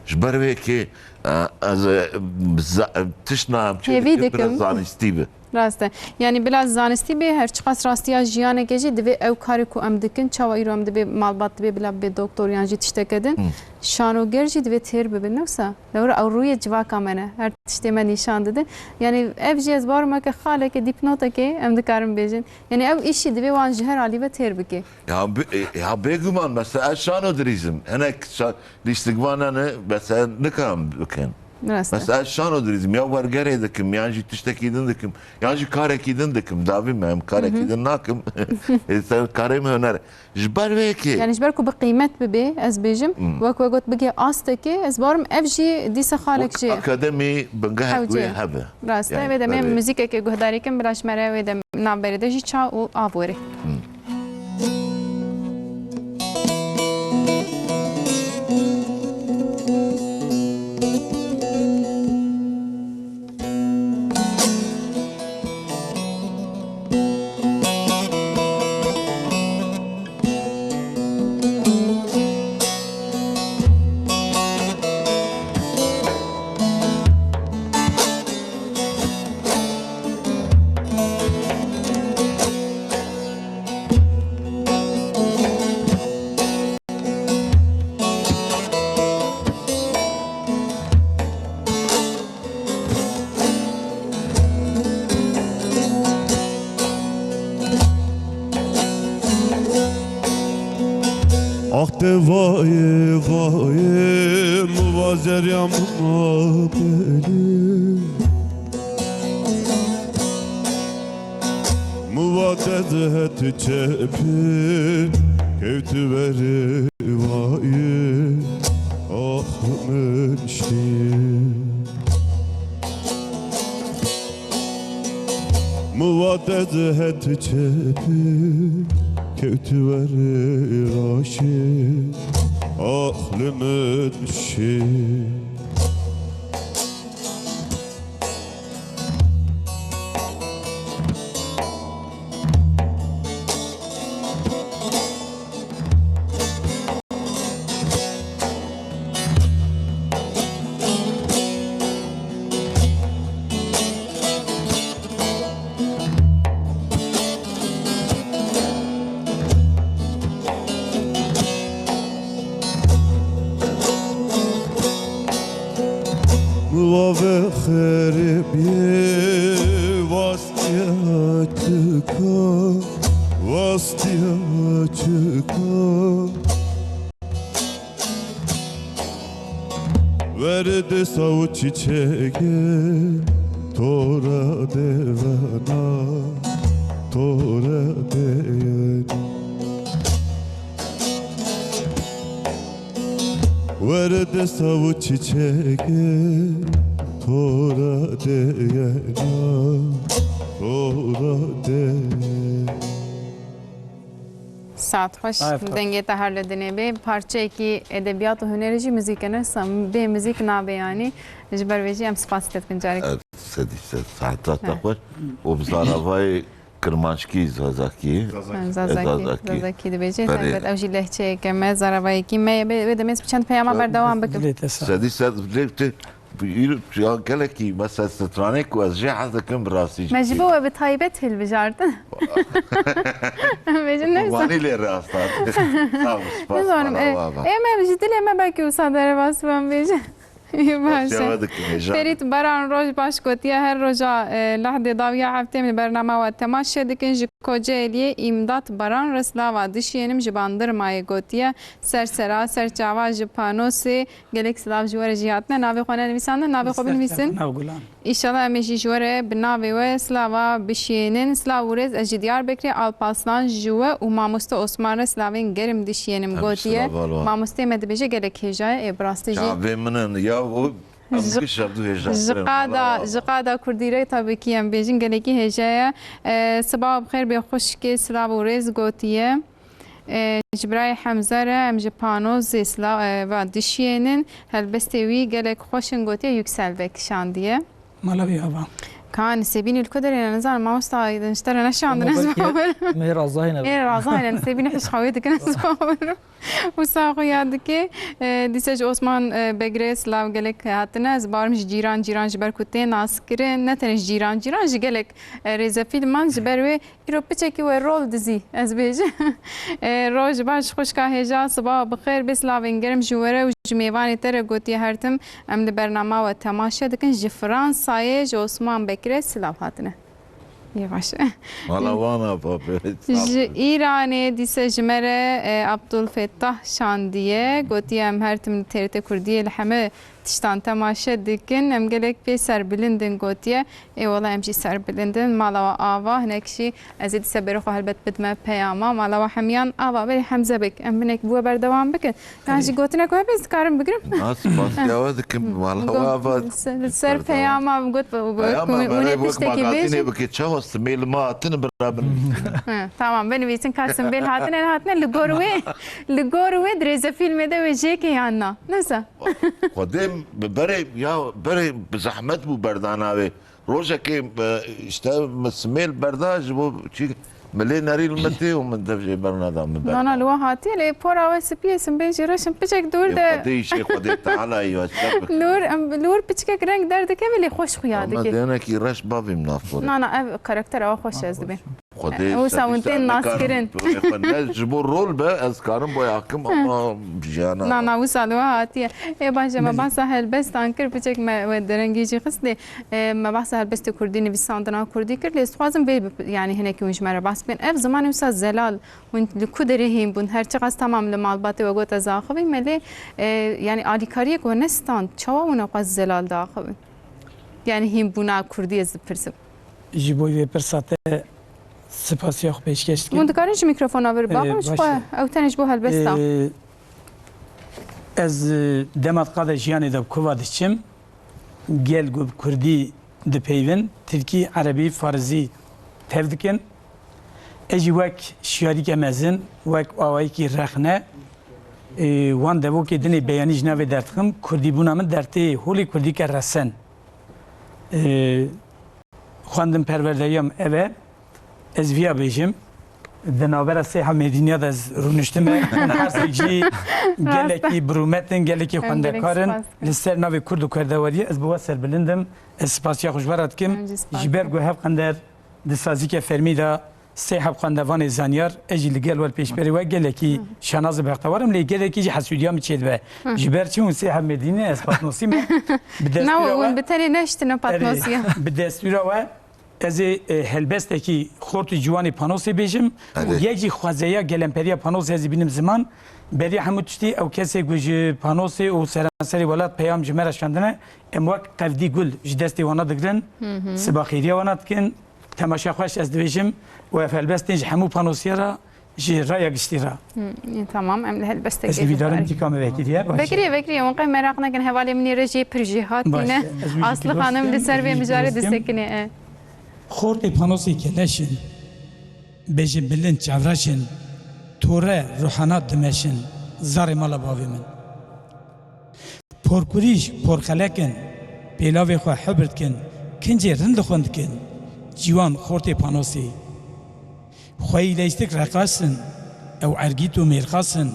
Ji ber wê yekê, e, ez, e, za-, tiştna em çê Hêvî dikin, dikim. biraz zanistî bi. Rast e. Yani bila zanistî bê, her çiqas rastiya jiyaneke jî divê ew karê ku em dikin, çawa îro em dibê malbat dibê bila bê doktor yan jî tişteke din. Hı. Şanoger jî divê têr bibe. Ne wisa? Lewra ew rûyê civaka me ne. Her tiştê me nîşan dide. Yani ev jî ez bawer me ke xaleke dîpnoteke em dikarin bêjin. Yani ew îşî divê wan ji her alî ve têr bike. Ya bi-, e, ya bêguman mesela ez şano dirîzim. Hinek şa-, lîstikvanan e, mesela nikarin bikin. Rast e. Mesela ez şano dirîzim. Ya wergerê dikim, yan jî tiştekî din dikim, yan jî karekî din dikim. Davî me em karekî Hı hı. din nakim. E, ser karê me huner. Ji ber wê yekê. Yani ji ber ku bi qîmet bibe, ez bêjim, Hmm. wek we got bigê astekê, ez barim ev jî dîsa xalek Wek jî akademî bingehek Hewce. wê hebe. Rast e, Yani, wê demê berê. muzîkekê guhdarî kim, bila ji me re wê dem navberê de jî ça û av were. Hmm. Ax te vayê, vayê, muvazer ya mabeli. Muvat ez het çepî kewti verê vayê, ax min şî. Muvat ez het çepî kewti verê raşê, ax li min şî. Bavê xerîbiyê vastiya çika, vastiya çika. Were desa û çiçekê tora devena, tora devena. Were desa û çiçekê tora deyena, tora deyena. Saet xweş. Ay, xweş. Dengê te her li dinê bê. Parçeyekî edebiyat û hunerê jî muzîk e, ne sa-, bê muzîk nabe yanî. Ji ber vê jî em spasî te dikin carek. Ev sedî sed saeta te xweş. Û bi zaravayê Kirmanckî, Zazakî. Zazakî. Zazakî, Zazakî. Zazakî dibêje. Belê. Helbet ew jî lehçeyeke me, zaravayekî me ye. Bê, bê demê ez bi çend peyama berdewam bikim. Dilê te sax. Sedî sed, dilê te, îro, ya gelekî, mesela stranê ku ez jê hez dikim bi rastî jî. Me ji bo we bi taybet hilbijardin. Bêjin ne? Wanî lê rast hat. Sağ ol, spas. Nizanim, bana e, baba. E, me ji dilê me belkî wisa derbas bibin bêjin. Baş e. Siyava dikim, hêja. Ferît Baran, roj baş gotiye, her roja, e, lehdê dawiya heftê min bernama we temaşe dikin. Ji Kocaeliyê Îmdat Baran re silava dişiyênim, ji Bandırmayê gotiye. Ser sera, ser çava, ji Panosê gelek silav ji we re jî hatine. Navê xwe nenivîsandin, navê xwe binivîsin. Nav Gulan. Îşallah em ê jî ji we re bi navê we silava bişiyênin. Silav û rêz, ez ji Diyarbekirê Alpaslan ji we û mamoste Osman re silavên germ dişiyênim gotiye. Mamoste me dibêje gelek hêja ye, ê bi rastî jî. Çavê min in, ya o, em Ji, giş ev du hêja ji kirin, qada, wala. Ji qada kurdî re tabii ki em bêjin gelekî hêja ye. E, sibawa bi xêr bê xwişkê, silav û rêz gotiye. E, ji birayê Hemze re em ji Panozê sila-, e, va dişiyênin. Helbestê wî gelek xweş in gotiye, Yüksel Bek şandiye. Mala wî ava. Ka Nisêbînî li ku derê ne, nizanim, mamosta, ji te re neşandin, ez bawerim. Mê razayne. Ê razayne, Nisêbînî hişxawê dikin, ez bawerim. Wisa xuya dike. E, dîse ji Osman, e, Begre silav gelek hatine. Ez bawerim ji cîran cîran ji ber ku tê naskirin. Ne tenê ji cîran cîran, ji gelek, e, rêzefîlman ji ber wê. Îro piçekî we rol dizî, ez bêjim. E, roj baş xwişka hêja, siba bi xêr bê, silavên germ ji we re û ji mêvanê te re gotiye her tim. Em li bernama we temaşe dikin. Ji Fransayê ji Osman Bekirê silav hatine. Yê baş. Mala wan a, babê. Ji Îranê dîse ji me re, e, Abdulfettah şandiye. Gotiye em her tim li T R T Kurdiyê li heme tiştan temaşe dikin. Em gelek pê serbilind in gotiye. Ê wela em jî serbilind in. Mala we ava, hinek jî ez ê dîse berê xwe helbet bidime peyama. Mala we hemiyan ava, berê Hemze bik. Em hinek bi we berdewam bikin. Yan jî gotinek we hebe ez dikarim bigirim. Na, spasiya we dikim. Mala we ava. Li ser peyama got, hûn ê tiştekî bêjin. Bike çawa simêl ma hatine bira binivîsin. He, tamam, binivîsin ka simêl hatine, hatine li gor wê, li gor wê di rêzefîlmê de wê jêkê yan na. Neyse. Xwedê berê, ya berê bi zehmet bû berdana wê. Rojekê, e, işte, min simêl berda ji bo çi, min lê nerî li min tê û min dev jê berneda, min berda. Na, na, li we hatiye, lê pora we spî ye, simbêl jî reş in, piçek dûr de. Xwedê îşê Xwedê Teala ye, ez çi bikim? Li wir, em, li wir piçkek reng derdikeve, lê xweş xuya dike. Ama denekî reş bavîm nav porê. Na, na, ev karaktera we xweş e, ez dibêm. Xwedê. Wisa hûn tên naskirin. Xwe ne ji bo rol be, ez karim boya kim, ama jiyana. Na, na, wisa li we hatiye. Ê baş e, me behsa helbestan kir, piçek me we derengê jî xist lê, e, me behsa helbestê kurdî, nivîsandina kurdî kir, lê ez dixwazim vê bi, yanî hinekî hûn ji me re behs bikin. Ev zimanê wisa zelal, hûn li ku derê hîn bûn? Her çiqas tamam li malbatê we got ez axivîm, me lê, e, yanî alîkariyek we nestand, çawa hûn ewqas zelal diaxivin? Yanî hînbûna kurdî ez dipirsim. Ji bo vê pirsa te spasiya xwe pêşkeş dikim. Hûn dikarin ji mîkrofona vir biaxivin, ji xwe, ew tenê ji bo helbesta. Ee, ez, e, dema qada jiyanê de bi ku va diçim, gel ku bi kurdî dipeyvin, tirkî, erebî, farizî tev dikin. Ez jî wek şiyarîke mezin, wek awayekî rexne, e, wan devokê dinê beyanî ji navê derdixim, kurdîbûna min dertê holê kurdîke resen. E, xwendin perwerdeya min ev e. Ez viya bêjim. Di navbera sê hemêdîniya de ez rûniştime. Her sêk jî gelekî birûmet in, gelekî xwendekar in. Li ser navê Kurd û Kurdewariyê ez bi we serbilind im. Ez spasiya xwe ji we re dikim. Ji ber ku hev qender di sazîke fermî de sê heb xwendevanê zanyar, ez jî li gel we li pêşberî we gelekî şanaz û bextewar im, lê gelekî jî hesûdiya min çêdibe. Ji ber çi hûn sê heb Mêrdînî ne, ez Patnosî me. Bi destûra we hûn bi tenê neştine Patnosiya. Erê, bi destûra we ez ê, e, helbestekî xort û ciwanê Panosê bêjim û Erê. yek jî xwezeya gelemperiya Panosê ez ê bînim ziman. Beriya hemû tiştî ew kesê ku ji Panosê û seranserê welat peyam ji me re şandine, em wek qevdî gul ji destê wana digirin, siba xêriya wana dikin. Temaşa xweş ez dibêjim û ev helbestên ji hemû Panosiya re ji raya giştî re. Hmm, tamam, em li helbestekê Ez ê vîdarim dixwarin. Tîka me vekiriye, baş e. Vekiriye, vekiriye, wan qey meraq nekin, hevalê min ê re jê pir jêhatî Baş ne. e, ez wî Aslı jî Xanim li ser vê jî mijarê disekine, e. Xortê Panosê keleş in, bejin bilind çavreş in, tore ruhana dimeşin, zarê mala bavê min. Porkurîş, porxelek in, pêlavê xwe hibir dikin, kincê rind li xwe dikin, ciwan xortê Panosê. Xweyî leyztik reqas in, ew ergît û mêrxas in,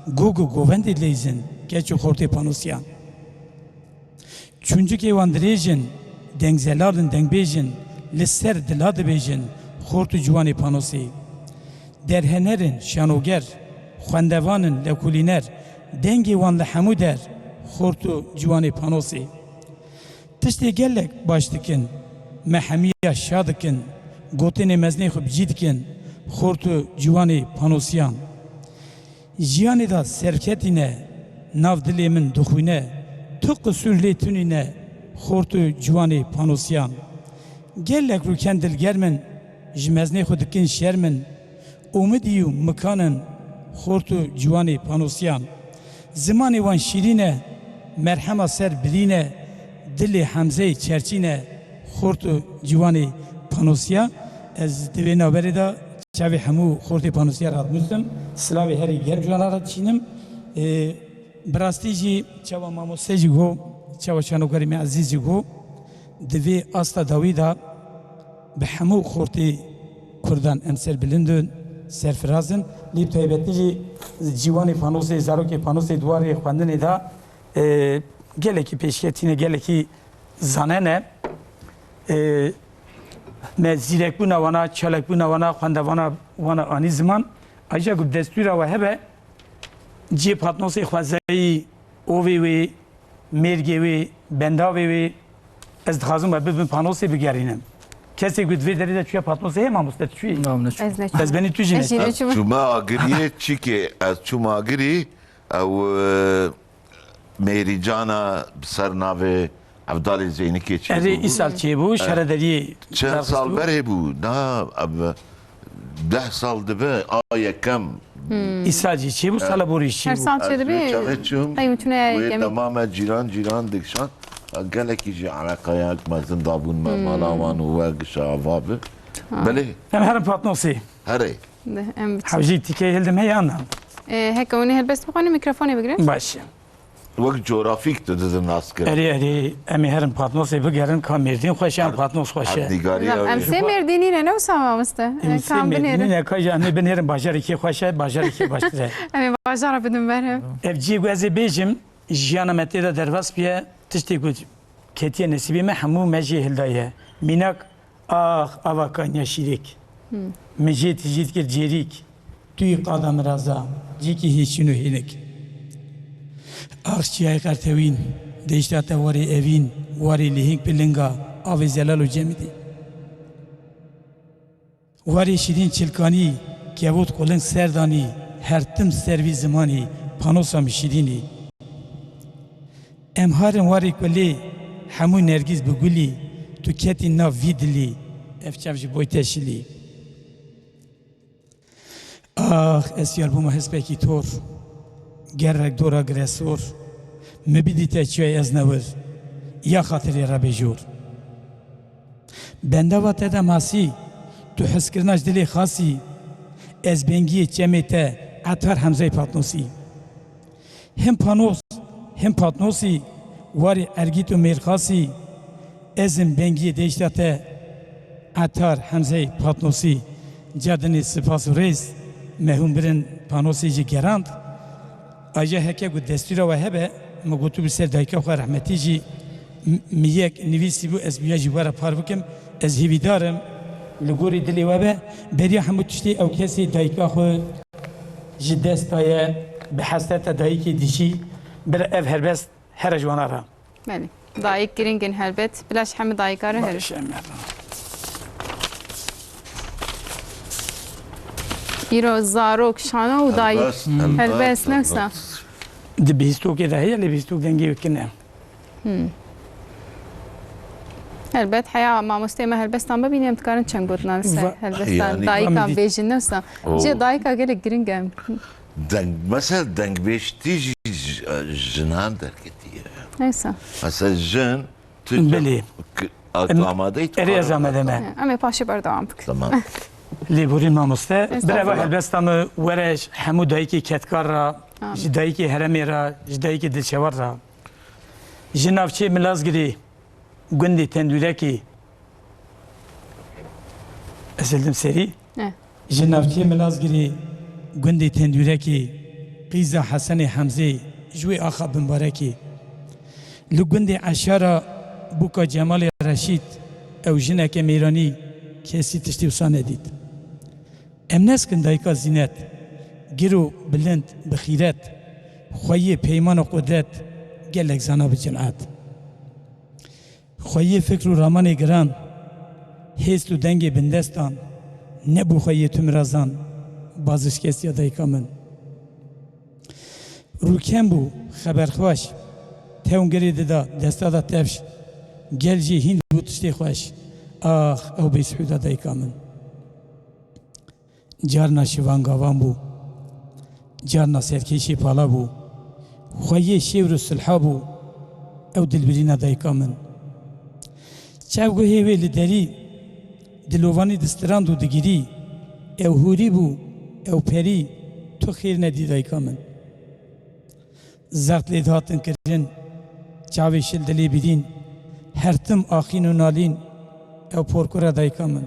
gog û govendê dileyzin, keç û xortê Panosiyan. Çûncikê wan dirêj in, deng zelal in, dengbêj in, li ser dila dibêjin, xort û ciwanê Panosê. Derhener in, şanoger, xwendevan in, lekolîner, dengê wan li hemû der, xort û ciwanê Panosê. Tiştê gelek baş dikin, me hemiya şa dikin, gotinê mezinê xwe bi cî dikin, xort û ciwanê Panosiyan. Jiyanê de serketî ne, nav dilê min dixwîne, tu qisûr lê tunî ne, xort û ciwanê Panosiyan. Gelek rûken dilgerm in, ji mezinê xwe dikin şerm in, umidî û mikan in, xort û ciwanê Panosiyan. Zimanê wan şîrîn e, merhema ser bilîn e, dilê Hemzeyê çerçîn e, xort û ciwanê Panosiya. Ez di vê navberê de çavê hemû xortê Panosiya re dimûsim, silavê herî germ ji wana re dişînim. Ê, bi rastî jî çawa mamoste jî got, çawa şanogerê me ezîz jî got, di vê asta dawî de bi hemû xortê Kurdan em serbilind in, serfiraz in. Lê bi taybetî jî ciwanê Panosê, zarokê Panosê di warê xwendinê de, e, gelekî pêşketî ne, gelekî zane ne. E, me zîrekbûna wana, çalakbûna wana, xwendevana wana anî ziman. Ayrıca ku bi destûra we hebe, cihê Patnosê xwezayî, ovê wê, mêrgê wê, bendavê wê, ez dixwazim we bibin Panosê bigerînim. Kesê ku di vê derê de çûye Patnosê heye, mamoste, tu çûyî? Na, min neçû. Ez neçûm. Ez benî tu jî neçû. Ez çûme Agiriyê, çikê ez çûme Agirî, ew, e, Mêrîcana bi ser navê Evdalê Zeynikê çêbû. Erê, îsal çêbû, şaredariyê çend sal berê bû? Na, ev deh sal dibe, a yekem. Îsal jî çêbû, sala borî jî çêbû. Her sal çêdibe. Ez wê çaxê çûm, qey min tune ya wê yekemî. Temame cîran cîran dikişan. Gelekî jî eleqeya mezin dabûn me mala wan û we gişa ava bi. Belê. Em herin Patnosê. Herê. De, em biçin. Hewjî tîkeyê hildim heye, anna. E, heke hûn ê helbest bixwînin, mîkrofonê bigirin. Baş e. Wek coğrafîk tu didin nas kirin. Erê, erê, em ê herin Patnosê bigerin, ka Mêrdîn xweş e, em Patnos xweş e. Em sê Mêrdînî ne, ne wisa mamoste? Em sê Mêrdînî ne, ka jî em ê binêrin bajarekî xweş e, bajarekî baştir e. Em ê bajara bidin ber hev. Ev cihê ku ez ê bêjim, jiyana me tê de derbas bûye, tiştê ku ketiye nesîbê me, hemû me jê hildaye. Mînak, Ax, ava kaniya şîrêk. Min jê tijî dikir cêrîk. Tu yî qada miraza, cîkî hêşîn û hênik. Ax çiyayê qertewîn, deşta te warê evîn, warê lihênk bi linga, avê zelal û cemidî. Warê şîrîn çilkanî, kevot quling serdanî, her tim ser vî zimanî, panosa min şîrînî. Em harin warê kulê, hemû nergîz bi gulî, tu ketî nav vî dilî, ev çav ji boy te şilî. Ax, ez yar bûma hespekî tor, gerek dora giresor, mi bidî te çiyayê ez newir, ya xatirê Rebê jor. Bendava te de masî, tu hizkirina ji dilê xasî, ez bengiyê çemê te, Etar Hemzeyê Patnosî. Him Panos, him Patnosî, warê ergît û mêrxasî, ez im bengiyê deşta te, Etar Hemzeyê Patnosî. Cardinê spas û rêz, me hûn birin Panosê jî gerand. Aja heke ku destûra we hebe, min gotibû ser dayika xwe rehmetî jî m-, mi yek nivîsîbû, ez bi ya jî we re par bikim. Ez hêvîdar im, Li gorî dilê we be, beriya hemû tiştê ew kesê dayika xwe ji dest daye, bi hesreta dayikê dijî, bila ev helbest here ji wana re. Belê. Dayik giring in helbet. Bila ji hemû dayika re here. Baş em. Îro zarok, şano û dayik. Helbest, helbest, helbest, ne wisa? Di bihîstokê de heye, lê bihîstok dengê wê kin e. Hmm. Helbet, heya mamosteyê me helbestan bibîne, em dikarin çend gotinan li ser helbestan, yanî, dayikan bêjin, ne wisa? Oo. Cê dayika gelek giring e. Deng, mesela dengbêjtî jî j-, jinan derketiye. Neyse. Mesela jin, tu Belê. K-, a-, tu Em, amadeyî, tu erê ez karin amade me. Em ê paşê berdewam bikin. Tamam. Lêborîn mamoste, Estağfurullah. Bireva helbesta me were ji hemû dayikê kedkar ra, Amin. Ji dayikê heremê ra, ji dayikê dilşewar ra. Ji navçeyê Milazgirê, gundê Tendûrekê, ez hildim serî. Eh. Ji navçeyê Milazgirê, gundê Tendûrekê, qîza Hesenê Hemzê, ji wê axa Bimbarekê. Li gundê Eşara, bûka Cemalê Reşîd, ew jineke mêranî, kesî tiştî wisa nedît. Em neskin dayika Zînet, gir û bilind bi xîret, xweyê peymana qudret, gelek zana bi cilet. Xweyê fikr û ramanê giran, hêst û dengê bindestan, nebû xweyê tu mirazan, bazişkestiya dayika min. Rûken bû, xeberxweş, tewn girê dida, desta da tevş, gel jê hîn bû tiştê xweş, ax, ew bêsihûda dayika min. Carna şivan gavan bû, carna serkêşê pala bû, xweyê şêwr û silha bû, ew dilbirîna dayika min. Çavguhê wê li derî, dilovanî distirand û digirî, ew hûrî bû, ew perî, tu xêr nedî dayika min. Zext lê dihatin kirin, çavê şil dilê bîrîn, her tim axîn û nalîn, ew porkura dayika min.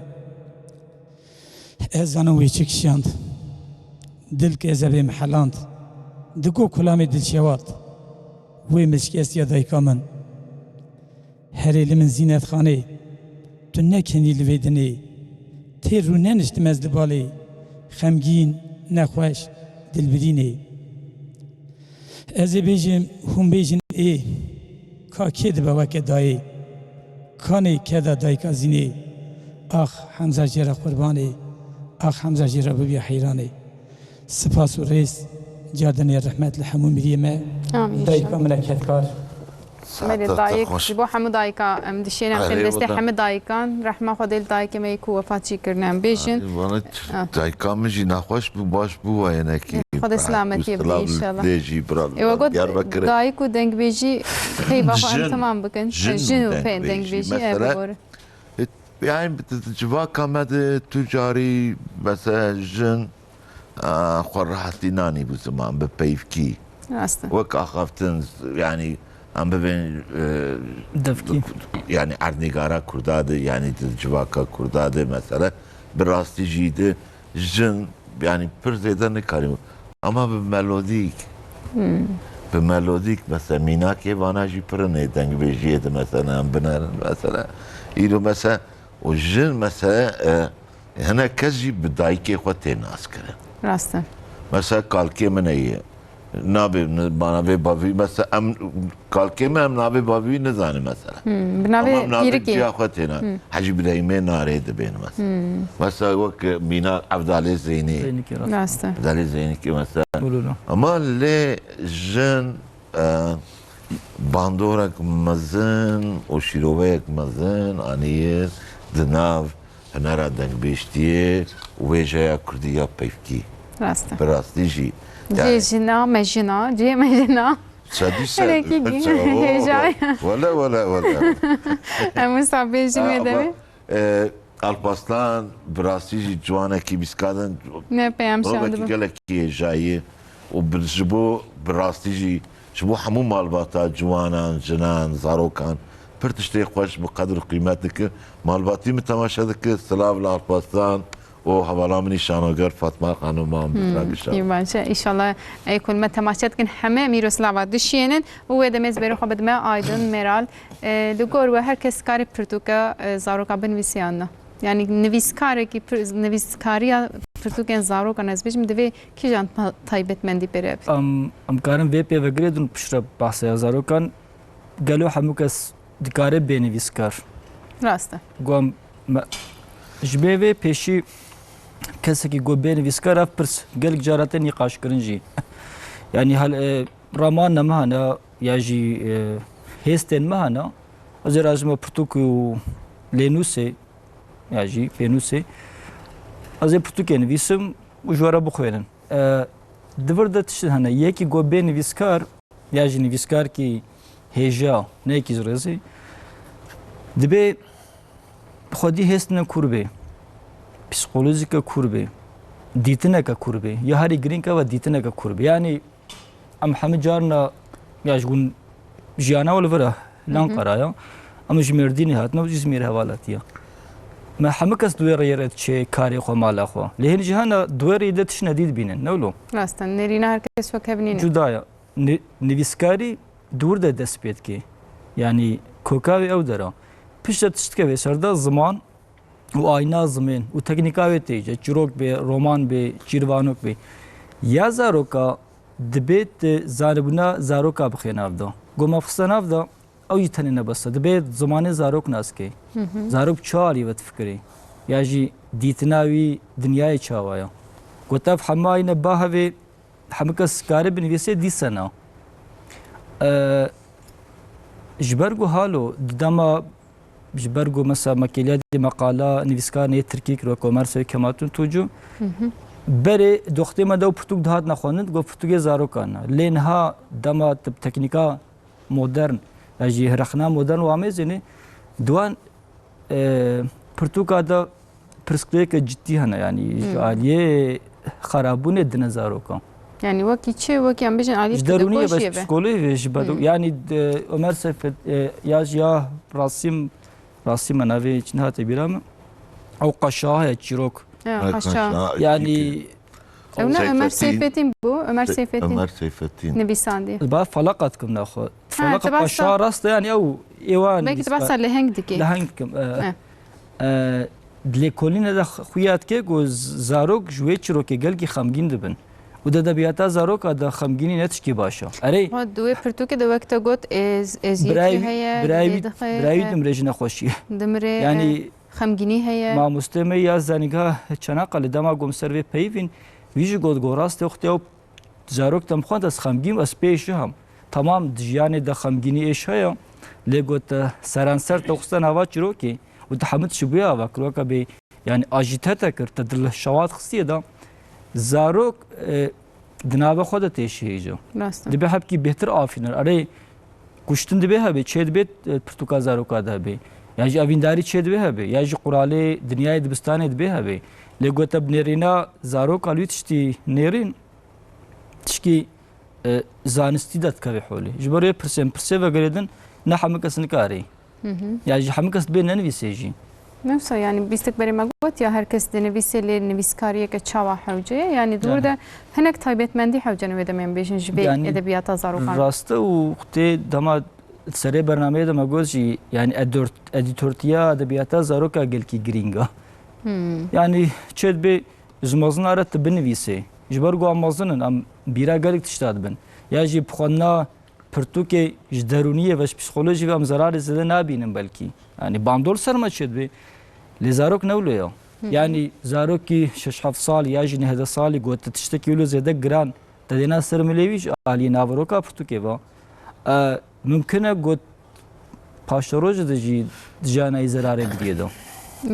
Ez zanim wê çi kişand, dil kezebê miheland, di ku kulamê dilşewat, wê milşkestiya dayika min. Herê li min Zînetxanê, tu ne kenî li vê dinê. Têr rû neniştim ez li balê, xemgîn, nexweş, dilbirînê. Ez ê bêjim, hûn bêjin ê, ka kê dibe weke dayê? Kanê keda dayika Zînê? Ax Hemza jê re qurbanê, ax Hemza jê re bibiya heyranê. Spas û rêz, cardinê rehmet li hemû miriyê me. Amîn, Dayika inşallah. Min e kedkar. Belê, Saeta te dayik, xweş. Ji bo hemû dayika em dişêne, em Erê, tên destê wada. Hemû dayikan. Rehma Xwedê li dayikê me yê ku wefat jî kirine em bêjin. Erê, vana Ah. Dayika min jî nexweş bû, baş bû, wayenekî. Xwedê selametiyê bide, Silav inşallah. Lê jî bira Ê, we got Diyarbekirê. Dayik û dengbêjî peyva xwe em Jin, tamam bikin. Jin Jin û û pe-, dengbêjî, dengbêjî, ev mesela, bigore. E, yani, di, di civaka me de tu carî, mesela, jin, a, xwe rehetî nanî bi ziman, bi peyvkî. Rast e. Wek axaftin, yani, em bibên, e, Devkî. Yani, erdnîgara Kurda de, yani, di civaka Kurda de, mesela, bi rastî jî de jin, yani, pir zêde nikarî. Ama bi melodîk, Hmm. bi melodîk, mesela, mînakê vana jî pir in ê dengbêjiyê de, mesela, em binerin, mesela. Îro, mesela, û jin, mesela, e, hinek kes jî bi dayikê xwe tê naskirin. Rast e. Mesela, kalkê min heye. Nabê, bana vê bavî, mesela, em, kalkê min em navê bavî nizanin, mesela. Hmm, bi navê Ama em navê pîrikê. Ciya xwe têna. Hmm. Hecî Birahîmê Narê dibên, mesela. Hmm. Mesela, wek mîna Evdalê Zeynî. Zeynikê, rast. Rast e. Evdalê Zeynikê, mesela. Ulu, ulu. Ama lê jin, e, bandorek mezin û şîroveyek mezin anî di nav hunera dengbêjtiyê û wêjeya kurdî ya peyvkî. Rast e. Bi rastî jî. Cihê Yani jina, me jina, cihê me jina. Sedî sed. Hinek î Hêja. Wele, wele, wele. Em wisa bêjin Ha, wê ama, demê. e, Alparslan bi rastî jî ciwanekî bîskadin. Ne peyam Rovekî şandibin. Gelekî hêjayî û bi, ji bo bi rastî jî ji bo hemû malbata ciwanan, jinan, zarokan pir tiştê xweş bi qedir û qîmet dike. Malbatî min temaşe dike. Silav li Alparslan û hevala min î şanoger Fatma Xanima Hmm, Bîtra Gişa. Î baş e. Înşallah ê ku li me temaşe dikin heme em îro silava dişiyênin û wê demê ez berê xwe bidime Aydin Meral. E, li gor we her kes karê pirtûka, e, zaroka binivîse yan na? Yani nivîskarekî pir-, nivîskariya pirtûkên zarokan ez bêjim, divê kîjan ta-, taybetmendî pê re be? Em, em karin vê pê vegirêdin piştre behsa ya zarokan. Gelo hemû kes dikare bê nivîskar? Rast e. Got me, ji bê vê pêşî kesekî got bê nivîskar ev pirs gelek cara tê nîqaşkirin jî. Yani hal, e, raman me hene ya jî, e, hêstên me hene. Ez ê razime pirtûk û lênûsê ya jî pênûsê. Ez ê pirtûkê nivîsim û ji we re bixwînim. E, di vir de tişt hene. Yekî got bê nivîskar, ya jî nivîskarkî hêja, ne yekî ji rêzê. Dibê xwedî hêstine kûr bê, psîkolojîke kûr bê, dîtineke kûr bê. Ya herî girîng ev e, dîtineke kûr bê. Yanî em hemî carna ya ji gund jiyana we li vir e, li Hı hı. Anqara ya. Em ji Mêrdînê hatine û Îzmîr hevalatiye. Me hemî kes di wê rêyê re diçe karê xwe, mala xwe. Lê hîn jî hene di wê rêyê de tiştine dî dibînin, ne wilo? Rast e, nêrîna her kes wek hev nîne. Cuda ye. Ni-, nivîskarî di wir de dest pê dike. Yanî koka wê ew der e. Piştre tişt dikeve ser de ziman û ayna zimên û teknîka wê tê ce. Çîrok bê, roman bê, çîrvanok bê. Ya zaroka dibê tu zanibûna zaroka bixê nav de. Got me xiste nav de, ew jî tenê ne bes e. Dibê zimanê zarok nas ke. Hı hı. Zarok çi alî ve difikirî? Ya jî dîtina wî dinyayê çawa ye? Got ev hema yine ba hevê, hemû kes kare binivîsê dîse na. E, ji ber ku halo di dema ji ber ku mesela me kêliya dî meqala nivîskarên yê tirkî kir wek Omer Seyîd Kemal Tuntucu. Hı hı. Berê doxtê me de ew pirtûk dihatine xwendin, got pirtûkê zarokan e. Lê niha dema tu bi teknîka modern, ya jî rexna modern û amêzênê, di wan, e, pirtûka de pirsgirêke cidî hene, yanî ji Hmm. aliyê xerabûnê dine zarokan. Yani wekî çi, wekî em bêjin aliyê Ji derûniyê psîkolojiyê be, be. Psîkolojiyê be, ji ber-, Hmm. yanî de, Ömer Seyfet-, e, ya jî ya Rasim, Rasim e navê, çi nehate bîra min. Ew qaşa heye çîrok. Ya, Ha, qaşa. qaşa, Yani çîrok. Ew ne Ömer Seyfettin. Seyfettin bû, Ömer Se-, Seyfettin. Ömer Seyfettin. Nivîsandiye. Ba felaqa dikim naxwe. Ha, Felaqa tu behsa paşa rast e, yani ew êwan Belkî tu nivîskar. Behsa leheng dikî. Leheng dikim, e, Eh. e, di lêkolîne de xuya dike ku z-, zarok ji wê çîrokê gelkî xemgîn dibin. Û di edebiyata zaroka de xemgînî ne tişkî baş e. Erê. Ha, di wê pirtûkê de wek te got, ez-, eziyetî Birayî, heye, birayî, lê dixe, birayî eh, dimire ji nexweşiyê. Dimire, Yani eh. Xemgînî heye. Mamostê me ya Zanîngeha Çanakkale dema ku em ser vê peyivîn, wî jî got, got, rastê wextê ew zarok dem xwend ez xemgîn, ez pê jî hem. Tamam, di jiyanê de xemgînî êş heye, lê got, te seranser te xiste nava çîrokê û te hemû tişt bûye ava kir, weke bê, yani ajîte te kir, te dil şewat xistiye de. Zarok, e, di nava xwe de tê şihêjin. Rast e. Dibe hebkî bêhtir afînir. Erê, Kuştin dibê hebe, çê dibê, e, pirtûka zaroka de hebe. Ya jî evîndarî çê dibê hebe, ya jî quralê dinyayê dibistanê dibê hebe. Lê gote bi nêrîna zaroka li wî tiştî nêrîn, tişkî, e, zanistî de dikeve holê. Ji ber wê pirsên pirsê vegerêdin, ne hemû kes nikare. Hı hı. Ya jî hemû kes dibê nenivîsê jî. Ne wisa, yani bîstek berê me got ya her kes dinivîse lê nivîskariyeke çawa hewce ye? Yani di wir Yani. de hinek taybetmendî hewce ne wê demê em bêjin ji vê Yani edebiyata zarokan. Rast e û tê dema serê bernameyê de me got jî, yani edort-, edîtortiya edebiyata zaroka gelkî girîng e. Hmm. Yani çê dibê ji mezina re tu binivîsê. Ji ber ku em mezin in, em bîra gelek tişta dibin. Ya jî bi xwendina pirtûkê ji derûniyê ve, ji psîkolojî ve em zerarê zêde nabînin belkî. Yanî bandor ser me çêdibe. Lê zarok ne wilo ye. Hı hı. Yanî zarokî şeş heft salî ya jî neh deh salî got te tiştekî wilo zêde giran, te dêna ser milê wî ji aliyê naveroka pirtûkê ve. E, mimkin e got paşerojê de jî jiyana wî zerarê bidiyê de.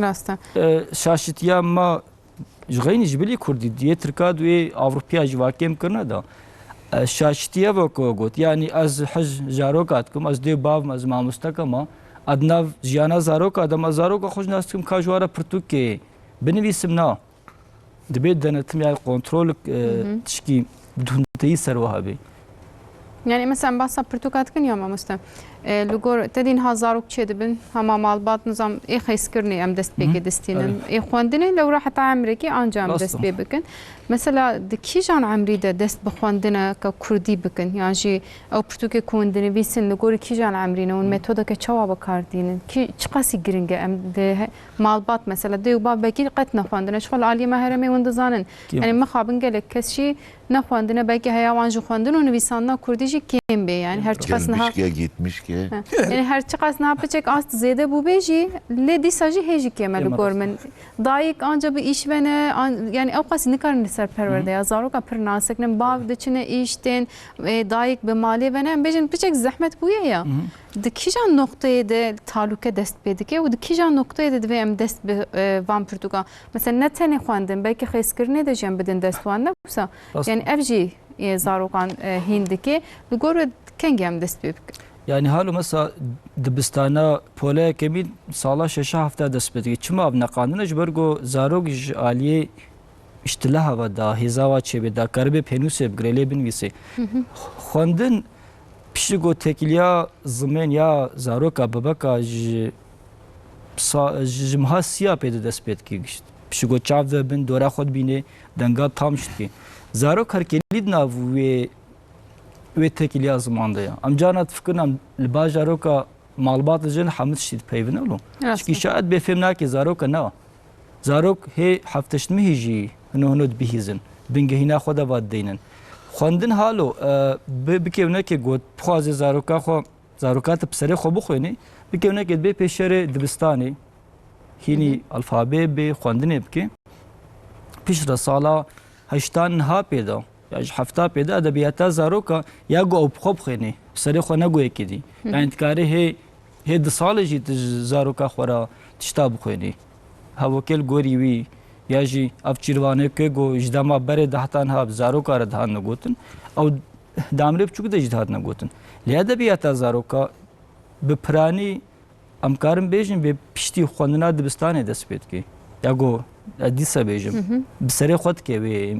Rast e. E, şaşitiya me Ji xeynî ji bilî kurdî, yê tirka duyê Avrupiya jî va kêm kirine de. E, şaşitiye ve ku got, yanî ez hij zaroka dikim, ez dê bav me, ez mamosteke me, ez nav jiyana zaroka de me, zaroka xwe ji nas dikim, ka ji ware pirtûkê binivîsim na. Dibê denetim ya kontrol, e, Hı hı. tişkî dunteyî ser wiha bê. Yani mesela em bahsa pirtûka dikin ya mamoste. E, li gor te dî niha zarok çêdibin, hema malbat nizam ê xeskirinê em dest pê Hı. ke distînin. Evet. Ê xwendinê lewra heta emrekî anca em Rast dest e. pê bikin. Mesela di kîjan emrî de dest bi xwendineke kurdî bikin? Yan jî ew pirtûkê ku hûn dinivîsin li gorî kîjan emrî ne? Hûn metodeke çawa bi kar dînin? Kî, çiqasî giring e? Em di he-, malbat mesela dê û bav belkî qet nexwendine. Ji xwe li aliyê me herêmê hûn dizanin. Kêm. Yanî mixabin gelek kes jî nexwendine, belkî heya wan ji xwendin û nivîsandina kurdî jî kêm bê. Yanî her çiqas niha Gelmiş ke, gitmiş ke. Ha. Yanî her çiqas niha piçek ast zêde bûbe jî, lê dîsa jî hê jî kêm e li Kêm e gor rast. min. Dayik anca bi îş ve ne, an-, yanî ew qasî nikarin li ser perwerdeya zarokan pir nasek ne. Bav diçine îş tên, e, dayik bi malê ve ne. Em bêjin piçek zehmet bûye ya. Hı hı. Di kîjan noqteyê de talûke dest pê dike û di kîjan noqteyê de divê em dest bi, e, van pirtûkan? Mesela ne tenê xwendin, belkî xêzkirinê de jî em bidin dest wan, ne wisa? Rast. Yanî ev jî, e, zarokan, e, hîn dike. Li gor we kengî em dest pê bikin? Yanî halo mesela dibistana pole yekemîn sala şeşa hefta dest pê dike. Çima ev neqandine? Ji ber ku zarok ji aliyê îştileha ve da, hêza wa çêbê da, karibe pênûsê bigire, lê binivîsê. Hı hı. Xwendin piştî ku têkiliya zimên ya zaroka bebeka ji sa-, ji, ji meha siya pê de dest pê dike gişt. Piştî ku çav de bin, dora xwe dibîne, denga tam şt dike. Zarok herkelî di nav wê, wê têkiliya ziman de ye. Em carna difikirin em li bajaroka malbat dijin hemû tiştî dipeyvin, elo? Rast e. Çikî şayet bê fêm nake zaroka ne. Zarok hê hefteştmihî jî hino hino dibihîzin. Bingehîna xwe de va dideynin. Xwendin halo, e, bi, bikevneke got, bixwaze zaroka xwe, zaroka te bi serê xwe bixwênî, bikevneke dibê pêşerê dibistanê, hînî Hı hı. alfabê bê, xwendinê bike. Piştre sala heştan niha pê de, ya ji hefta pê de edebiyata zaroka ya ku ew bi xwe bixwênî, bi serê xwe ne goyekê dî. Hı hı. Yani dikarê hê, hê du salê jî tu ji zaroka xwe re tişta bixwênî. Hevokê li gorî wî ya jî ev çîrvaneke ku ji dema berê de heta niha bi zaroka re dihatine gotin, ew damrê biçûk de jî dihatine gotin. Lê edebiyata zaroka bi piranî Em karin bêjin vê piştî xwendina dibistanê dest pê dike. Ya ku ez dîsa bêjim, Hı hı. bi serê xwe dike wê,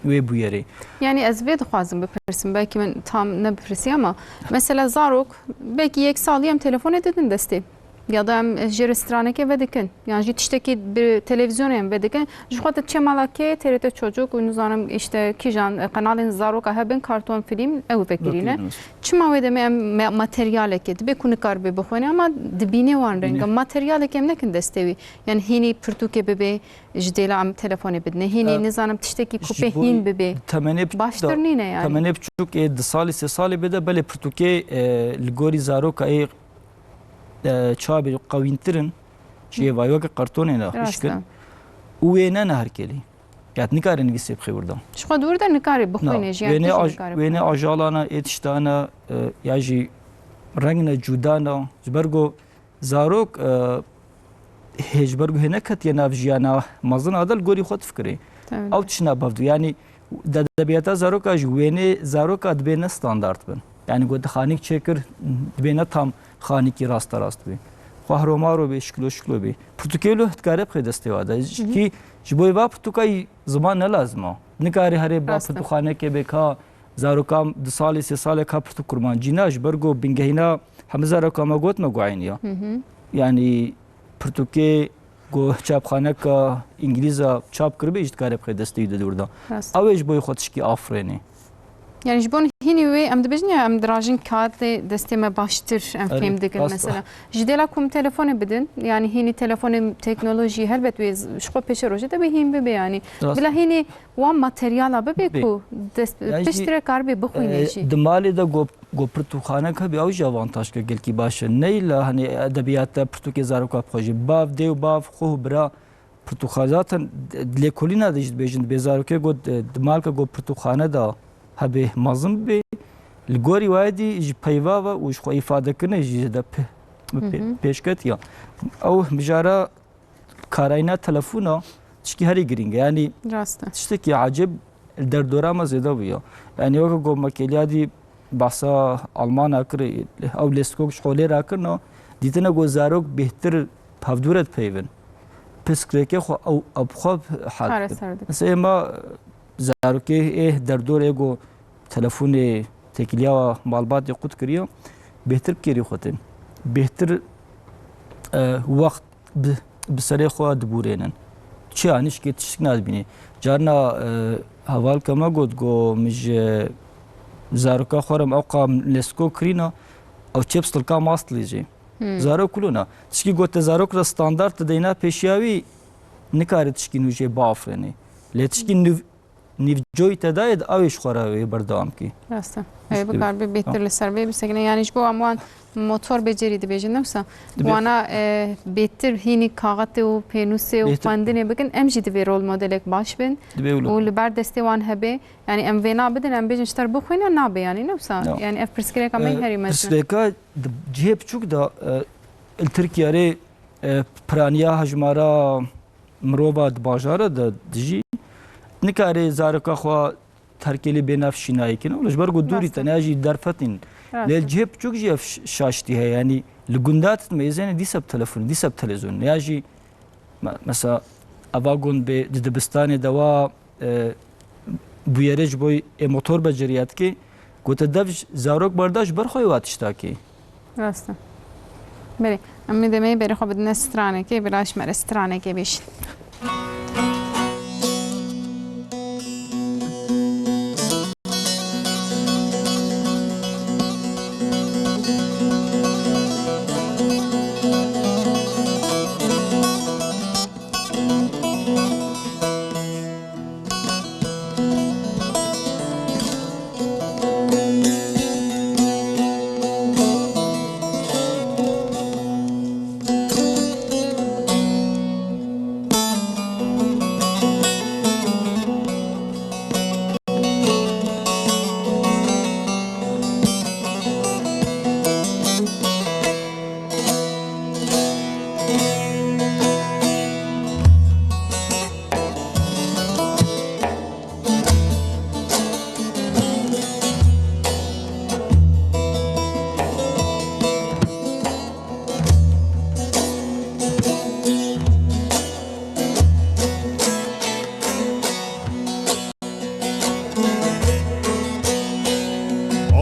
wê bûyerê. Yani ez vê dixwazim bipirsim, belkî min tam nebipirsî ama mesela zarok belkî yek salî em telefonê didin destê. Ya da em jê re stranekê vedikin. Yan jî tiştekî bi televizyonê em vedikin. Ji xwe diçe mala kê, T R T Çocuk û nizanim işte kîjan, e, kanalên zaroka hebin, karton, fîlm, ew vekirîne. Vekirîne. Çima wê demê em me-, materyalekê dibe ku nikaribe bixwêne, ama dibîne wan reng e. Bîne. Materyalekê em nekin destê wî. Yani hînî pirtûkê bibe, ji dêla em telefonê bidine. Hînî E, nizanim tiştekî ku ji pê bo hîn bibe. Temenê piçûk Baştir da, nîne yani. Temenê piçûk ê di salî, sê salî bide, belê pirtûkê, e, li gorî zaroka ê, e, çawa bê qewîntir in. Ji ê vayî weke kartonê ne Rast hişkin. e. Û wê ne ne herkelî. Ya tu nikarî nivîsê bixê wirdan. Ji xwe dûr de nikarî bixwînê Na, jî, yan wênê tu jî aj-, nikarî wênê bixwînê. Ajala ne, ê tişta ne, e, ya jî reng ne, cuda ne. Ji ber ku zarok, e, hê ji ber ku hê neketiye nav jiyana mezin a de li gorî xwe difikirê. Tabii. Ew tiştine bev dû. Yani di edebiyata zaroka jî wênê zaroka dibê ne standart bin. Yani ku tu xanîk çêkir, dibê ne tam xanîkî rasterast bê. Xwehromaro bê, şiklo şiklo bê. Pirtûkê lo dikare bixê destê wa de. Hı hı. Kî ji bo va pirtûka yî ziman ne lazim a. Nikarê herê ba Rast e. pirtûkxanekê bê ka zaroka du salê, sê salê ka pirtûk kurmancî ne, ji ber ku bingehîna hemî zaroka me got me gueynî ya. Hı hı. Yani pirtûkê ku çapxaneka îngilîza çap kiribê jî dikare bixê destê wî di dûr de. Rast. Ew ê ji bo xwe tişkî afirênê. Yani ji bo hînî wê em dibêjin ya em dirajin kağıtê destê me baştir em Erê, fêm dikin rast. mesela. Ji dêla ku em telefonê bidin, yani hînî telefonê teknolojî helbet wê z-, ji xwe pêşerojê de bê hîn bibe yani. Rast. Bila hînî wan materyala bibe Bê. ku dest, Yani jî, piştre kar bê bixwîne e, jî. di malê de go, go pirtûkxanek hebe ew jî avantaj ke gelkî baş e. Neyla hani edebiyat de pirtûkê zaroka bixwe jî. Bav, dê û bav, xwe û bira Pirtûkxane zaten lêkolîna de jî dibêjin, dibê zarokê got, e, di malke got pirtûkxane de hebê mezin bibê. Li gorî wayê dî ji peyva ve û ji xwe îfadekirine jî zêde pe-, pe-, Hı hı. pêşketiya. Ew mijara karayîna telefona tişkî herî girîng e. Yanî Rast e. tiştekî ecêb li derdora me zêde bûye. Yanî weke ku me kêliya dî behsa Almana kir, ew lêstkok ji xwe lê rakirina, dîtine ku zarok bêhtir bi hevdû re dipeyvin. Pirsgirêkê xwe ew, ew bi xwe hal dikin. Çareser dikin. Mesela êma zarokê ê derdorê ku telefonê têkiliya malbatê qut kiriye, bêhtir bi kêrî xwe tên. Bêhtir, e, wext bi, bi serê xwe dibûrênin. Çi anîşkê tiştik nadibînî. Carna, e, hevalka me got, got, min ji zaroka xwe re min ewqa lesko kirîna, ew çêp stilka mastilê jî. Hmm. Zarok kulona. Tişkî got te zarok re standart dideyna pêşiya wî, nikare tişkî nû jê biafirînî. Lê tişkî nû-, nîvcoyî te dayê, di ew ê ji xwe re wê berdewam kî. Rast e. Heye, bikar be bêtir li ser vê bisekine. Yanî ji bo em wan motor becerî dibêjin, ne wisa? Dibê- Wana, e, bêtir hînî kaxetê û pênûsê û Bêtir. xwendinê bikin, em jî divê rol modelek baş bin. Dibê wilo. Û li ber destê wan hebe. Yanî em vê nabidin, em bêjin ji te re bixwîne, nabe yanî, ne wisa? Ya. Yanî ev pirsgirêka me Ee, herî mezin e. Pirsgirêka di cihê biçûk de, e, li Tirkiye rê, e, piraniya hejmara mirova di bajara de dijî, nikare zaroka xwe terkê lê bê nav şînayê kin. Wele ji ber ku dûrî Rast e. Tene ya jî derfetîn. Rast Lê e. Li cihê biçûk jî ev ş-, şaştî heye. Yanî li gunda tu dimeyzêne dîsa bi telefon, dîsa bi televîzyon. Ya jî me-, mesela eva gund bê di dibistanê de wa, e, bûyerê ji bo ê motor beceriyatike, gote dev j-, zarok berda ji ber xwe wa tiştakê. Rast e. Belê. Em ê demê berê xwe bidine stranekê, bila ji me re stranekê bêjin.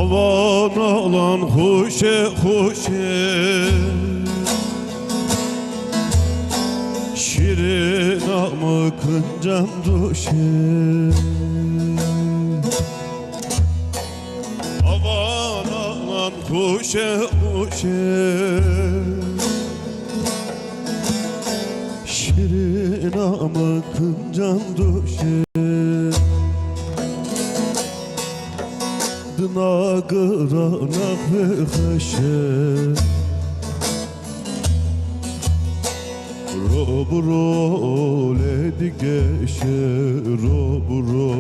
Avan alan xweşe xweşe, şîrîna min kincan doşe. Avan alan xweşe xweşe, şîrîna min kincan doşe. Dina gira nexê xweşe. Ro bi ro lê digeşe, ro bi ro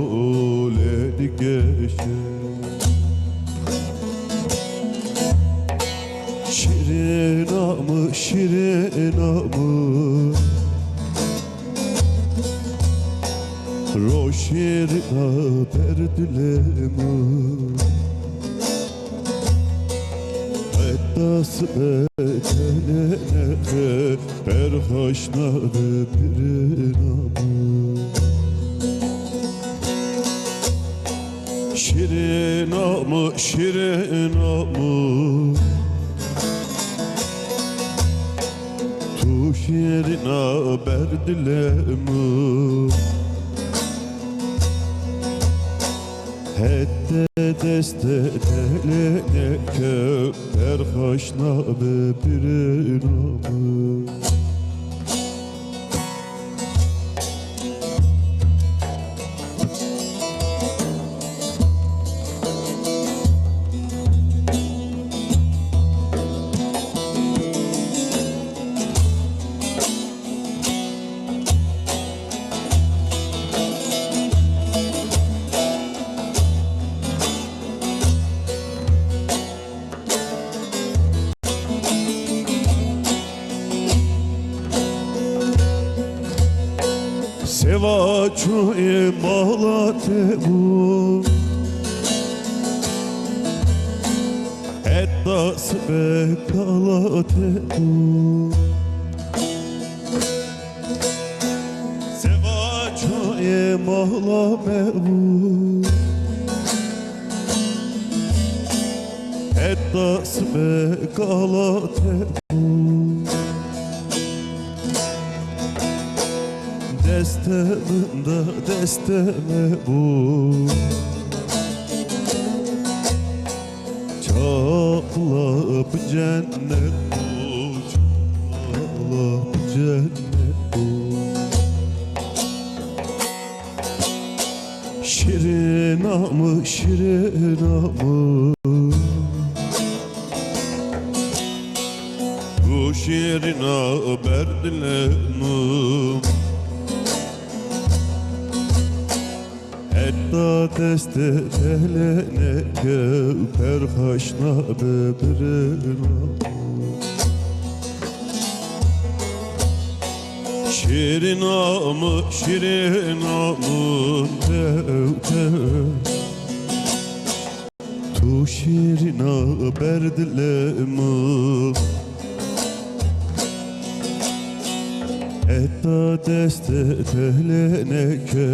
lê digeşe. Şîrîna min, şîrîna min, ro şîrîna ber dilê min. Heta sibe tenê nexê, per xweş nabe birê nabe. Şîrîna min, şîrîna min, tu şîrîna ber dilê min. Hete deste delê neke, per xweş nabe birê nabe. Sêva çûyê mala te bû, heta sibe kala te bû. Seva çayê mala me bû, heta sibe kala te bû. Dest Te min da destê me bû. Çaqlap cennet bû, çaqlap cennet bû. Şirina min, şirina min. Tu şirina ber dilê min. Heta destê te lê neke, perxaşna bibirina. Şirina min, şirina min, tew, tew. Tu şirina ber dilê min. Heta destê te lê neke,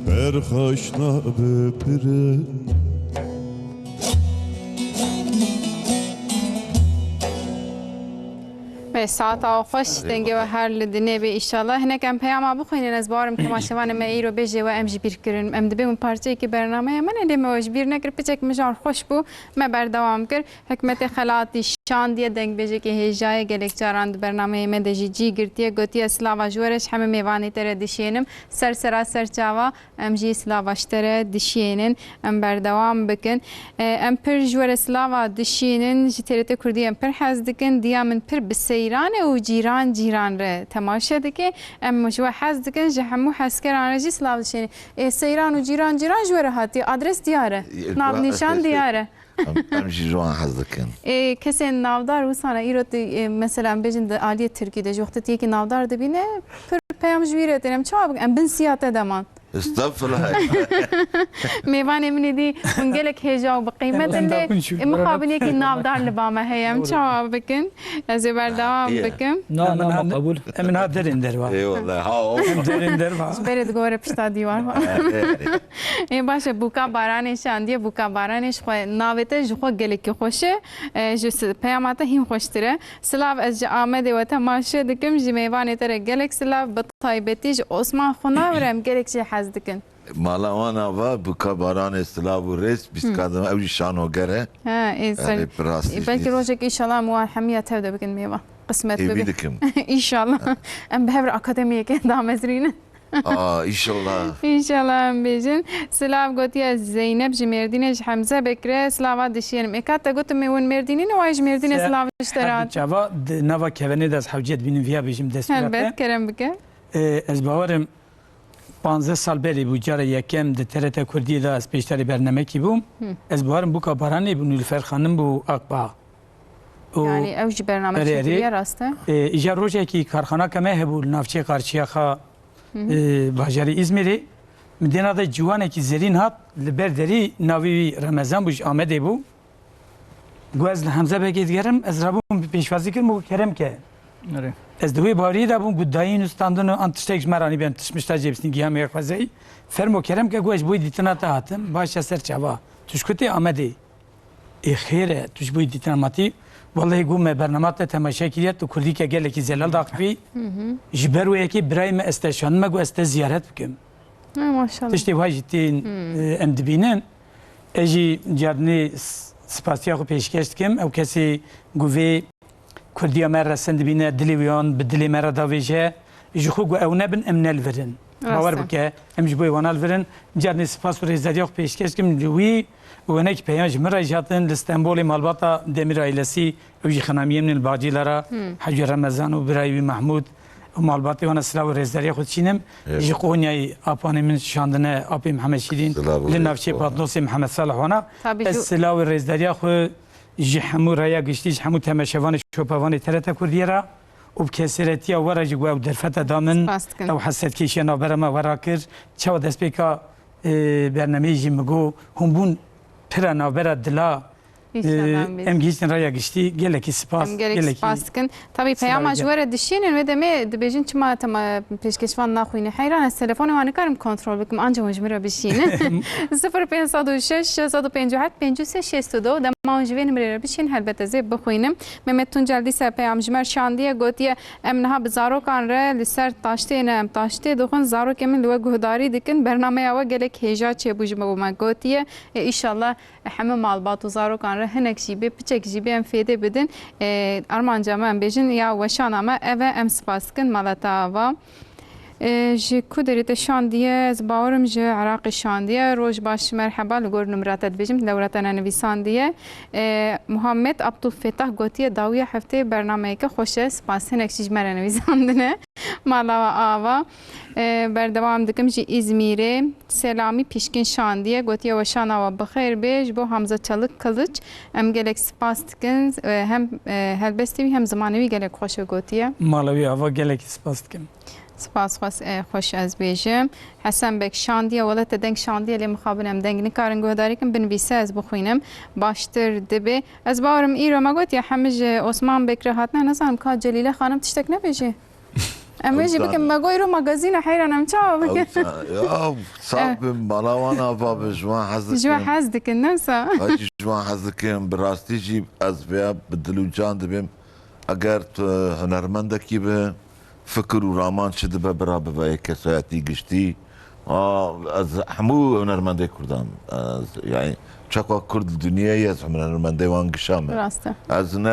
perxaşna bibirin. Be, saeta we xweş, dengê we her li dinê be, înşallah. Hinek em peyama bixwînin, ez bawerim temaşevanê me îro bêjê we em ji bîr kirin. Em dibê min parçeyekê bernameya me ne, lê me we ji bîr nekir, piçek mijar xweş bû, me berdewam kir. Hikmetê Xelatî şandiye, dengbêjekê hêja ye, gelek caran di bernameyê me de jî cî girtiye. Gotiye, Silava ji we re, ji hemî mêvanê te re dişênim. Ser sera ser çava. Em jî silava ji te re dişînin, em berdewam bikin. E, em pir ji we re silava dişînin, ji T R T Kurdî em pir hez dikin, diya min pir bi seyran e û cîran cîran re temaşe dike. Em ji we hez dikin, ji hemû hezkeran re jî silav dişînin. Ê, seyran û cîran cîran ji we re hatiye, adres diyar e. Navnîşan diyar e. Em, em jî ji wan hez dikin. Ê, kesên navdar wisa ne, îro tu, ê, mesela em bêjin di aliyê Tirkî de, ji wextê tu yekî navdar dibîne, pir peyam ji wî re tên. Em çawa bikin? Em bin siya te de man. Estağfurullah. Mêvanê min ê dî hûn gelek hêja û bi qîmet in lê, ê, mixabin yekî navdar li ba me heye. Em çawa bikin? Ez ê berdewam bikim. Na, na, ma qebûl. Em ha derên derva. Eyvallah. Ha, o. Em derên derva. Ji berê digore pişta dîwar va. Ê, baş e, Bûka Baranê şandiye, Bûka Baranê ji xwe navê te ji xwe gelekî xweş e. E, ji s-, peyama te hîn xweştir e. Silav, ez ji Amedê we temaşe dikim, ji mêvanê te re gelek silav, bi taybetî ji Osman Xunav re em gelek jê hez dikin. Mala wan ava, Bûka Baranê silav û rêz, bîst kadin, ew jî şanoger e. Ha, ê ser. Yanî, bi rastî belkî jî rojek înşallah em wan hemiya tev de bikin mêvan. Qismet bibe. Hêvî dikim. Înşallah. Em bi hev re akademiyeke damezrînin. Aa, înşallah. Înşallah em bêjin. Silav gotiye Zeynep ji Mêrdînê, ji Hemze Bekir re silava dişiyênim. Ê ka te gotim ê hûn Mêrdînî ne, wayê ji Mêrdînê silav ji te re hat. Çava di nava kevenê de ez hewce dibînim viya bêjim dest pê. Helbet, kerem bike. Ê, ez bawerim panzdeh sal berê bû, cara yekem di T R T Kurdiyê de ez pêşdarî bernamekî bûm. Hı. Ez bawerim Bûka Baranê bû, Nilüfer Xanim bû, Akba. Û yanî ew jî bername çêkiriye, rast e? Ê, îja rojekî karxanaka me hebû li navçeyê Qarşiyaxa, Hı hı. Ê, bajarê Îzmîrê. Min dêna de ciwanekî zerîn hat, li ber derî navê wî Remezan bû, ji Amedê bû. Got, ez li Hemze Begê digerim, ez rabûm pêşwazî kirim û kerem ke. Erê. Ez di wê baweriyê de bûm, got, dayîn û standin û an tiştek ji me ranî bêm, tişt mişta cêbistin giya me xwezeyî. Fermo kerem ke, got, ez ji bo dîtina te hatim, baş e ser çava. Tu ji ku tê? Amedê. Ê xêr e, tu ji bo dîtina matî. Wellehî got, me bernama te temaşe kiriye, tu kurdî ke gelekî zelal daxivî. Hı hı. Ji ber wê yekê birayê me ez te şandime, got, ez te ziyaret bikim. Ay, maşallah. Tiştê wiha jî tên, Hmm. e, em dibînin. Ez jî cardinê s-, spasiya xwe pêşkeş dikim. Ew kesê ku vê kurdiya me resen dibîne, dilê wiyan bi dilê me re davêje. Ji xwe ku ew nebin, em ne li vir in. Rast e. Bawer bike, em ji bo wana li vir in. Cardinê spas û rêzdariya xwe pêşkeş dikim. Ji wî û hinek peyam ji min re jî hatin, li Stenbolê malbata Demir ailesî, ew jî xenamiyê min li Bacîlara, Hmm. Hecî Remezan û birayê wî Mehmûd û malbatê wana silav û rêzdariya xwe diçînim. Evet. Ji Qonyayê apanê min şandine, apê Mihemed Şîrîn, Silav û li rêz navçeyê bo wan. Patnosê Mihemed Salih wana. Tabii Ez ju- silav û rêzdariya xwe ji hemû raya giştî, ji hemû temaşevanê, şopavanê T R T Kurdiyê re û bi kesêretiya we re jî ku ew derfete da min, Spas dikim. Ew hesretkêşiya navbera me we re kir. Çawa destpêka, e, bernameyê jî min got, hûn bûn pira navbera dila Înşallah. Ee, em gihîştin raya giştî. Gelekî spas. Em gelek spas dikin. Tabî peyama ji we re dişînin, wê demê dibêjin çima te me pêşkêş van naxwîne. Heyran ez telefonê wan nikarim kontrol bikim, anca hûn ji min re bişînin. Sifir pênc sed û şeş, şeş sed û pêncî û heft, pêncî û sê şêst û du, dema hûn ji vê nimrê re bişînin, helbet ez ê bixwînim. Mehmet Tunçel dîsa peyam ji me re şandiye, gotiye, em niha bi zarokan re li ser taştê ne, em taştê dixwin, zarokê min li we guhdarî dikin, bernameya we gelek hêja çêbû ji bo me, gotiye. Ê, îşallah hemû malbat û zarokan re hinek jî bê, piçek jî bê em fêdê bidin. Ê, armanca me em bêjin ya weşana me ev e, em spas dikin mala te ava. Ê, ji ku derê te şandiye, ez bawerim ji Iraqê şandiye. Roj baş, merheba, li gor numra te dibêjim, lewra te nenivîsandiye. Ê, Muhammed Abdulfetah gotiye, dawiya heftê bernameyeke xweş e, spas, hinek jî ji me re nivîsandine. Mala we ava. E, berdewam dikim ji Îzmîrê. Selamî pişkin şandiye. Gotiye weşana we bi xêr bê. Ji bo Hamza Çalık Kılıç em gelek spas dikin. E, hem, e, helbestê wî hem zimanê wî gelek xweş e, gotiye. Mala wî ava, gelekî spas dikim. Spas xweş, e, xweş ez bêjim. Hesen Bek şandiye, wele te deng şandiye lê mixabin em deng nikarin guhdarî kin, binivîse ez bixwînim. Baştir dibe. Ez bawerim îro me gotiye hemî ji Osman Bek re hatine, nizanim ka Celîle Xanim tiştek nebêjî. Em wê jî bikin, me got îro magazîn e, heyran em çawa bikin? Ew sa-, ya, sax bin, bala wan ava bin, ji wan hez dikin. Ji we hez dikin, ne wisa? Ez jî ji wan hez dikim, bi rastî jî ez vêya bi dil û can dibêm. Eger tu hunermendekî bi fikir û raman çi dibe bira bibe yê kesayetî giştî, a, ez hemû hunermendê Kurdan, ez, yani, çaqa Kurd li dinyayê ez hunermendê wan gişa me. Rast e. Ez ne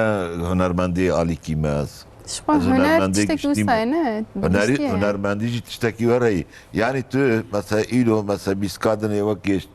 hunermendê alîkî me ez. Ji xwe Ez huner hunermendê tiştekî giştî wisa me. Ye, ne? Hunerî, Giştî ye. Hunermendî jî tiştekî were ye. Yanî tu, mesela, îro, mesela, bîska dinê wek gêşt-,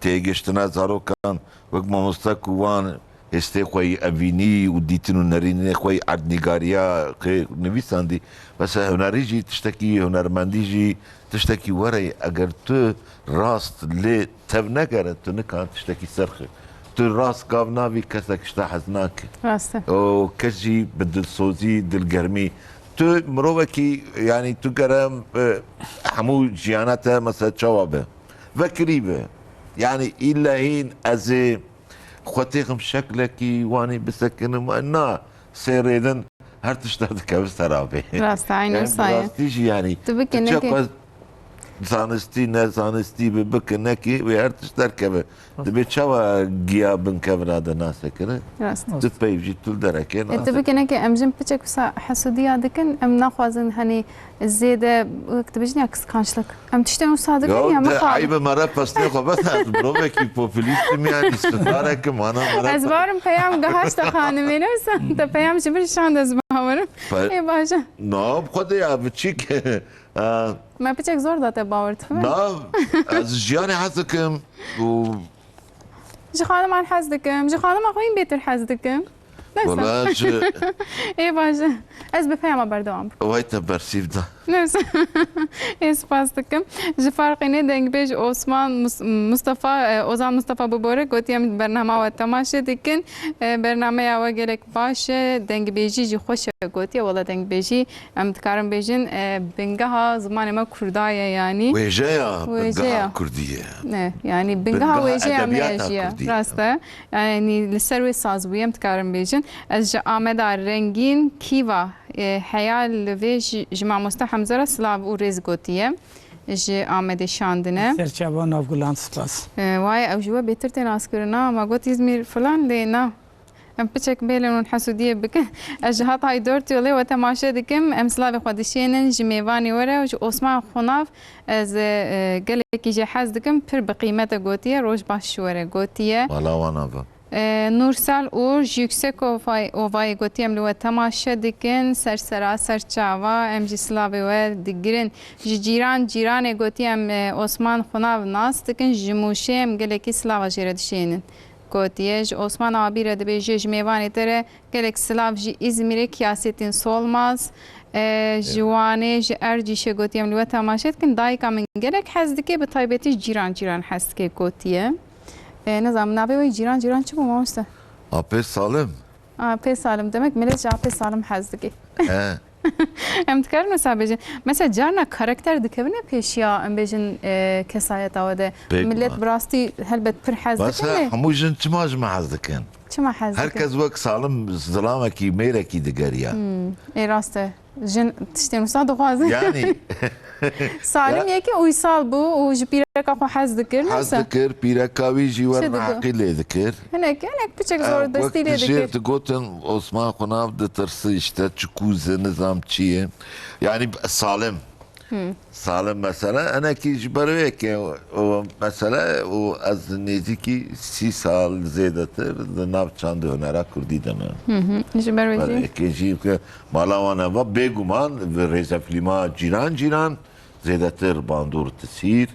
têgiştina zarokan, wek mamoste ku wan hêstê xwe yî evînî û dîtin û nerînê xwe yî erdnîgariya xê nivîsandî. Mesela, hunerî jî tiştekî, hunermendî jî tiştekî were ye. Eger tu rast lê tev negere, tu nikan tiştekî serxî. Tu rast gav navî, kesek ji te hez nake. Rast e. Û kes jî bi dilsozî, dilgermî. Tu mirovekî, yanî tu gere, e, hemû jiyana te mesela çawa be? Vekirî be. Yanî îlla hîn ez ê xwe têxim şeklekî wanî bisekinim. Na, sê rêdin her tişt derdikeve ser avê. Rast e, aynî wisa ye. Yanî bi rastî jî yanî. Tu bike tu neke. Çaqa zanistî, ne zanistî bi, bike nekî, wê her tişt derkeve. Rast. Dibê çawa giya bin kevina de nasekire? Rast. Tu peyv jî tu dereke. E, tu bike neke, em jin piçek wisa hesûdiya dikin, em naxwazin, hani, zêde, wek dibêjin ya, kıskançlık. Em tiştên wisa dikin ya, ya, de mixabin. Eybe me re pesnê xwe bes, ez mirovekî populîst im, yanî, sudarek im, ana me re. Ez bawerim peyam gihaşte xanimê, ne wisa? Te peyam ji vir şand, ez bawerim. Pe- Ê, baş e. Na, bi xwe de ya, biçîk. E, Me piçek zor da te bawer dikim. Na, ez ji jiyanê hez dikim. Û Ji xaniman hez dikim. Ji xanima xwe yîn bêtir hez dikim. Neyse. Wala ji Ê, baş e. Ez bi peyama berdewam bikim. Vay te bersîv da. Neyse. Ê, spas dikim. Ji Farqînê dengbêj Osman Mus-, Mustafa, e, Ozan Mustafa Bibore gotiye, em bernama we temaşe dikin. E, bernameya we gelek baş e. Dengbêjî jî xweş e, gotiye. Wala dengbêjî Em dikarin bêjin, e, bingeha zimanê me kurda ye, yanî. Wêje ya, Wêje bingeha ya. Kurdî ye. Ne, yanî bingeha Bingeha wêjeya me ye edebiyata jî ye. Kurdî ye. Rast e. Yanî li ser wê saz bûye, em dikarin bêjin. Ez ji Ameda Rengîn Kîva, e, heya li vê ji, ji mamoste Hemze re silav û rêz gotiye. Ji Amedê şandine. Serçava Navgulan, spas. E, waye, ew ji we bêtir tê naskirina. Ma got Îzmîr filan, lê na. Em piçek bêlin hûn hesûdiyê bikin. Ez ji Hatay Dört Yolê we temaşe dikim. Em silavê xwe dişênin ji mêvanê we re û ji Osman Xunav ez, e, gelekî jê hez dikim. Pir bi qîmet e gotiye. Roj baş ji we re gotiye. Mala wan ava. E, Nursel Uğur ji Yüksek Ovay-, Ovayê gotiye, em li we temaşe dikin. Ser sera, ser çava, em jî silavê we digirin. Ji cîran cîranê gotiye, em, e, Osman Xunav nas dikin. Ji Mûşê em gelekî silava jê re dişênin. Gotiye, ji Osman abî re dibêje, ji mêvanê te re gelek silav, ji Îzmîrê Kiyasettin Solmaz, e, ji Wanê, ji Ercîşê gotiye, em li we temaşe dikin. Dayika min gelek hez dike, bi taybetî cîran cîran hez dike, gotiye. E, nizanim, navê wê cîran cîran çi bû, mamoste? Apê Salim. Apê Salim, demek millet ji Apê Salim hez dike. He. Em dikarin wisa bêjin. Mesela carna karakter dikevine pêşiya, em bêjin, e, kesayeta we de. Bêguman. Millet bi rastî helbet pir hez dikin Mesela lê hemû jin çima ji me hez dikin? Çima hez dikin? Her kes wek salim zilamekî, mêrekî digeriya. Hmm, ê rast e. Jin tiştên wisa dixwazin. Yani. Salim Ya- yekî uysal bû û ji pîreka xwe hez dikir, Hez neyse. dikir, pîreka wî jî Çi werne digo? heqî lê dikir. Hinek, hinek piçek E, zordestî wek lê tu jê dikir. digotin, Osman Xunav ditirsi işte, çi kûze nizam çi ye. Yani salim. Hmm. Salim mesela, enekî ji ber wê yekê o mesele û ez nêzîkî sî sal zêdetir di nav çand û hunera kurdî de me. Hı hı. Ji ber wê Ber jî. yekê jî ke mala wan heva bêguman bi rêzefîlma Cîran Cîran zêdetir bandor tisîr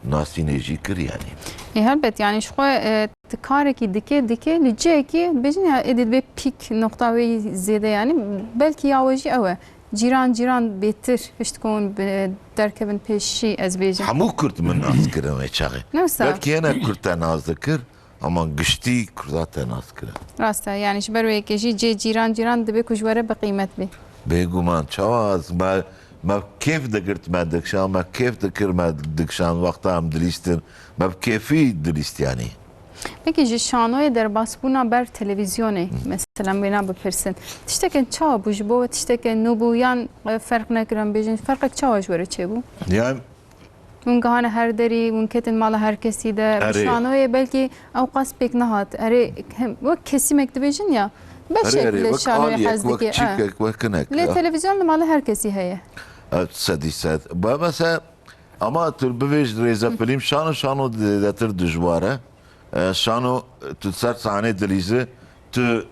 nasînê jî kir yani. Ê, helbet, yani ji xwe, e, tu karekî dike, dike, li cihekî bêjin ya, êdî dibe pîk noqta wê zêde yani, belkî ya we jî ew e. Cîran cîran bêtir pişt ku hûn bi derkevin pêşî ez bêjim. Hemû Kurd min nas kirin wê çaxê. Ne wisa? Belkî hinek Kurd te nas dikir, ama giştî Kurda te nas kirin. Rast e, yani ji ber wê yekê jî cê cîran cîran dibe ku ji we re bi qîmet bê. Bêguman, çawa ez me, me kêf digirt me dikşan, me kêf dikir me dikşan wexta em dilîstin. Me bi kêfî dilîst yani. Peki ji şanoyê derbasbûna ber televîzyonê, Hı. mesela em wêna bipirsin. Tiştekên çawa bû ji bo we tiştekên nû bû yan, e, ferq nekir em bêjin, ferqek çawa ji we re çêbû? Yani Hûn gihane her derî, hûn ketin mala her kesî de. Erê. Şanoyê belkî ew qas pêk nehat. Erê, hem, wek kesîmek dibêjin ya. Beşek Erê, erê, li wek şanoyê aliyek, hez wek dike, çîkek, e. wek hinek Lê ya. televîzyon li mala her kesî heye. E, sedî sed. Ba mesela, ama tu bivêj rêzefîlm, şano, şano zêdetir dijwar e. E, şano, tu ser sahnê dilîzi, tu, e,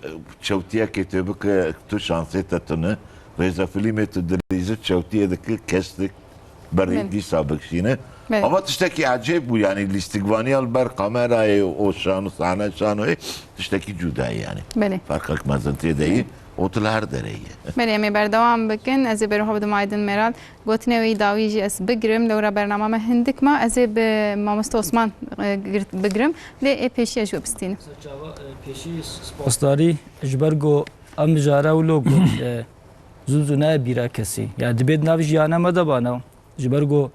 çewtiyekê tê bike, tu şansê te tune. Rêzefîlmê tu dilîzi, çewtiyê dike, kes dik berî Belê. dîsa bikişîne. Belê. Ama tiştekî ecêb bû, yani lîstikvaniya li ber kamerayê û şano, sahne şanoyê tiştekî cuda ye yani. Belê. Ferqek mezin tê de ye. Belê. O tu li her derê ye. Belê, em ê berdewam bikin. Ez ê berê xwe bidim Aydin Meral. Gotinê wê yî dawî jî ez bigirim, lewra bernama me hindik ma, ez ê bi Mamoste Osman, e, girt-, bigirim, lê ê pêşiya ji we bistînim. Ser çava, e, pêşî spasdarî ji ber ku em mijare wilo got, e, zû zû nayê bîra kesî. Ya dibê di nav jiyana me de bana, ji ber ku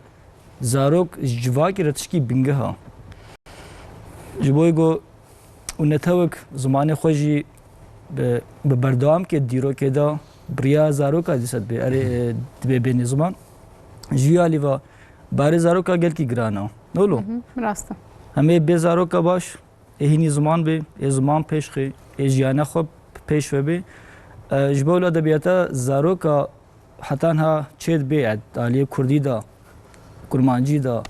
zarok ji civakê re tişkî bingeh a. Ji bo ku û netewek zimanê xwe jî bi, bi berdewam ke dîrokê de bi riya zaroka dîsa dibê, erê, e, dibê bênê ziman. Ji wî alî ve barê zaroka gelkî giran e. Ne wilo? Hı hı, rast e. Em ê bê zaroka baş, ê hînî ziman bê, ê ziman pêş xê, ê jiyana xwe pêş ve bê. E, ji bo edebiyata zaroka heta niha çê dibê, e, aliyê kurdî de, kurmancî de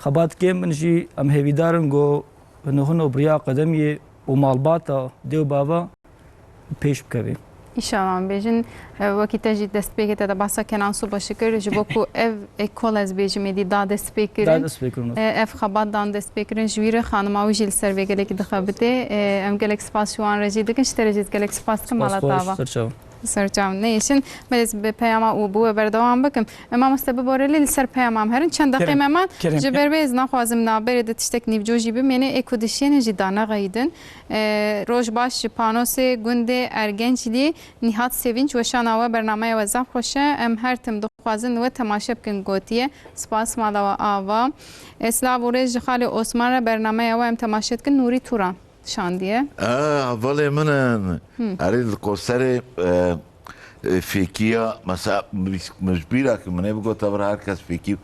xebat kêm bin jî em hêvîdar in ku hino hino bi riya qedemiyê û malbata dê û bava pêş bikevê. Înşallah em bêjin, e, wekî te jî destpêkê te de bahsa Kenan Subaşî kir, ji bo ku ev ekol ez bêjim êdî da destpêkirin. Da destpêkirin. E, ev xebat dan destpêkirin, ji wî re xanima wî jî li ser vê gelekî dixebitê. E, em gelek spas ji wan re jî dikin, ji te re jî ez gelek spas dikim, mala te ava. Spas xweş, ser çav. Ser çav neyêşin. Belê ez bi peyama û bi we berdewam bikim. E, mamoste bibore lê li ser peyama em herin. Çend deqê me man. Kerem. Ji ber vê ez naxwazim navberê de tiştek nîvco jî bimêne. Ê ku dişêne jî danexeyidin. E, roj baş ji Panosê gundê Ergenclî Nîhat Sevinç, weşana we, bernameya we zaf xweş e. Em her tim dixwazin we temaşe bikin gotiye. Spas mala we ava. E, silav û rêz ji xalê Osman re, bernameya we em temaşe dikin. Nûrî Turan şandiye. A, hevalê min in. Hı. Erê li Qoserê, e, e, fêkiya, mesela, min ji bîra ki min ê bigota vir her kes fêkî,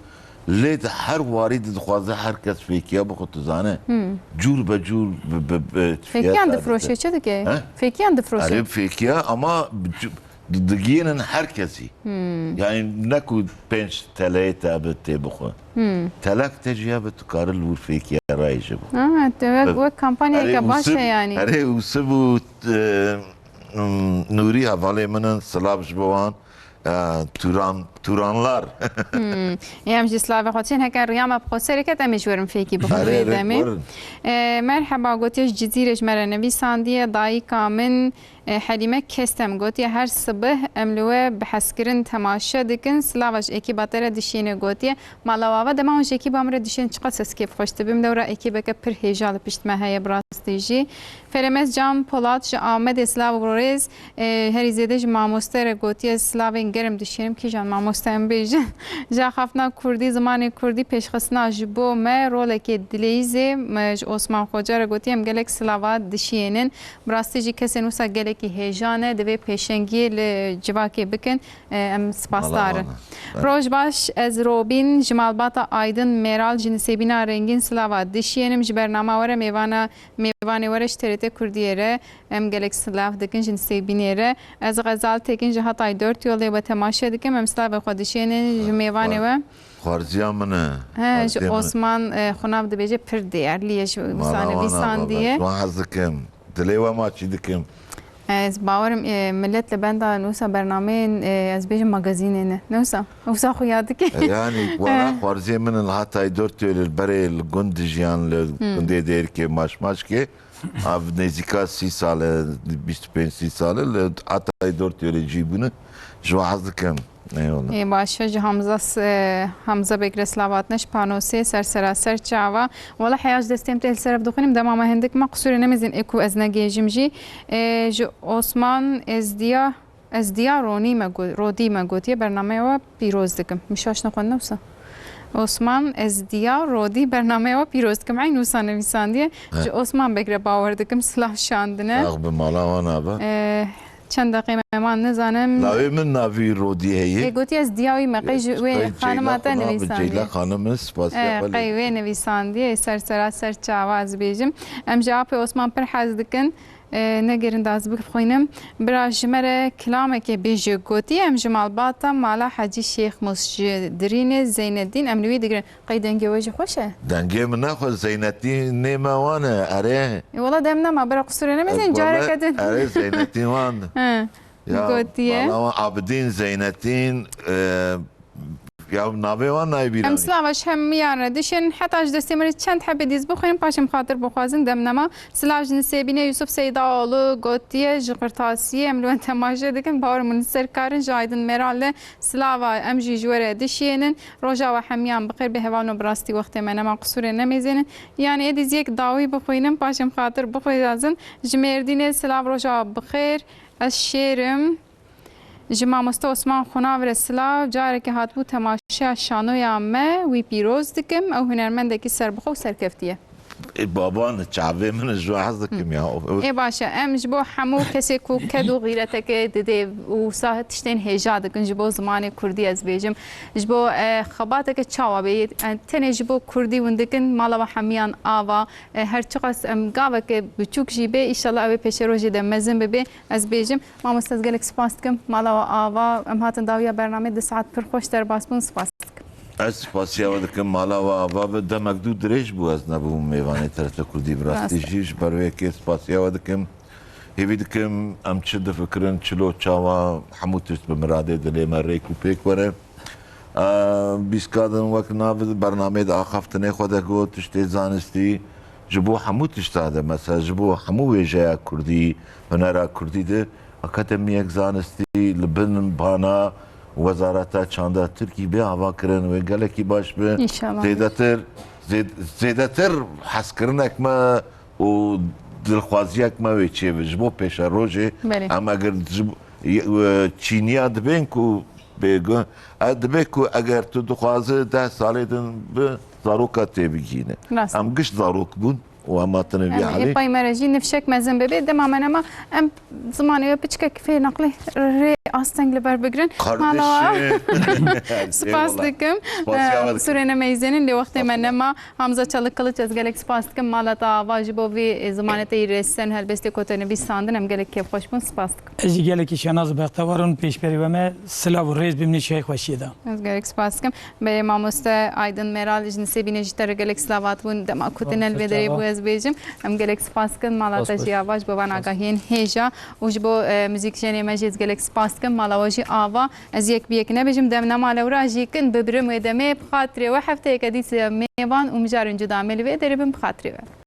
lê di her warî di dixwaze her kes fêkiya bixwe, tu zane. Hı. Cûr be cûr bi, bi, bi Fêkiyan fiyata difroşe, dide. Çi dike? He? Fêkiyan difroşe. Erê fêkiya ama bi cû-, di-, digihînin her kesî. Hmm. Yani ne ku pênc teleyê te bi tê bixwe. Hmm. Telak te jî hebe tu kari li wir fêkiya rayê ji bo. Ha, te wek, Be-, wek kampanyayeke erê baş e usib, yani. Erê usib û, e, m, Nûrî hevalê min in, silav ji bo wan. E, Turan, Turanlar. Hmm. Ê, em jî silavê xwe çin heke riya me bi xwe serê ket, em ê ji werin fêkî bixwin. Erê, vê erê, demê. Werin. E, merheba, gotiye ji Cizîrê ji me re nivîsandiye, dayika min, E, Helîme Kestem gotiye, her sibih em li we bi hezkirin temaşe dikin. Silava ji ekîba te re dişiyêne gotiye. Mala we ava dema hûn ji ekîba min re dişiyên çiqas ez kêfxweş dibim. Lewra ekîbeke pir hêja li pişt me heye bi rastî jî. Feremez Can Polat ji Amedê silav û rêz, e, herî zêde ji mamoste re gotiye, silavên germ dişiyênim. Kîjan mamoste em bêjin? Ji axaftina kurdî, zimanê kurdî pêşxistina ji bo me rolekê dileyîzê, me ji Osman Xoca re gotiye, em gelek silava dişiyênin. Bi rastî jî kesên wisa gelekî hêja ne, divê pêşengiyê li civakê bikin. E, em spasdar in. Mala wan e. Roj baş, ez Robîn, ji malbata Aydin Meral, ji Nisêbîna Rengîn silava dişiyênim, ji bernama we re mêvana, mêvanê we re ji T R T Kurdiyê re em gelek silav dikin, ji Nisêbînê re. Ez Xezal Tekin ji Hatay Dört Yolê we temaşe dikim, em silavê xwe dişiyênin ji mêvanê we. Xwarziya min e. He, ji Osman, e, Xunav dibêje pir değerli ye, ji wisa nivîsandiye. Ji wan hez dikim. Dilê we maçî dikim. Ez bawerim, e, millet li benda nûsa bernameyên, e, ez bêjim magazînê ne. Nûsa, wisa xuya dike. E, yani, wala xwarziyê min li Hatay Dört Yolê li berê li gund dijiyan, li gundê Dêrikê Maşmaşkê. Av nêzîka sî sal e, bîst û pênc sî sal e, li Hatay Dört Yolê cî bûne. Ji wan hez dikim. Eyvallah. Ê, baş e, ji Hamza s-, e, Hamza Beg re silav hatine, ji Panosê ser sera ser çava. Wala heya ji destê min tê li ser ev dixwînim, dema me hindik ma qisûrê nemêzin ê ku ez negêjim jî. E, ji Osman Ezdiya, Ezdiya Ronî me got, Rodî me gotiye, bernameya we pîroz dikim. Min şaş nexwendine wisa. Osman Ezdiya Rodî, bernameya we pîroz dikim. Eyn wisa nivîsandiye. He. Ji Osman Beg re bawer dikim, silav şandine. Sax bi mala wan ava. E, Çend deqê me man nizanim. Lawê min navî Rodî heye. Ê, gotiye ez diya wî me, qey ji wê xanima te nivîsandiye. Ceyla xanim, spasiya xwe lê. Qey wê nivîsandiye, ê ser sera ser çava ez bêjim. Em ji apê Osman pir hez dikin. E, negerin da ez bixwînim. Bira ji me re kilamekê bêje gotiye, em ji malbata mala Hecî Şêx Mûs ji Dirînê Zeynedîn, em li wî digirin. Qey dengê we jî xweş e? Dengê min ne xweş, Zeynetînê me wan e, erê. E, wela dem nema, bira qisûrê nemêzin, careke din. Erê, Zeynetîn wan. He, ya, gotiye. Mala wan Abidîn, Zeynetîn, e, ya navê wan nayê bîra min. Em silava ji hemiyan re dişên, heta ji destê min re çend hebê dîz bixwînin, paşê em xatir bixwazin, dem nema. Silav ji Nisêbînê Yusuf Seydaoğlu gotiye, ji Qirtasiyê em li we temaşe dikin, bawer min li ser karin, ji Aydin Meral de silava em jî ji we re dişiyênin. Roja we hemiyan bi xêr be, hevalno, bi rastî wextê me nema, qisûrê nemêzênin. Yanî êdî zî yek dawî bixwînim, paşê em xatir bixwazin. Ji Mêrdînê silav, roja we bi xêr. Ez şêr im. Ji mamoste Osman Xunav re silav. Carekê hatibû temaşeya şanoya me, wî pîroz dikim. Ew hunermendekî serbixwe û serkeftî ye. Ê, baban çavê min, ji we hez dikim ya. Ê, baş e. Em ji bo hemû kesê ku ked û xîreteke didê û wisa tiştên hêja dikin ji bo zimanê kurdî, ez bêjim, ji bo, e, xebateke çawa bê, e, tenê ji bo kurdî hûn dikin, mala we hemiyan ava, e, her çiqas em gaveke biçûk jî bê, îşallah ew ê pêşerojê de mezin bibe, ez bêjim. Mamoste, ez gelek spas dikim. Mala we ava, em hatin dawiya bernameyê, du saet pir xweş derbas bûn, spas dikim. Ez spasiya we dikim, mala we ava be. Demek dû dirêj bû, ez nebûm mêvanê T R T Kurdî, bi rastî jî ji ber wê yekê spasiya we dikim. Hêvî dikim, em çi difikirin, çilo çawa, hemû tişt bi miradê dilê me rêk û pêk were. Eee, bîska din wek nav bernameyê de axaftinê xwe de got, tiştê zanistî ji bo hemû tişta de, mesela ji bo hemû wêjeya kurdî, hunera kurdî de akademiyek zanistî li bin bana Wezareta Çanda Tirkî bê avakirin, wê gelekî baş bi. Înşallah. Zêdetir, zêd-, zêdetir hezkirinek me û dilxwaziyek me wê çêbe ji bo pêşerojê. Belê. Em eger ji bo, e, çîniya dibên ku bê gu-, e, dibe ku eger tu dixwaze deh salê din bi zaroka têbigihîne. Rast. Em giş zarok bûn û em hatine vî halê. Em ê pey me re jî nifşek mezin bibe. Dema me nema em zimanê we piçkek fê neqlê rê asteng li ber bigirin. Mala we. Spas dikim. Spas ya we dikim. Qisûrê nemeyzênin, lê wextê me nema. Hamza Çalık Kılıç, ez gelek spas dikim. Mala te ava ji bo vî, e, zimanê te yî rêsen helbestê ku te nivîsandin, em gelek kêfxweş bûn. Spas dikim. Ez jî gelekî şenaz û bextewar im, pêşberî we me silav û rêz bimîne şehê xweşiyê de. Ez gelek spas dikim. Bê mamoste Aydın Meral ji Nisêbînê jî te re gelek silavat bûn. Dema ku tu ne li vê derê bû, ez bêjim. Em gelek spas dikin. Mala te jî ava ji bo van agahiyên hêja û ji bo, e, muzîkjenê me jî ez gelek spas dikim. Mala we jî ava. Ez yek bi yek nebêjim, dem nema lewra jî kin bibirim wê demê, bi xatirê we hefteyeke dîse mêvan û mijarên cuda me li vê derê bin, bi xatirê we.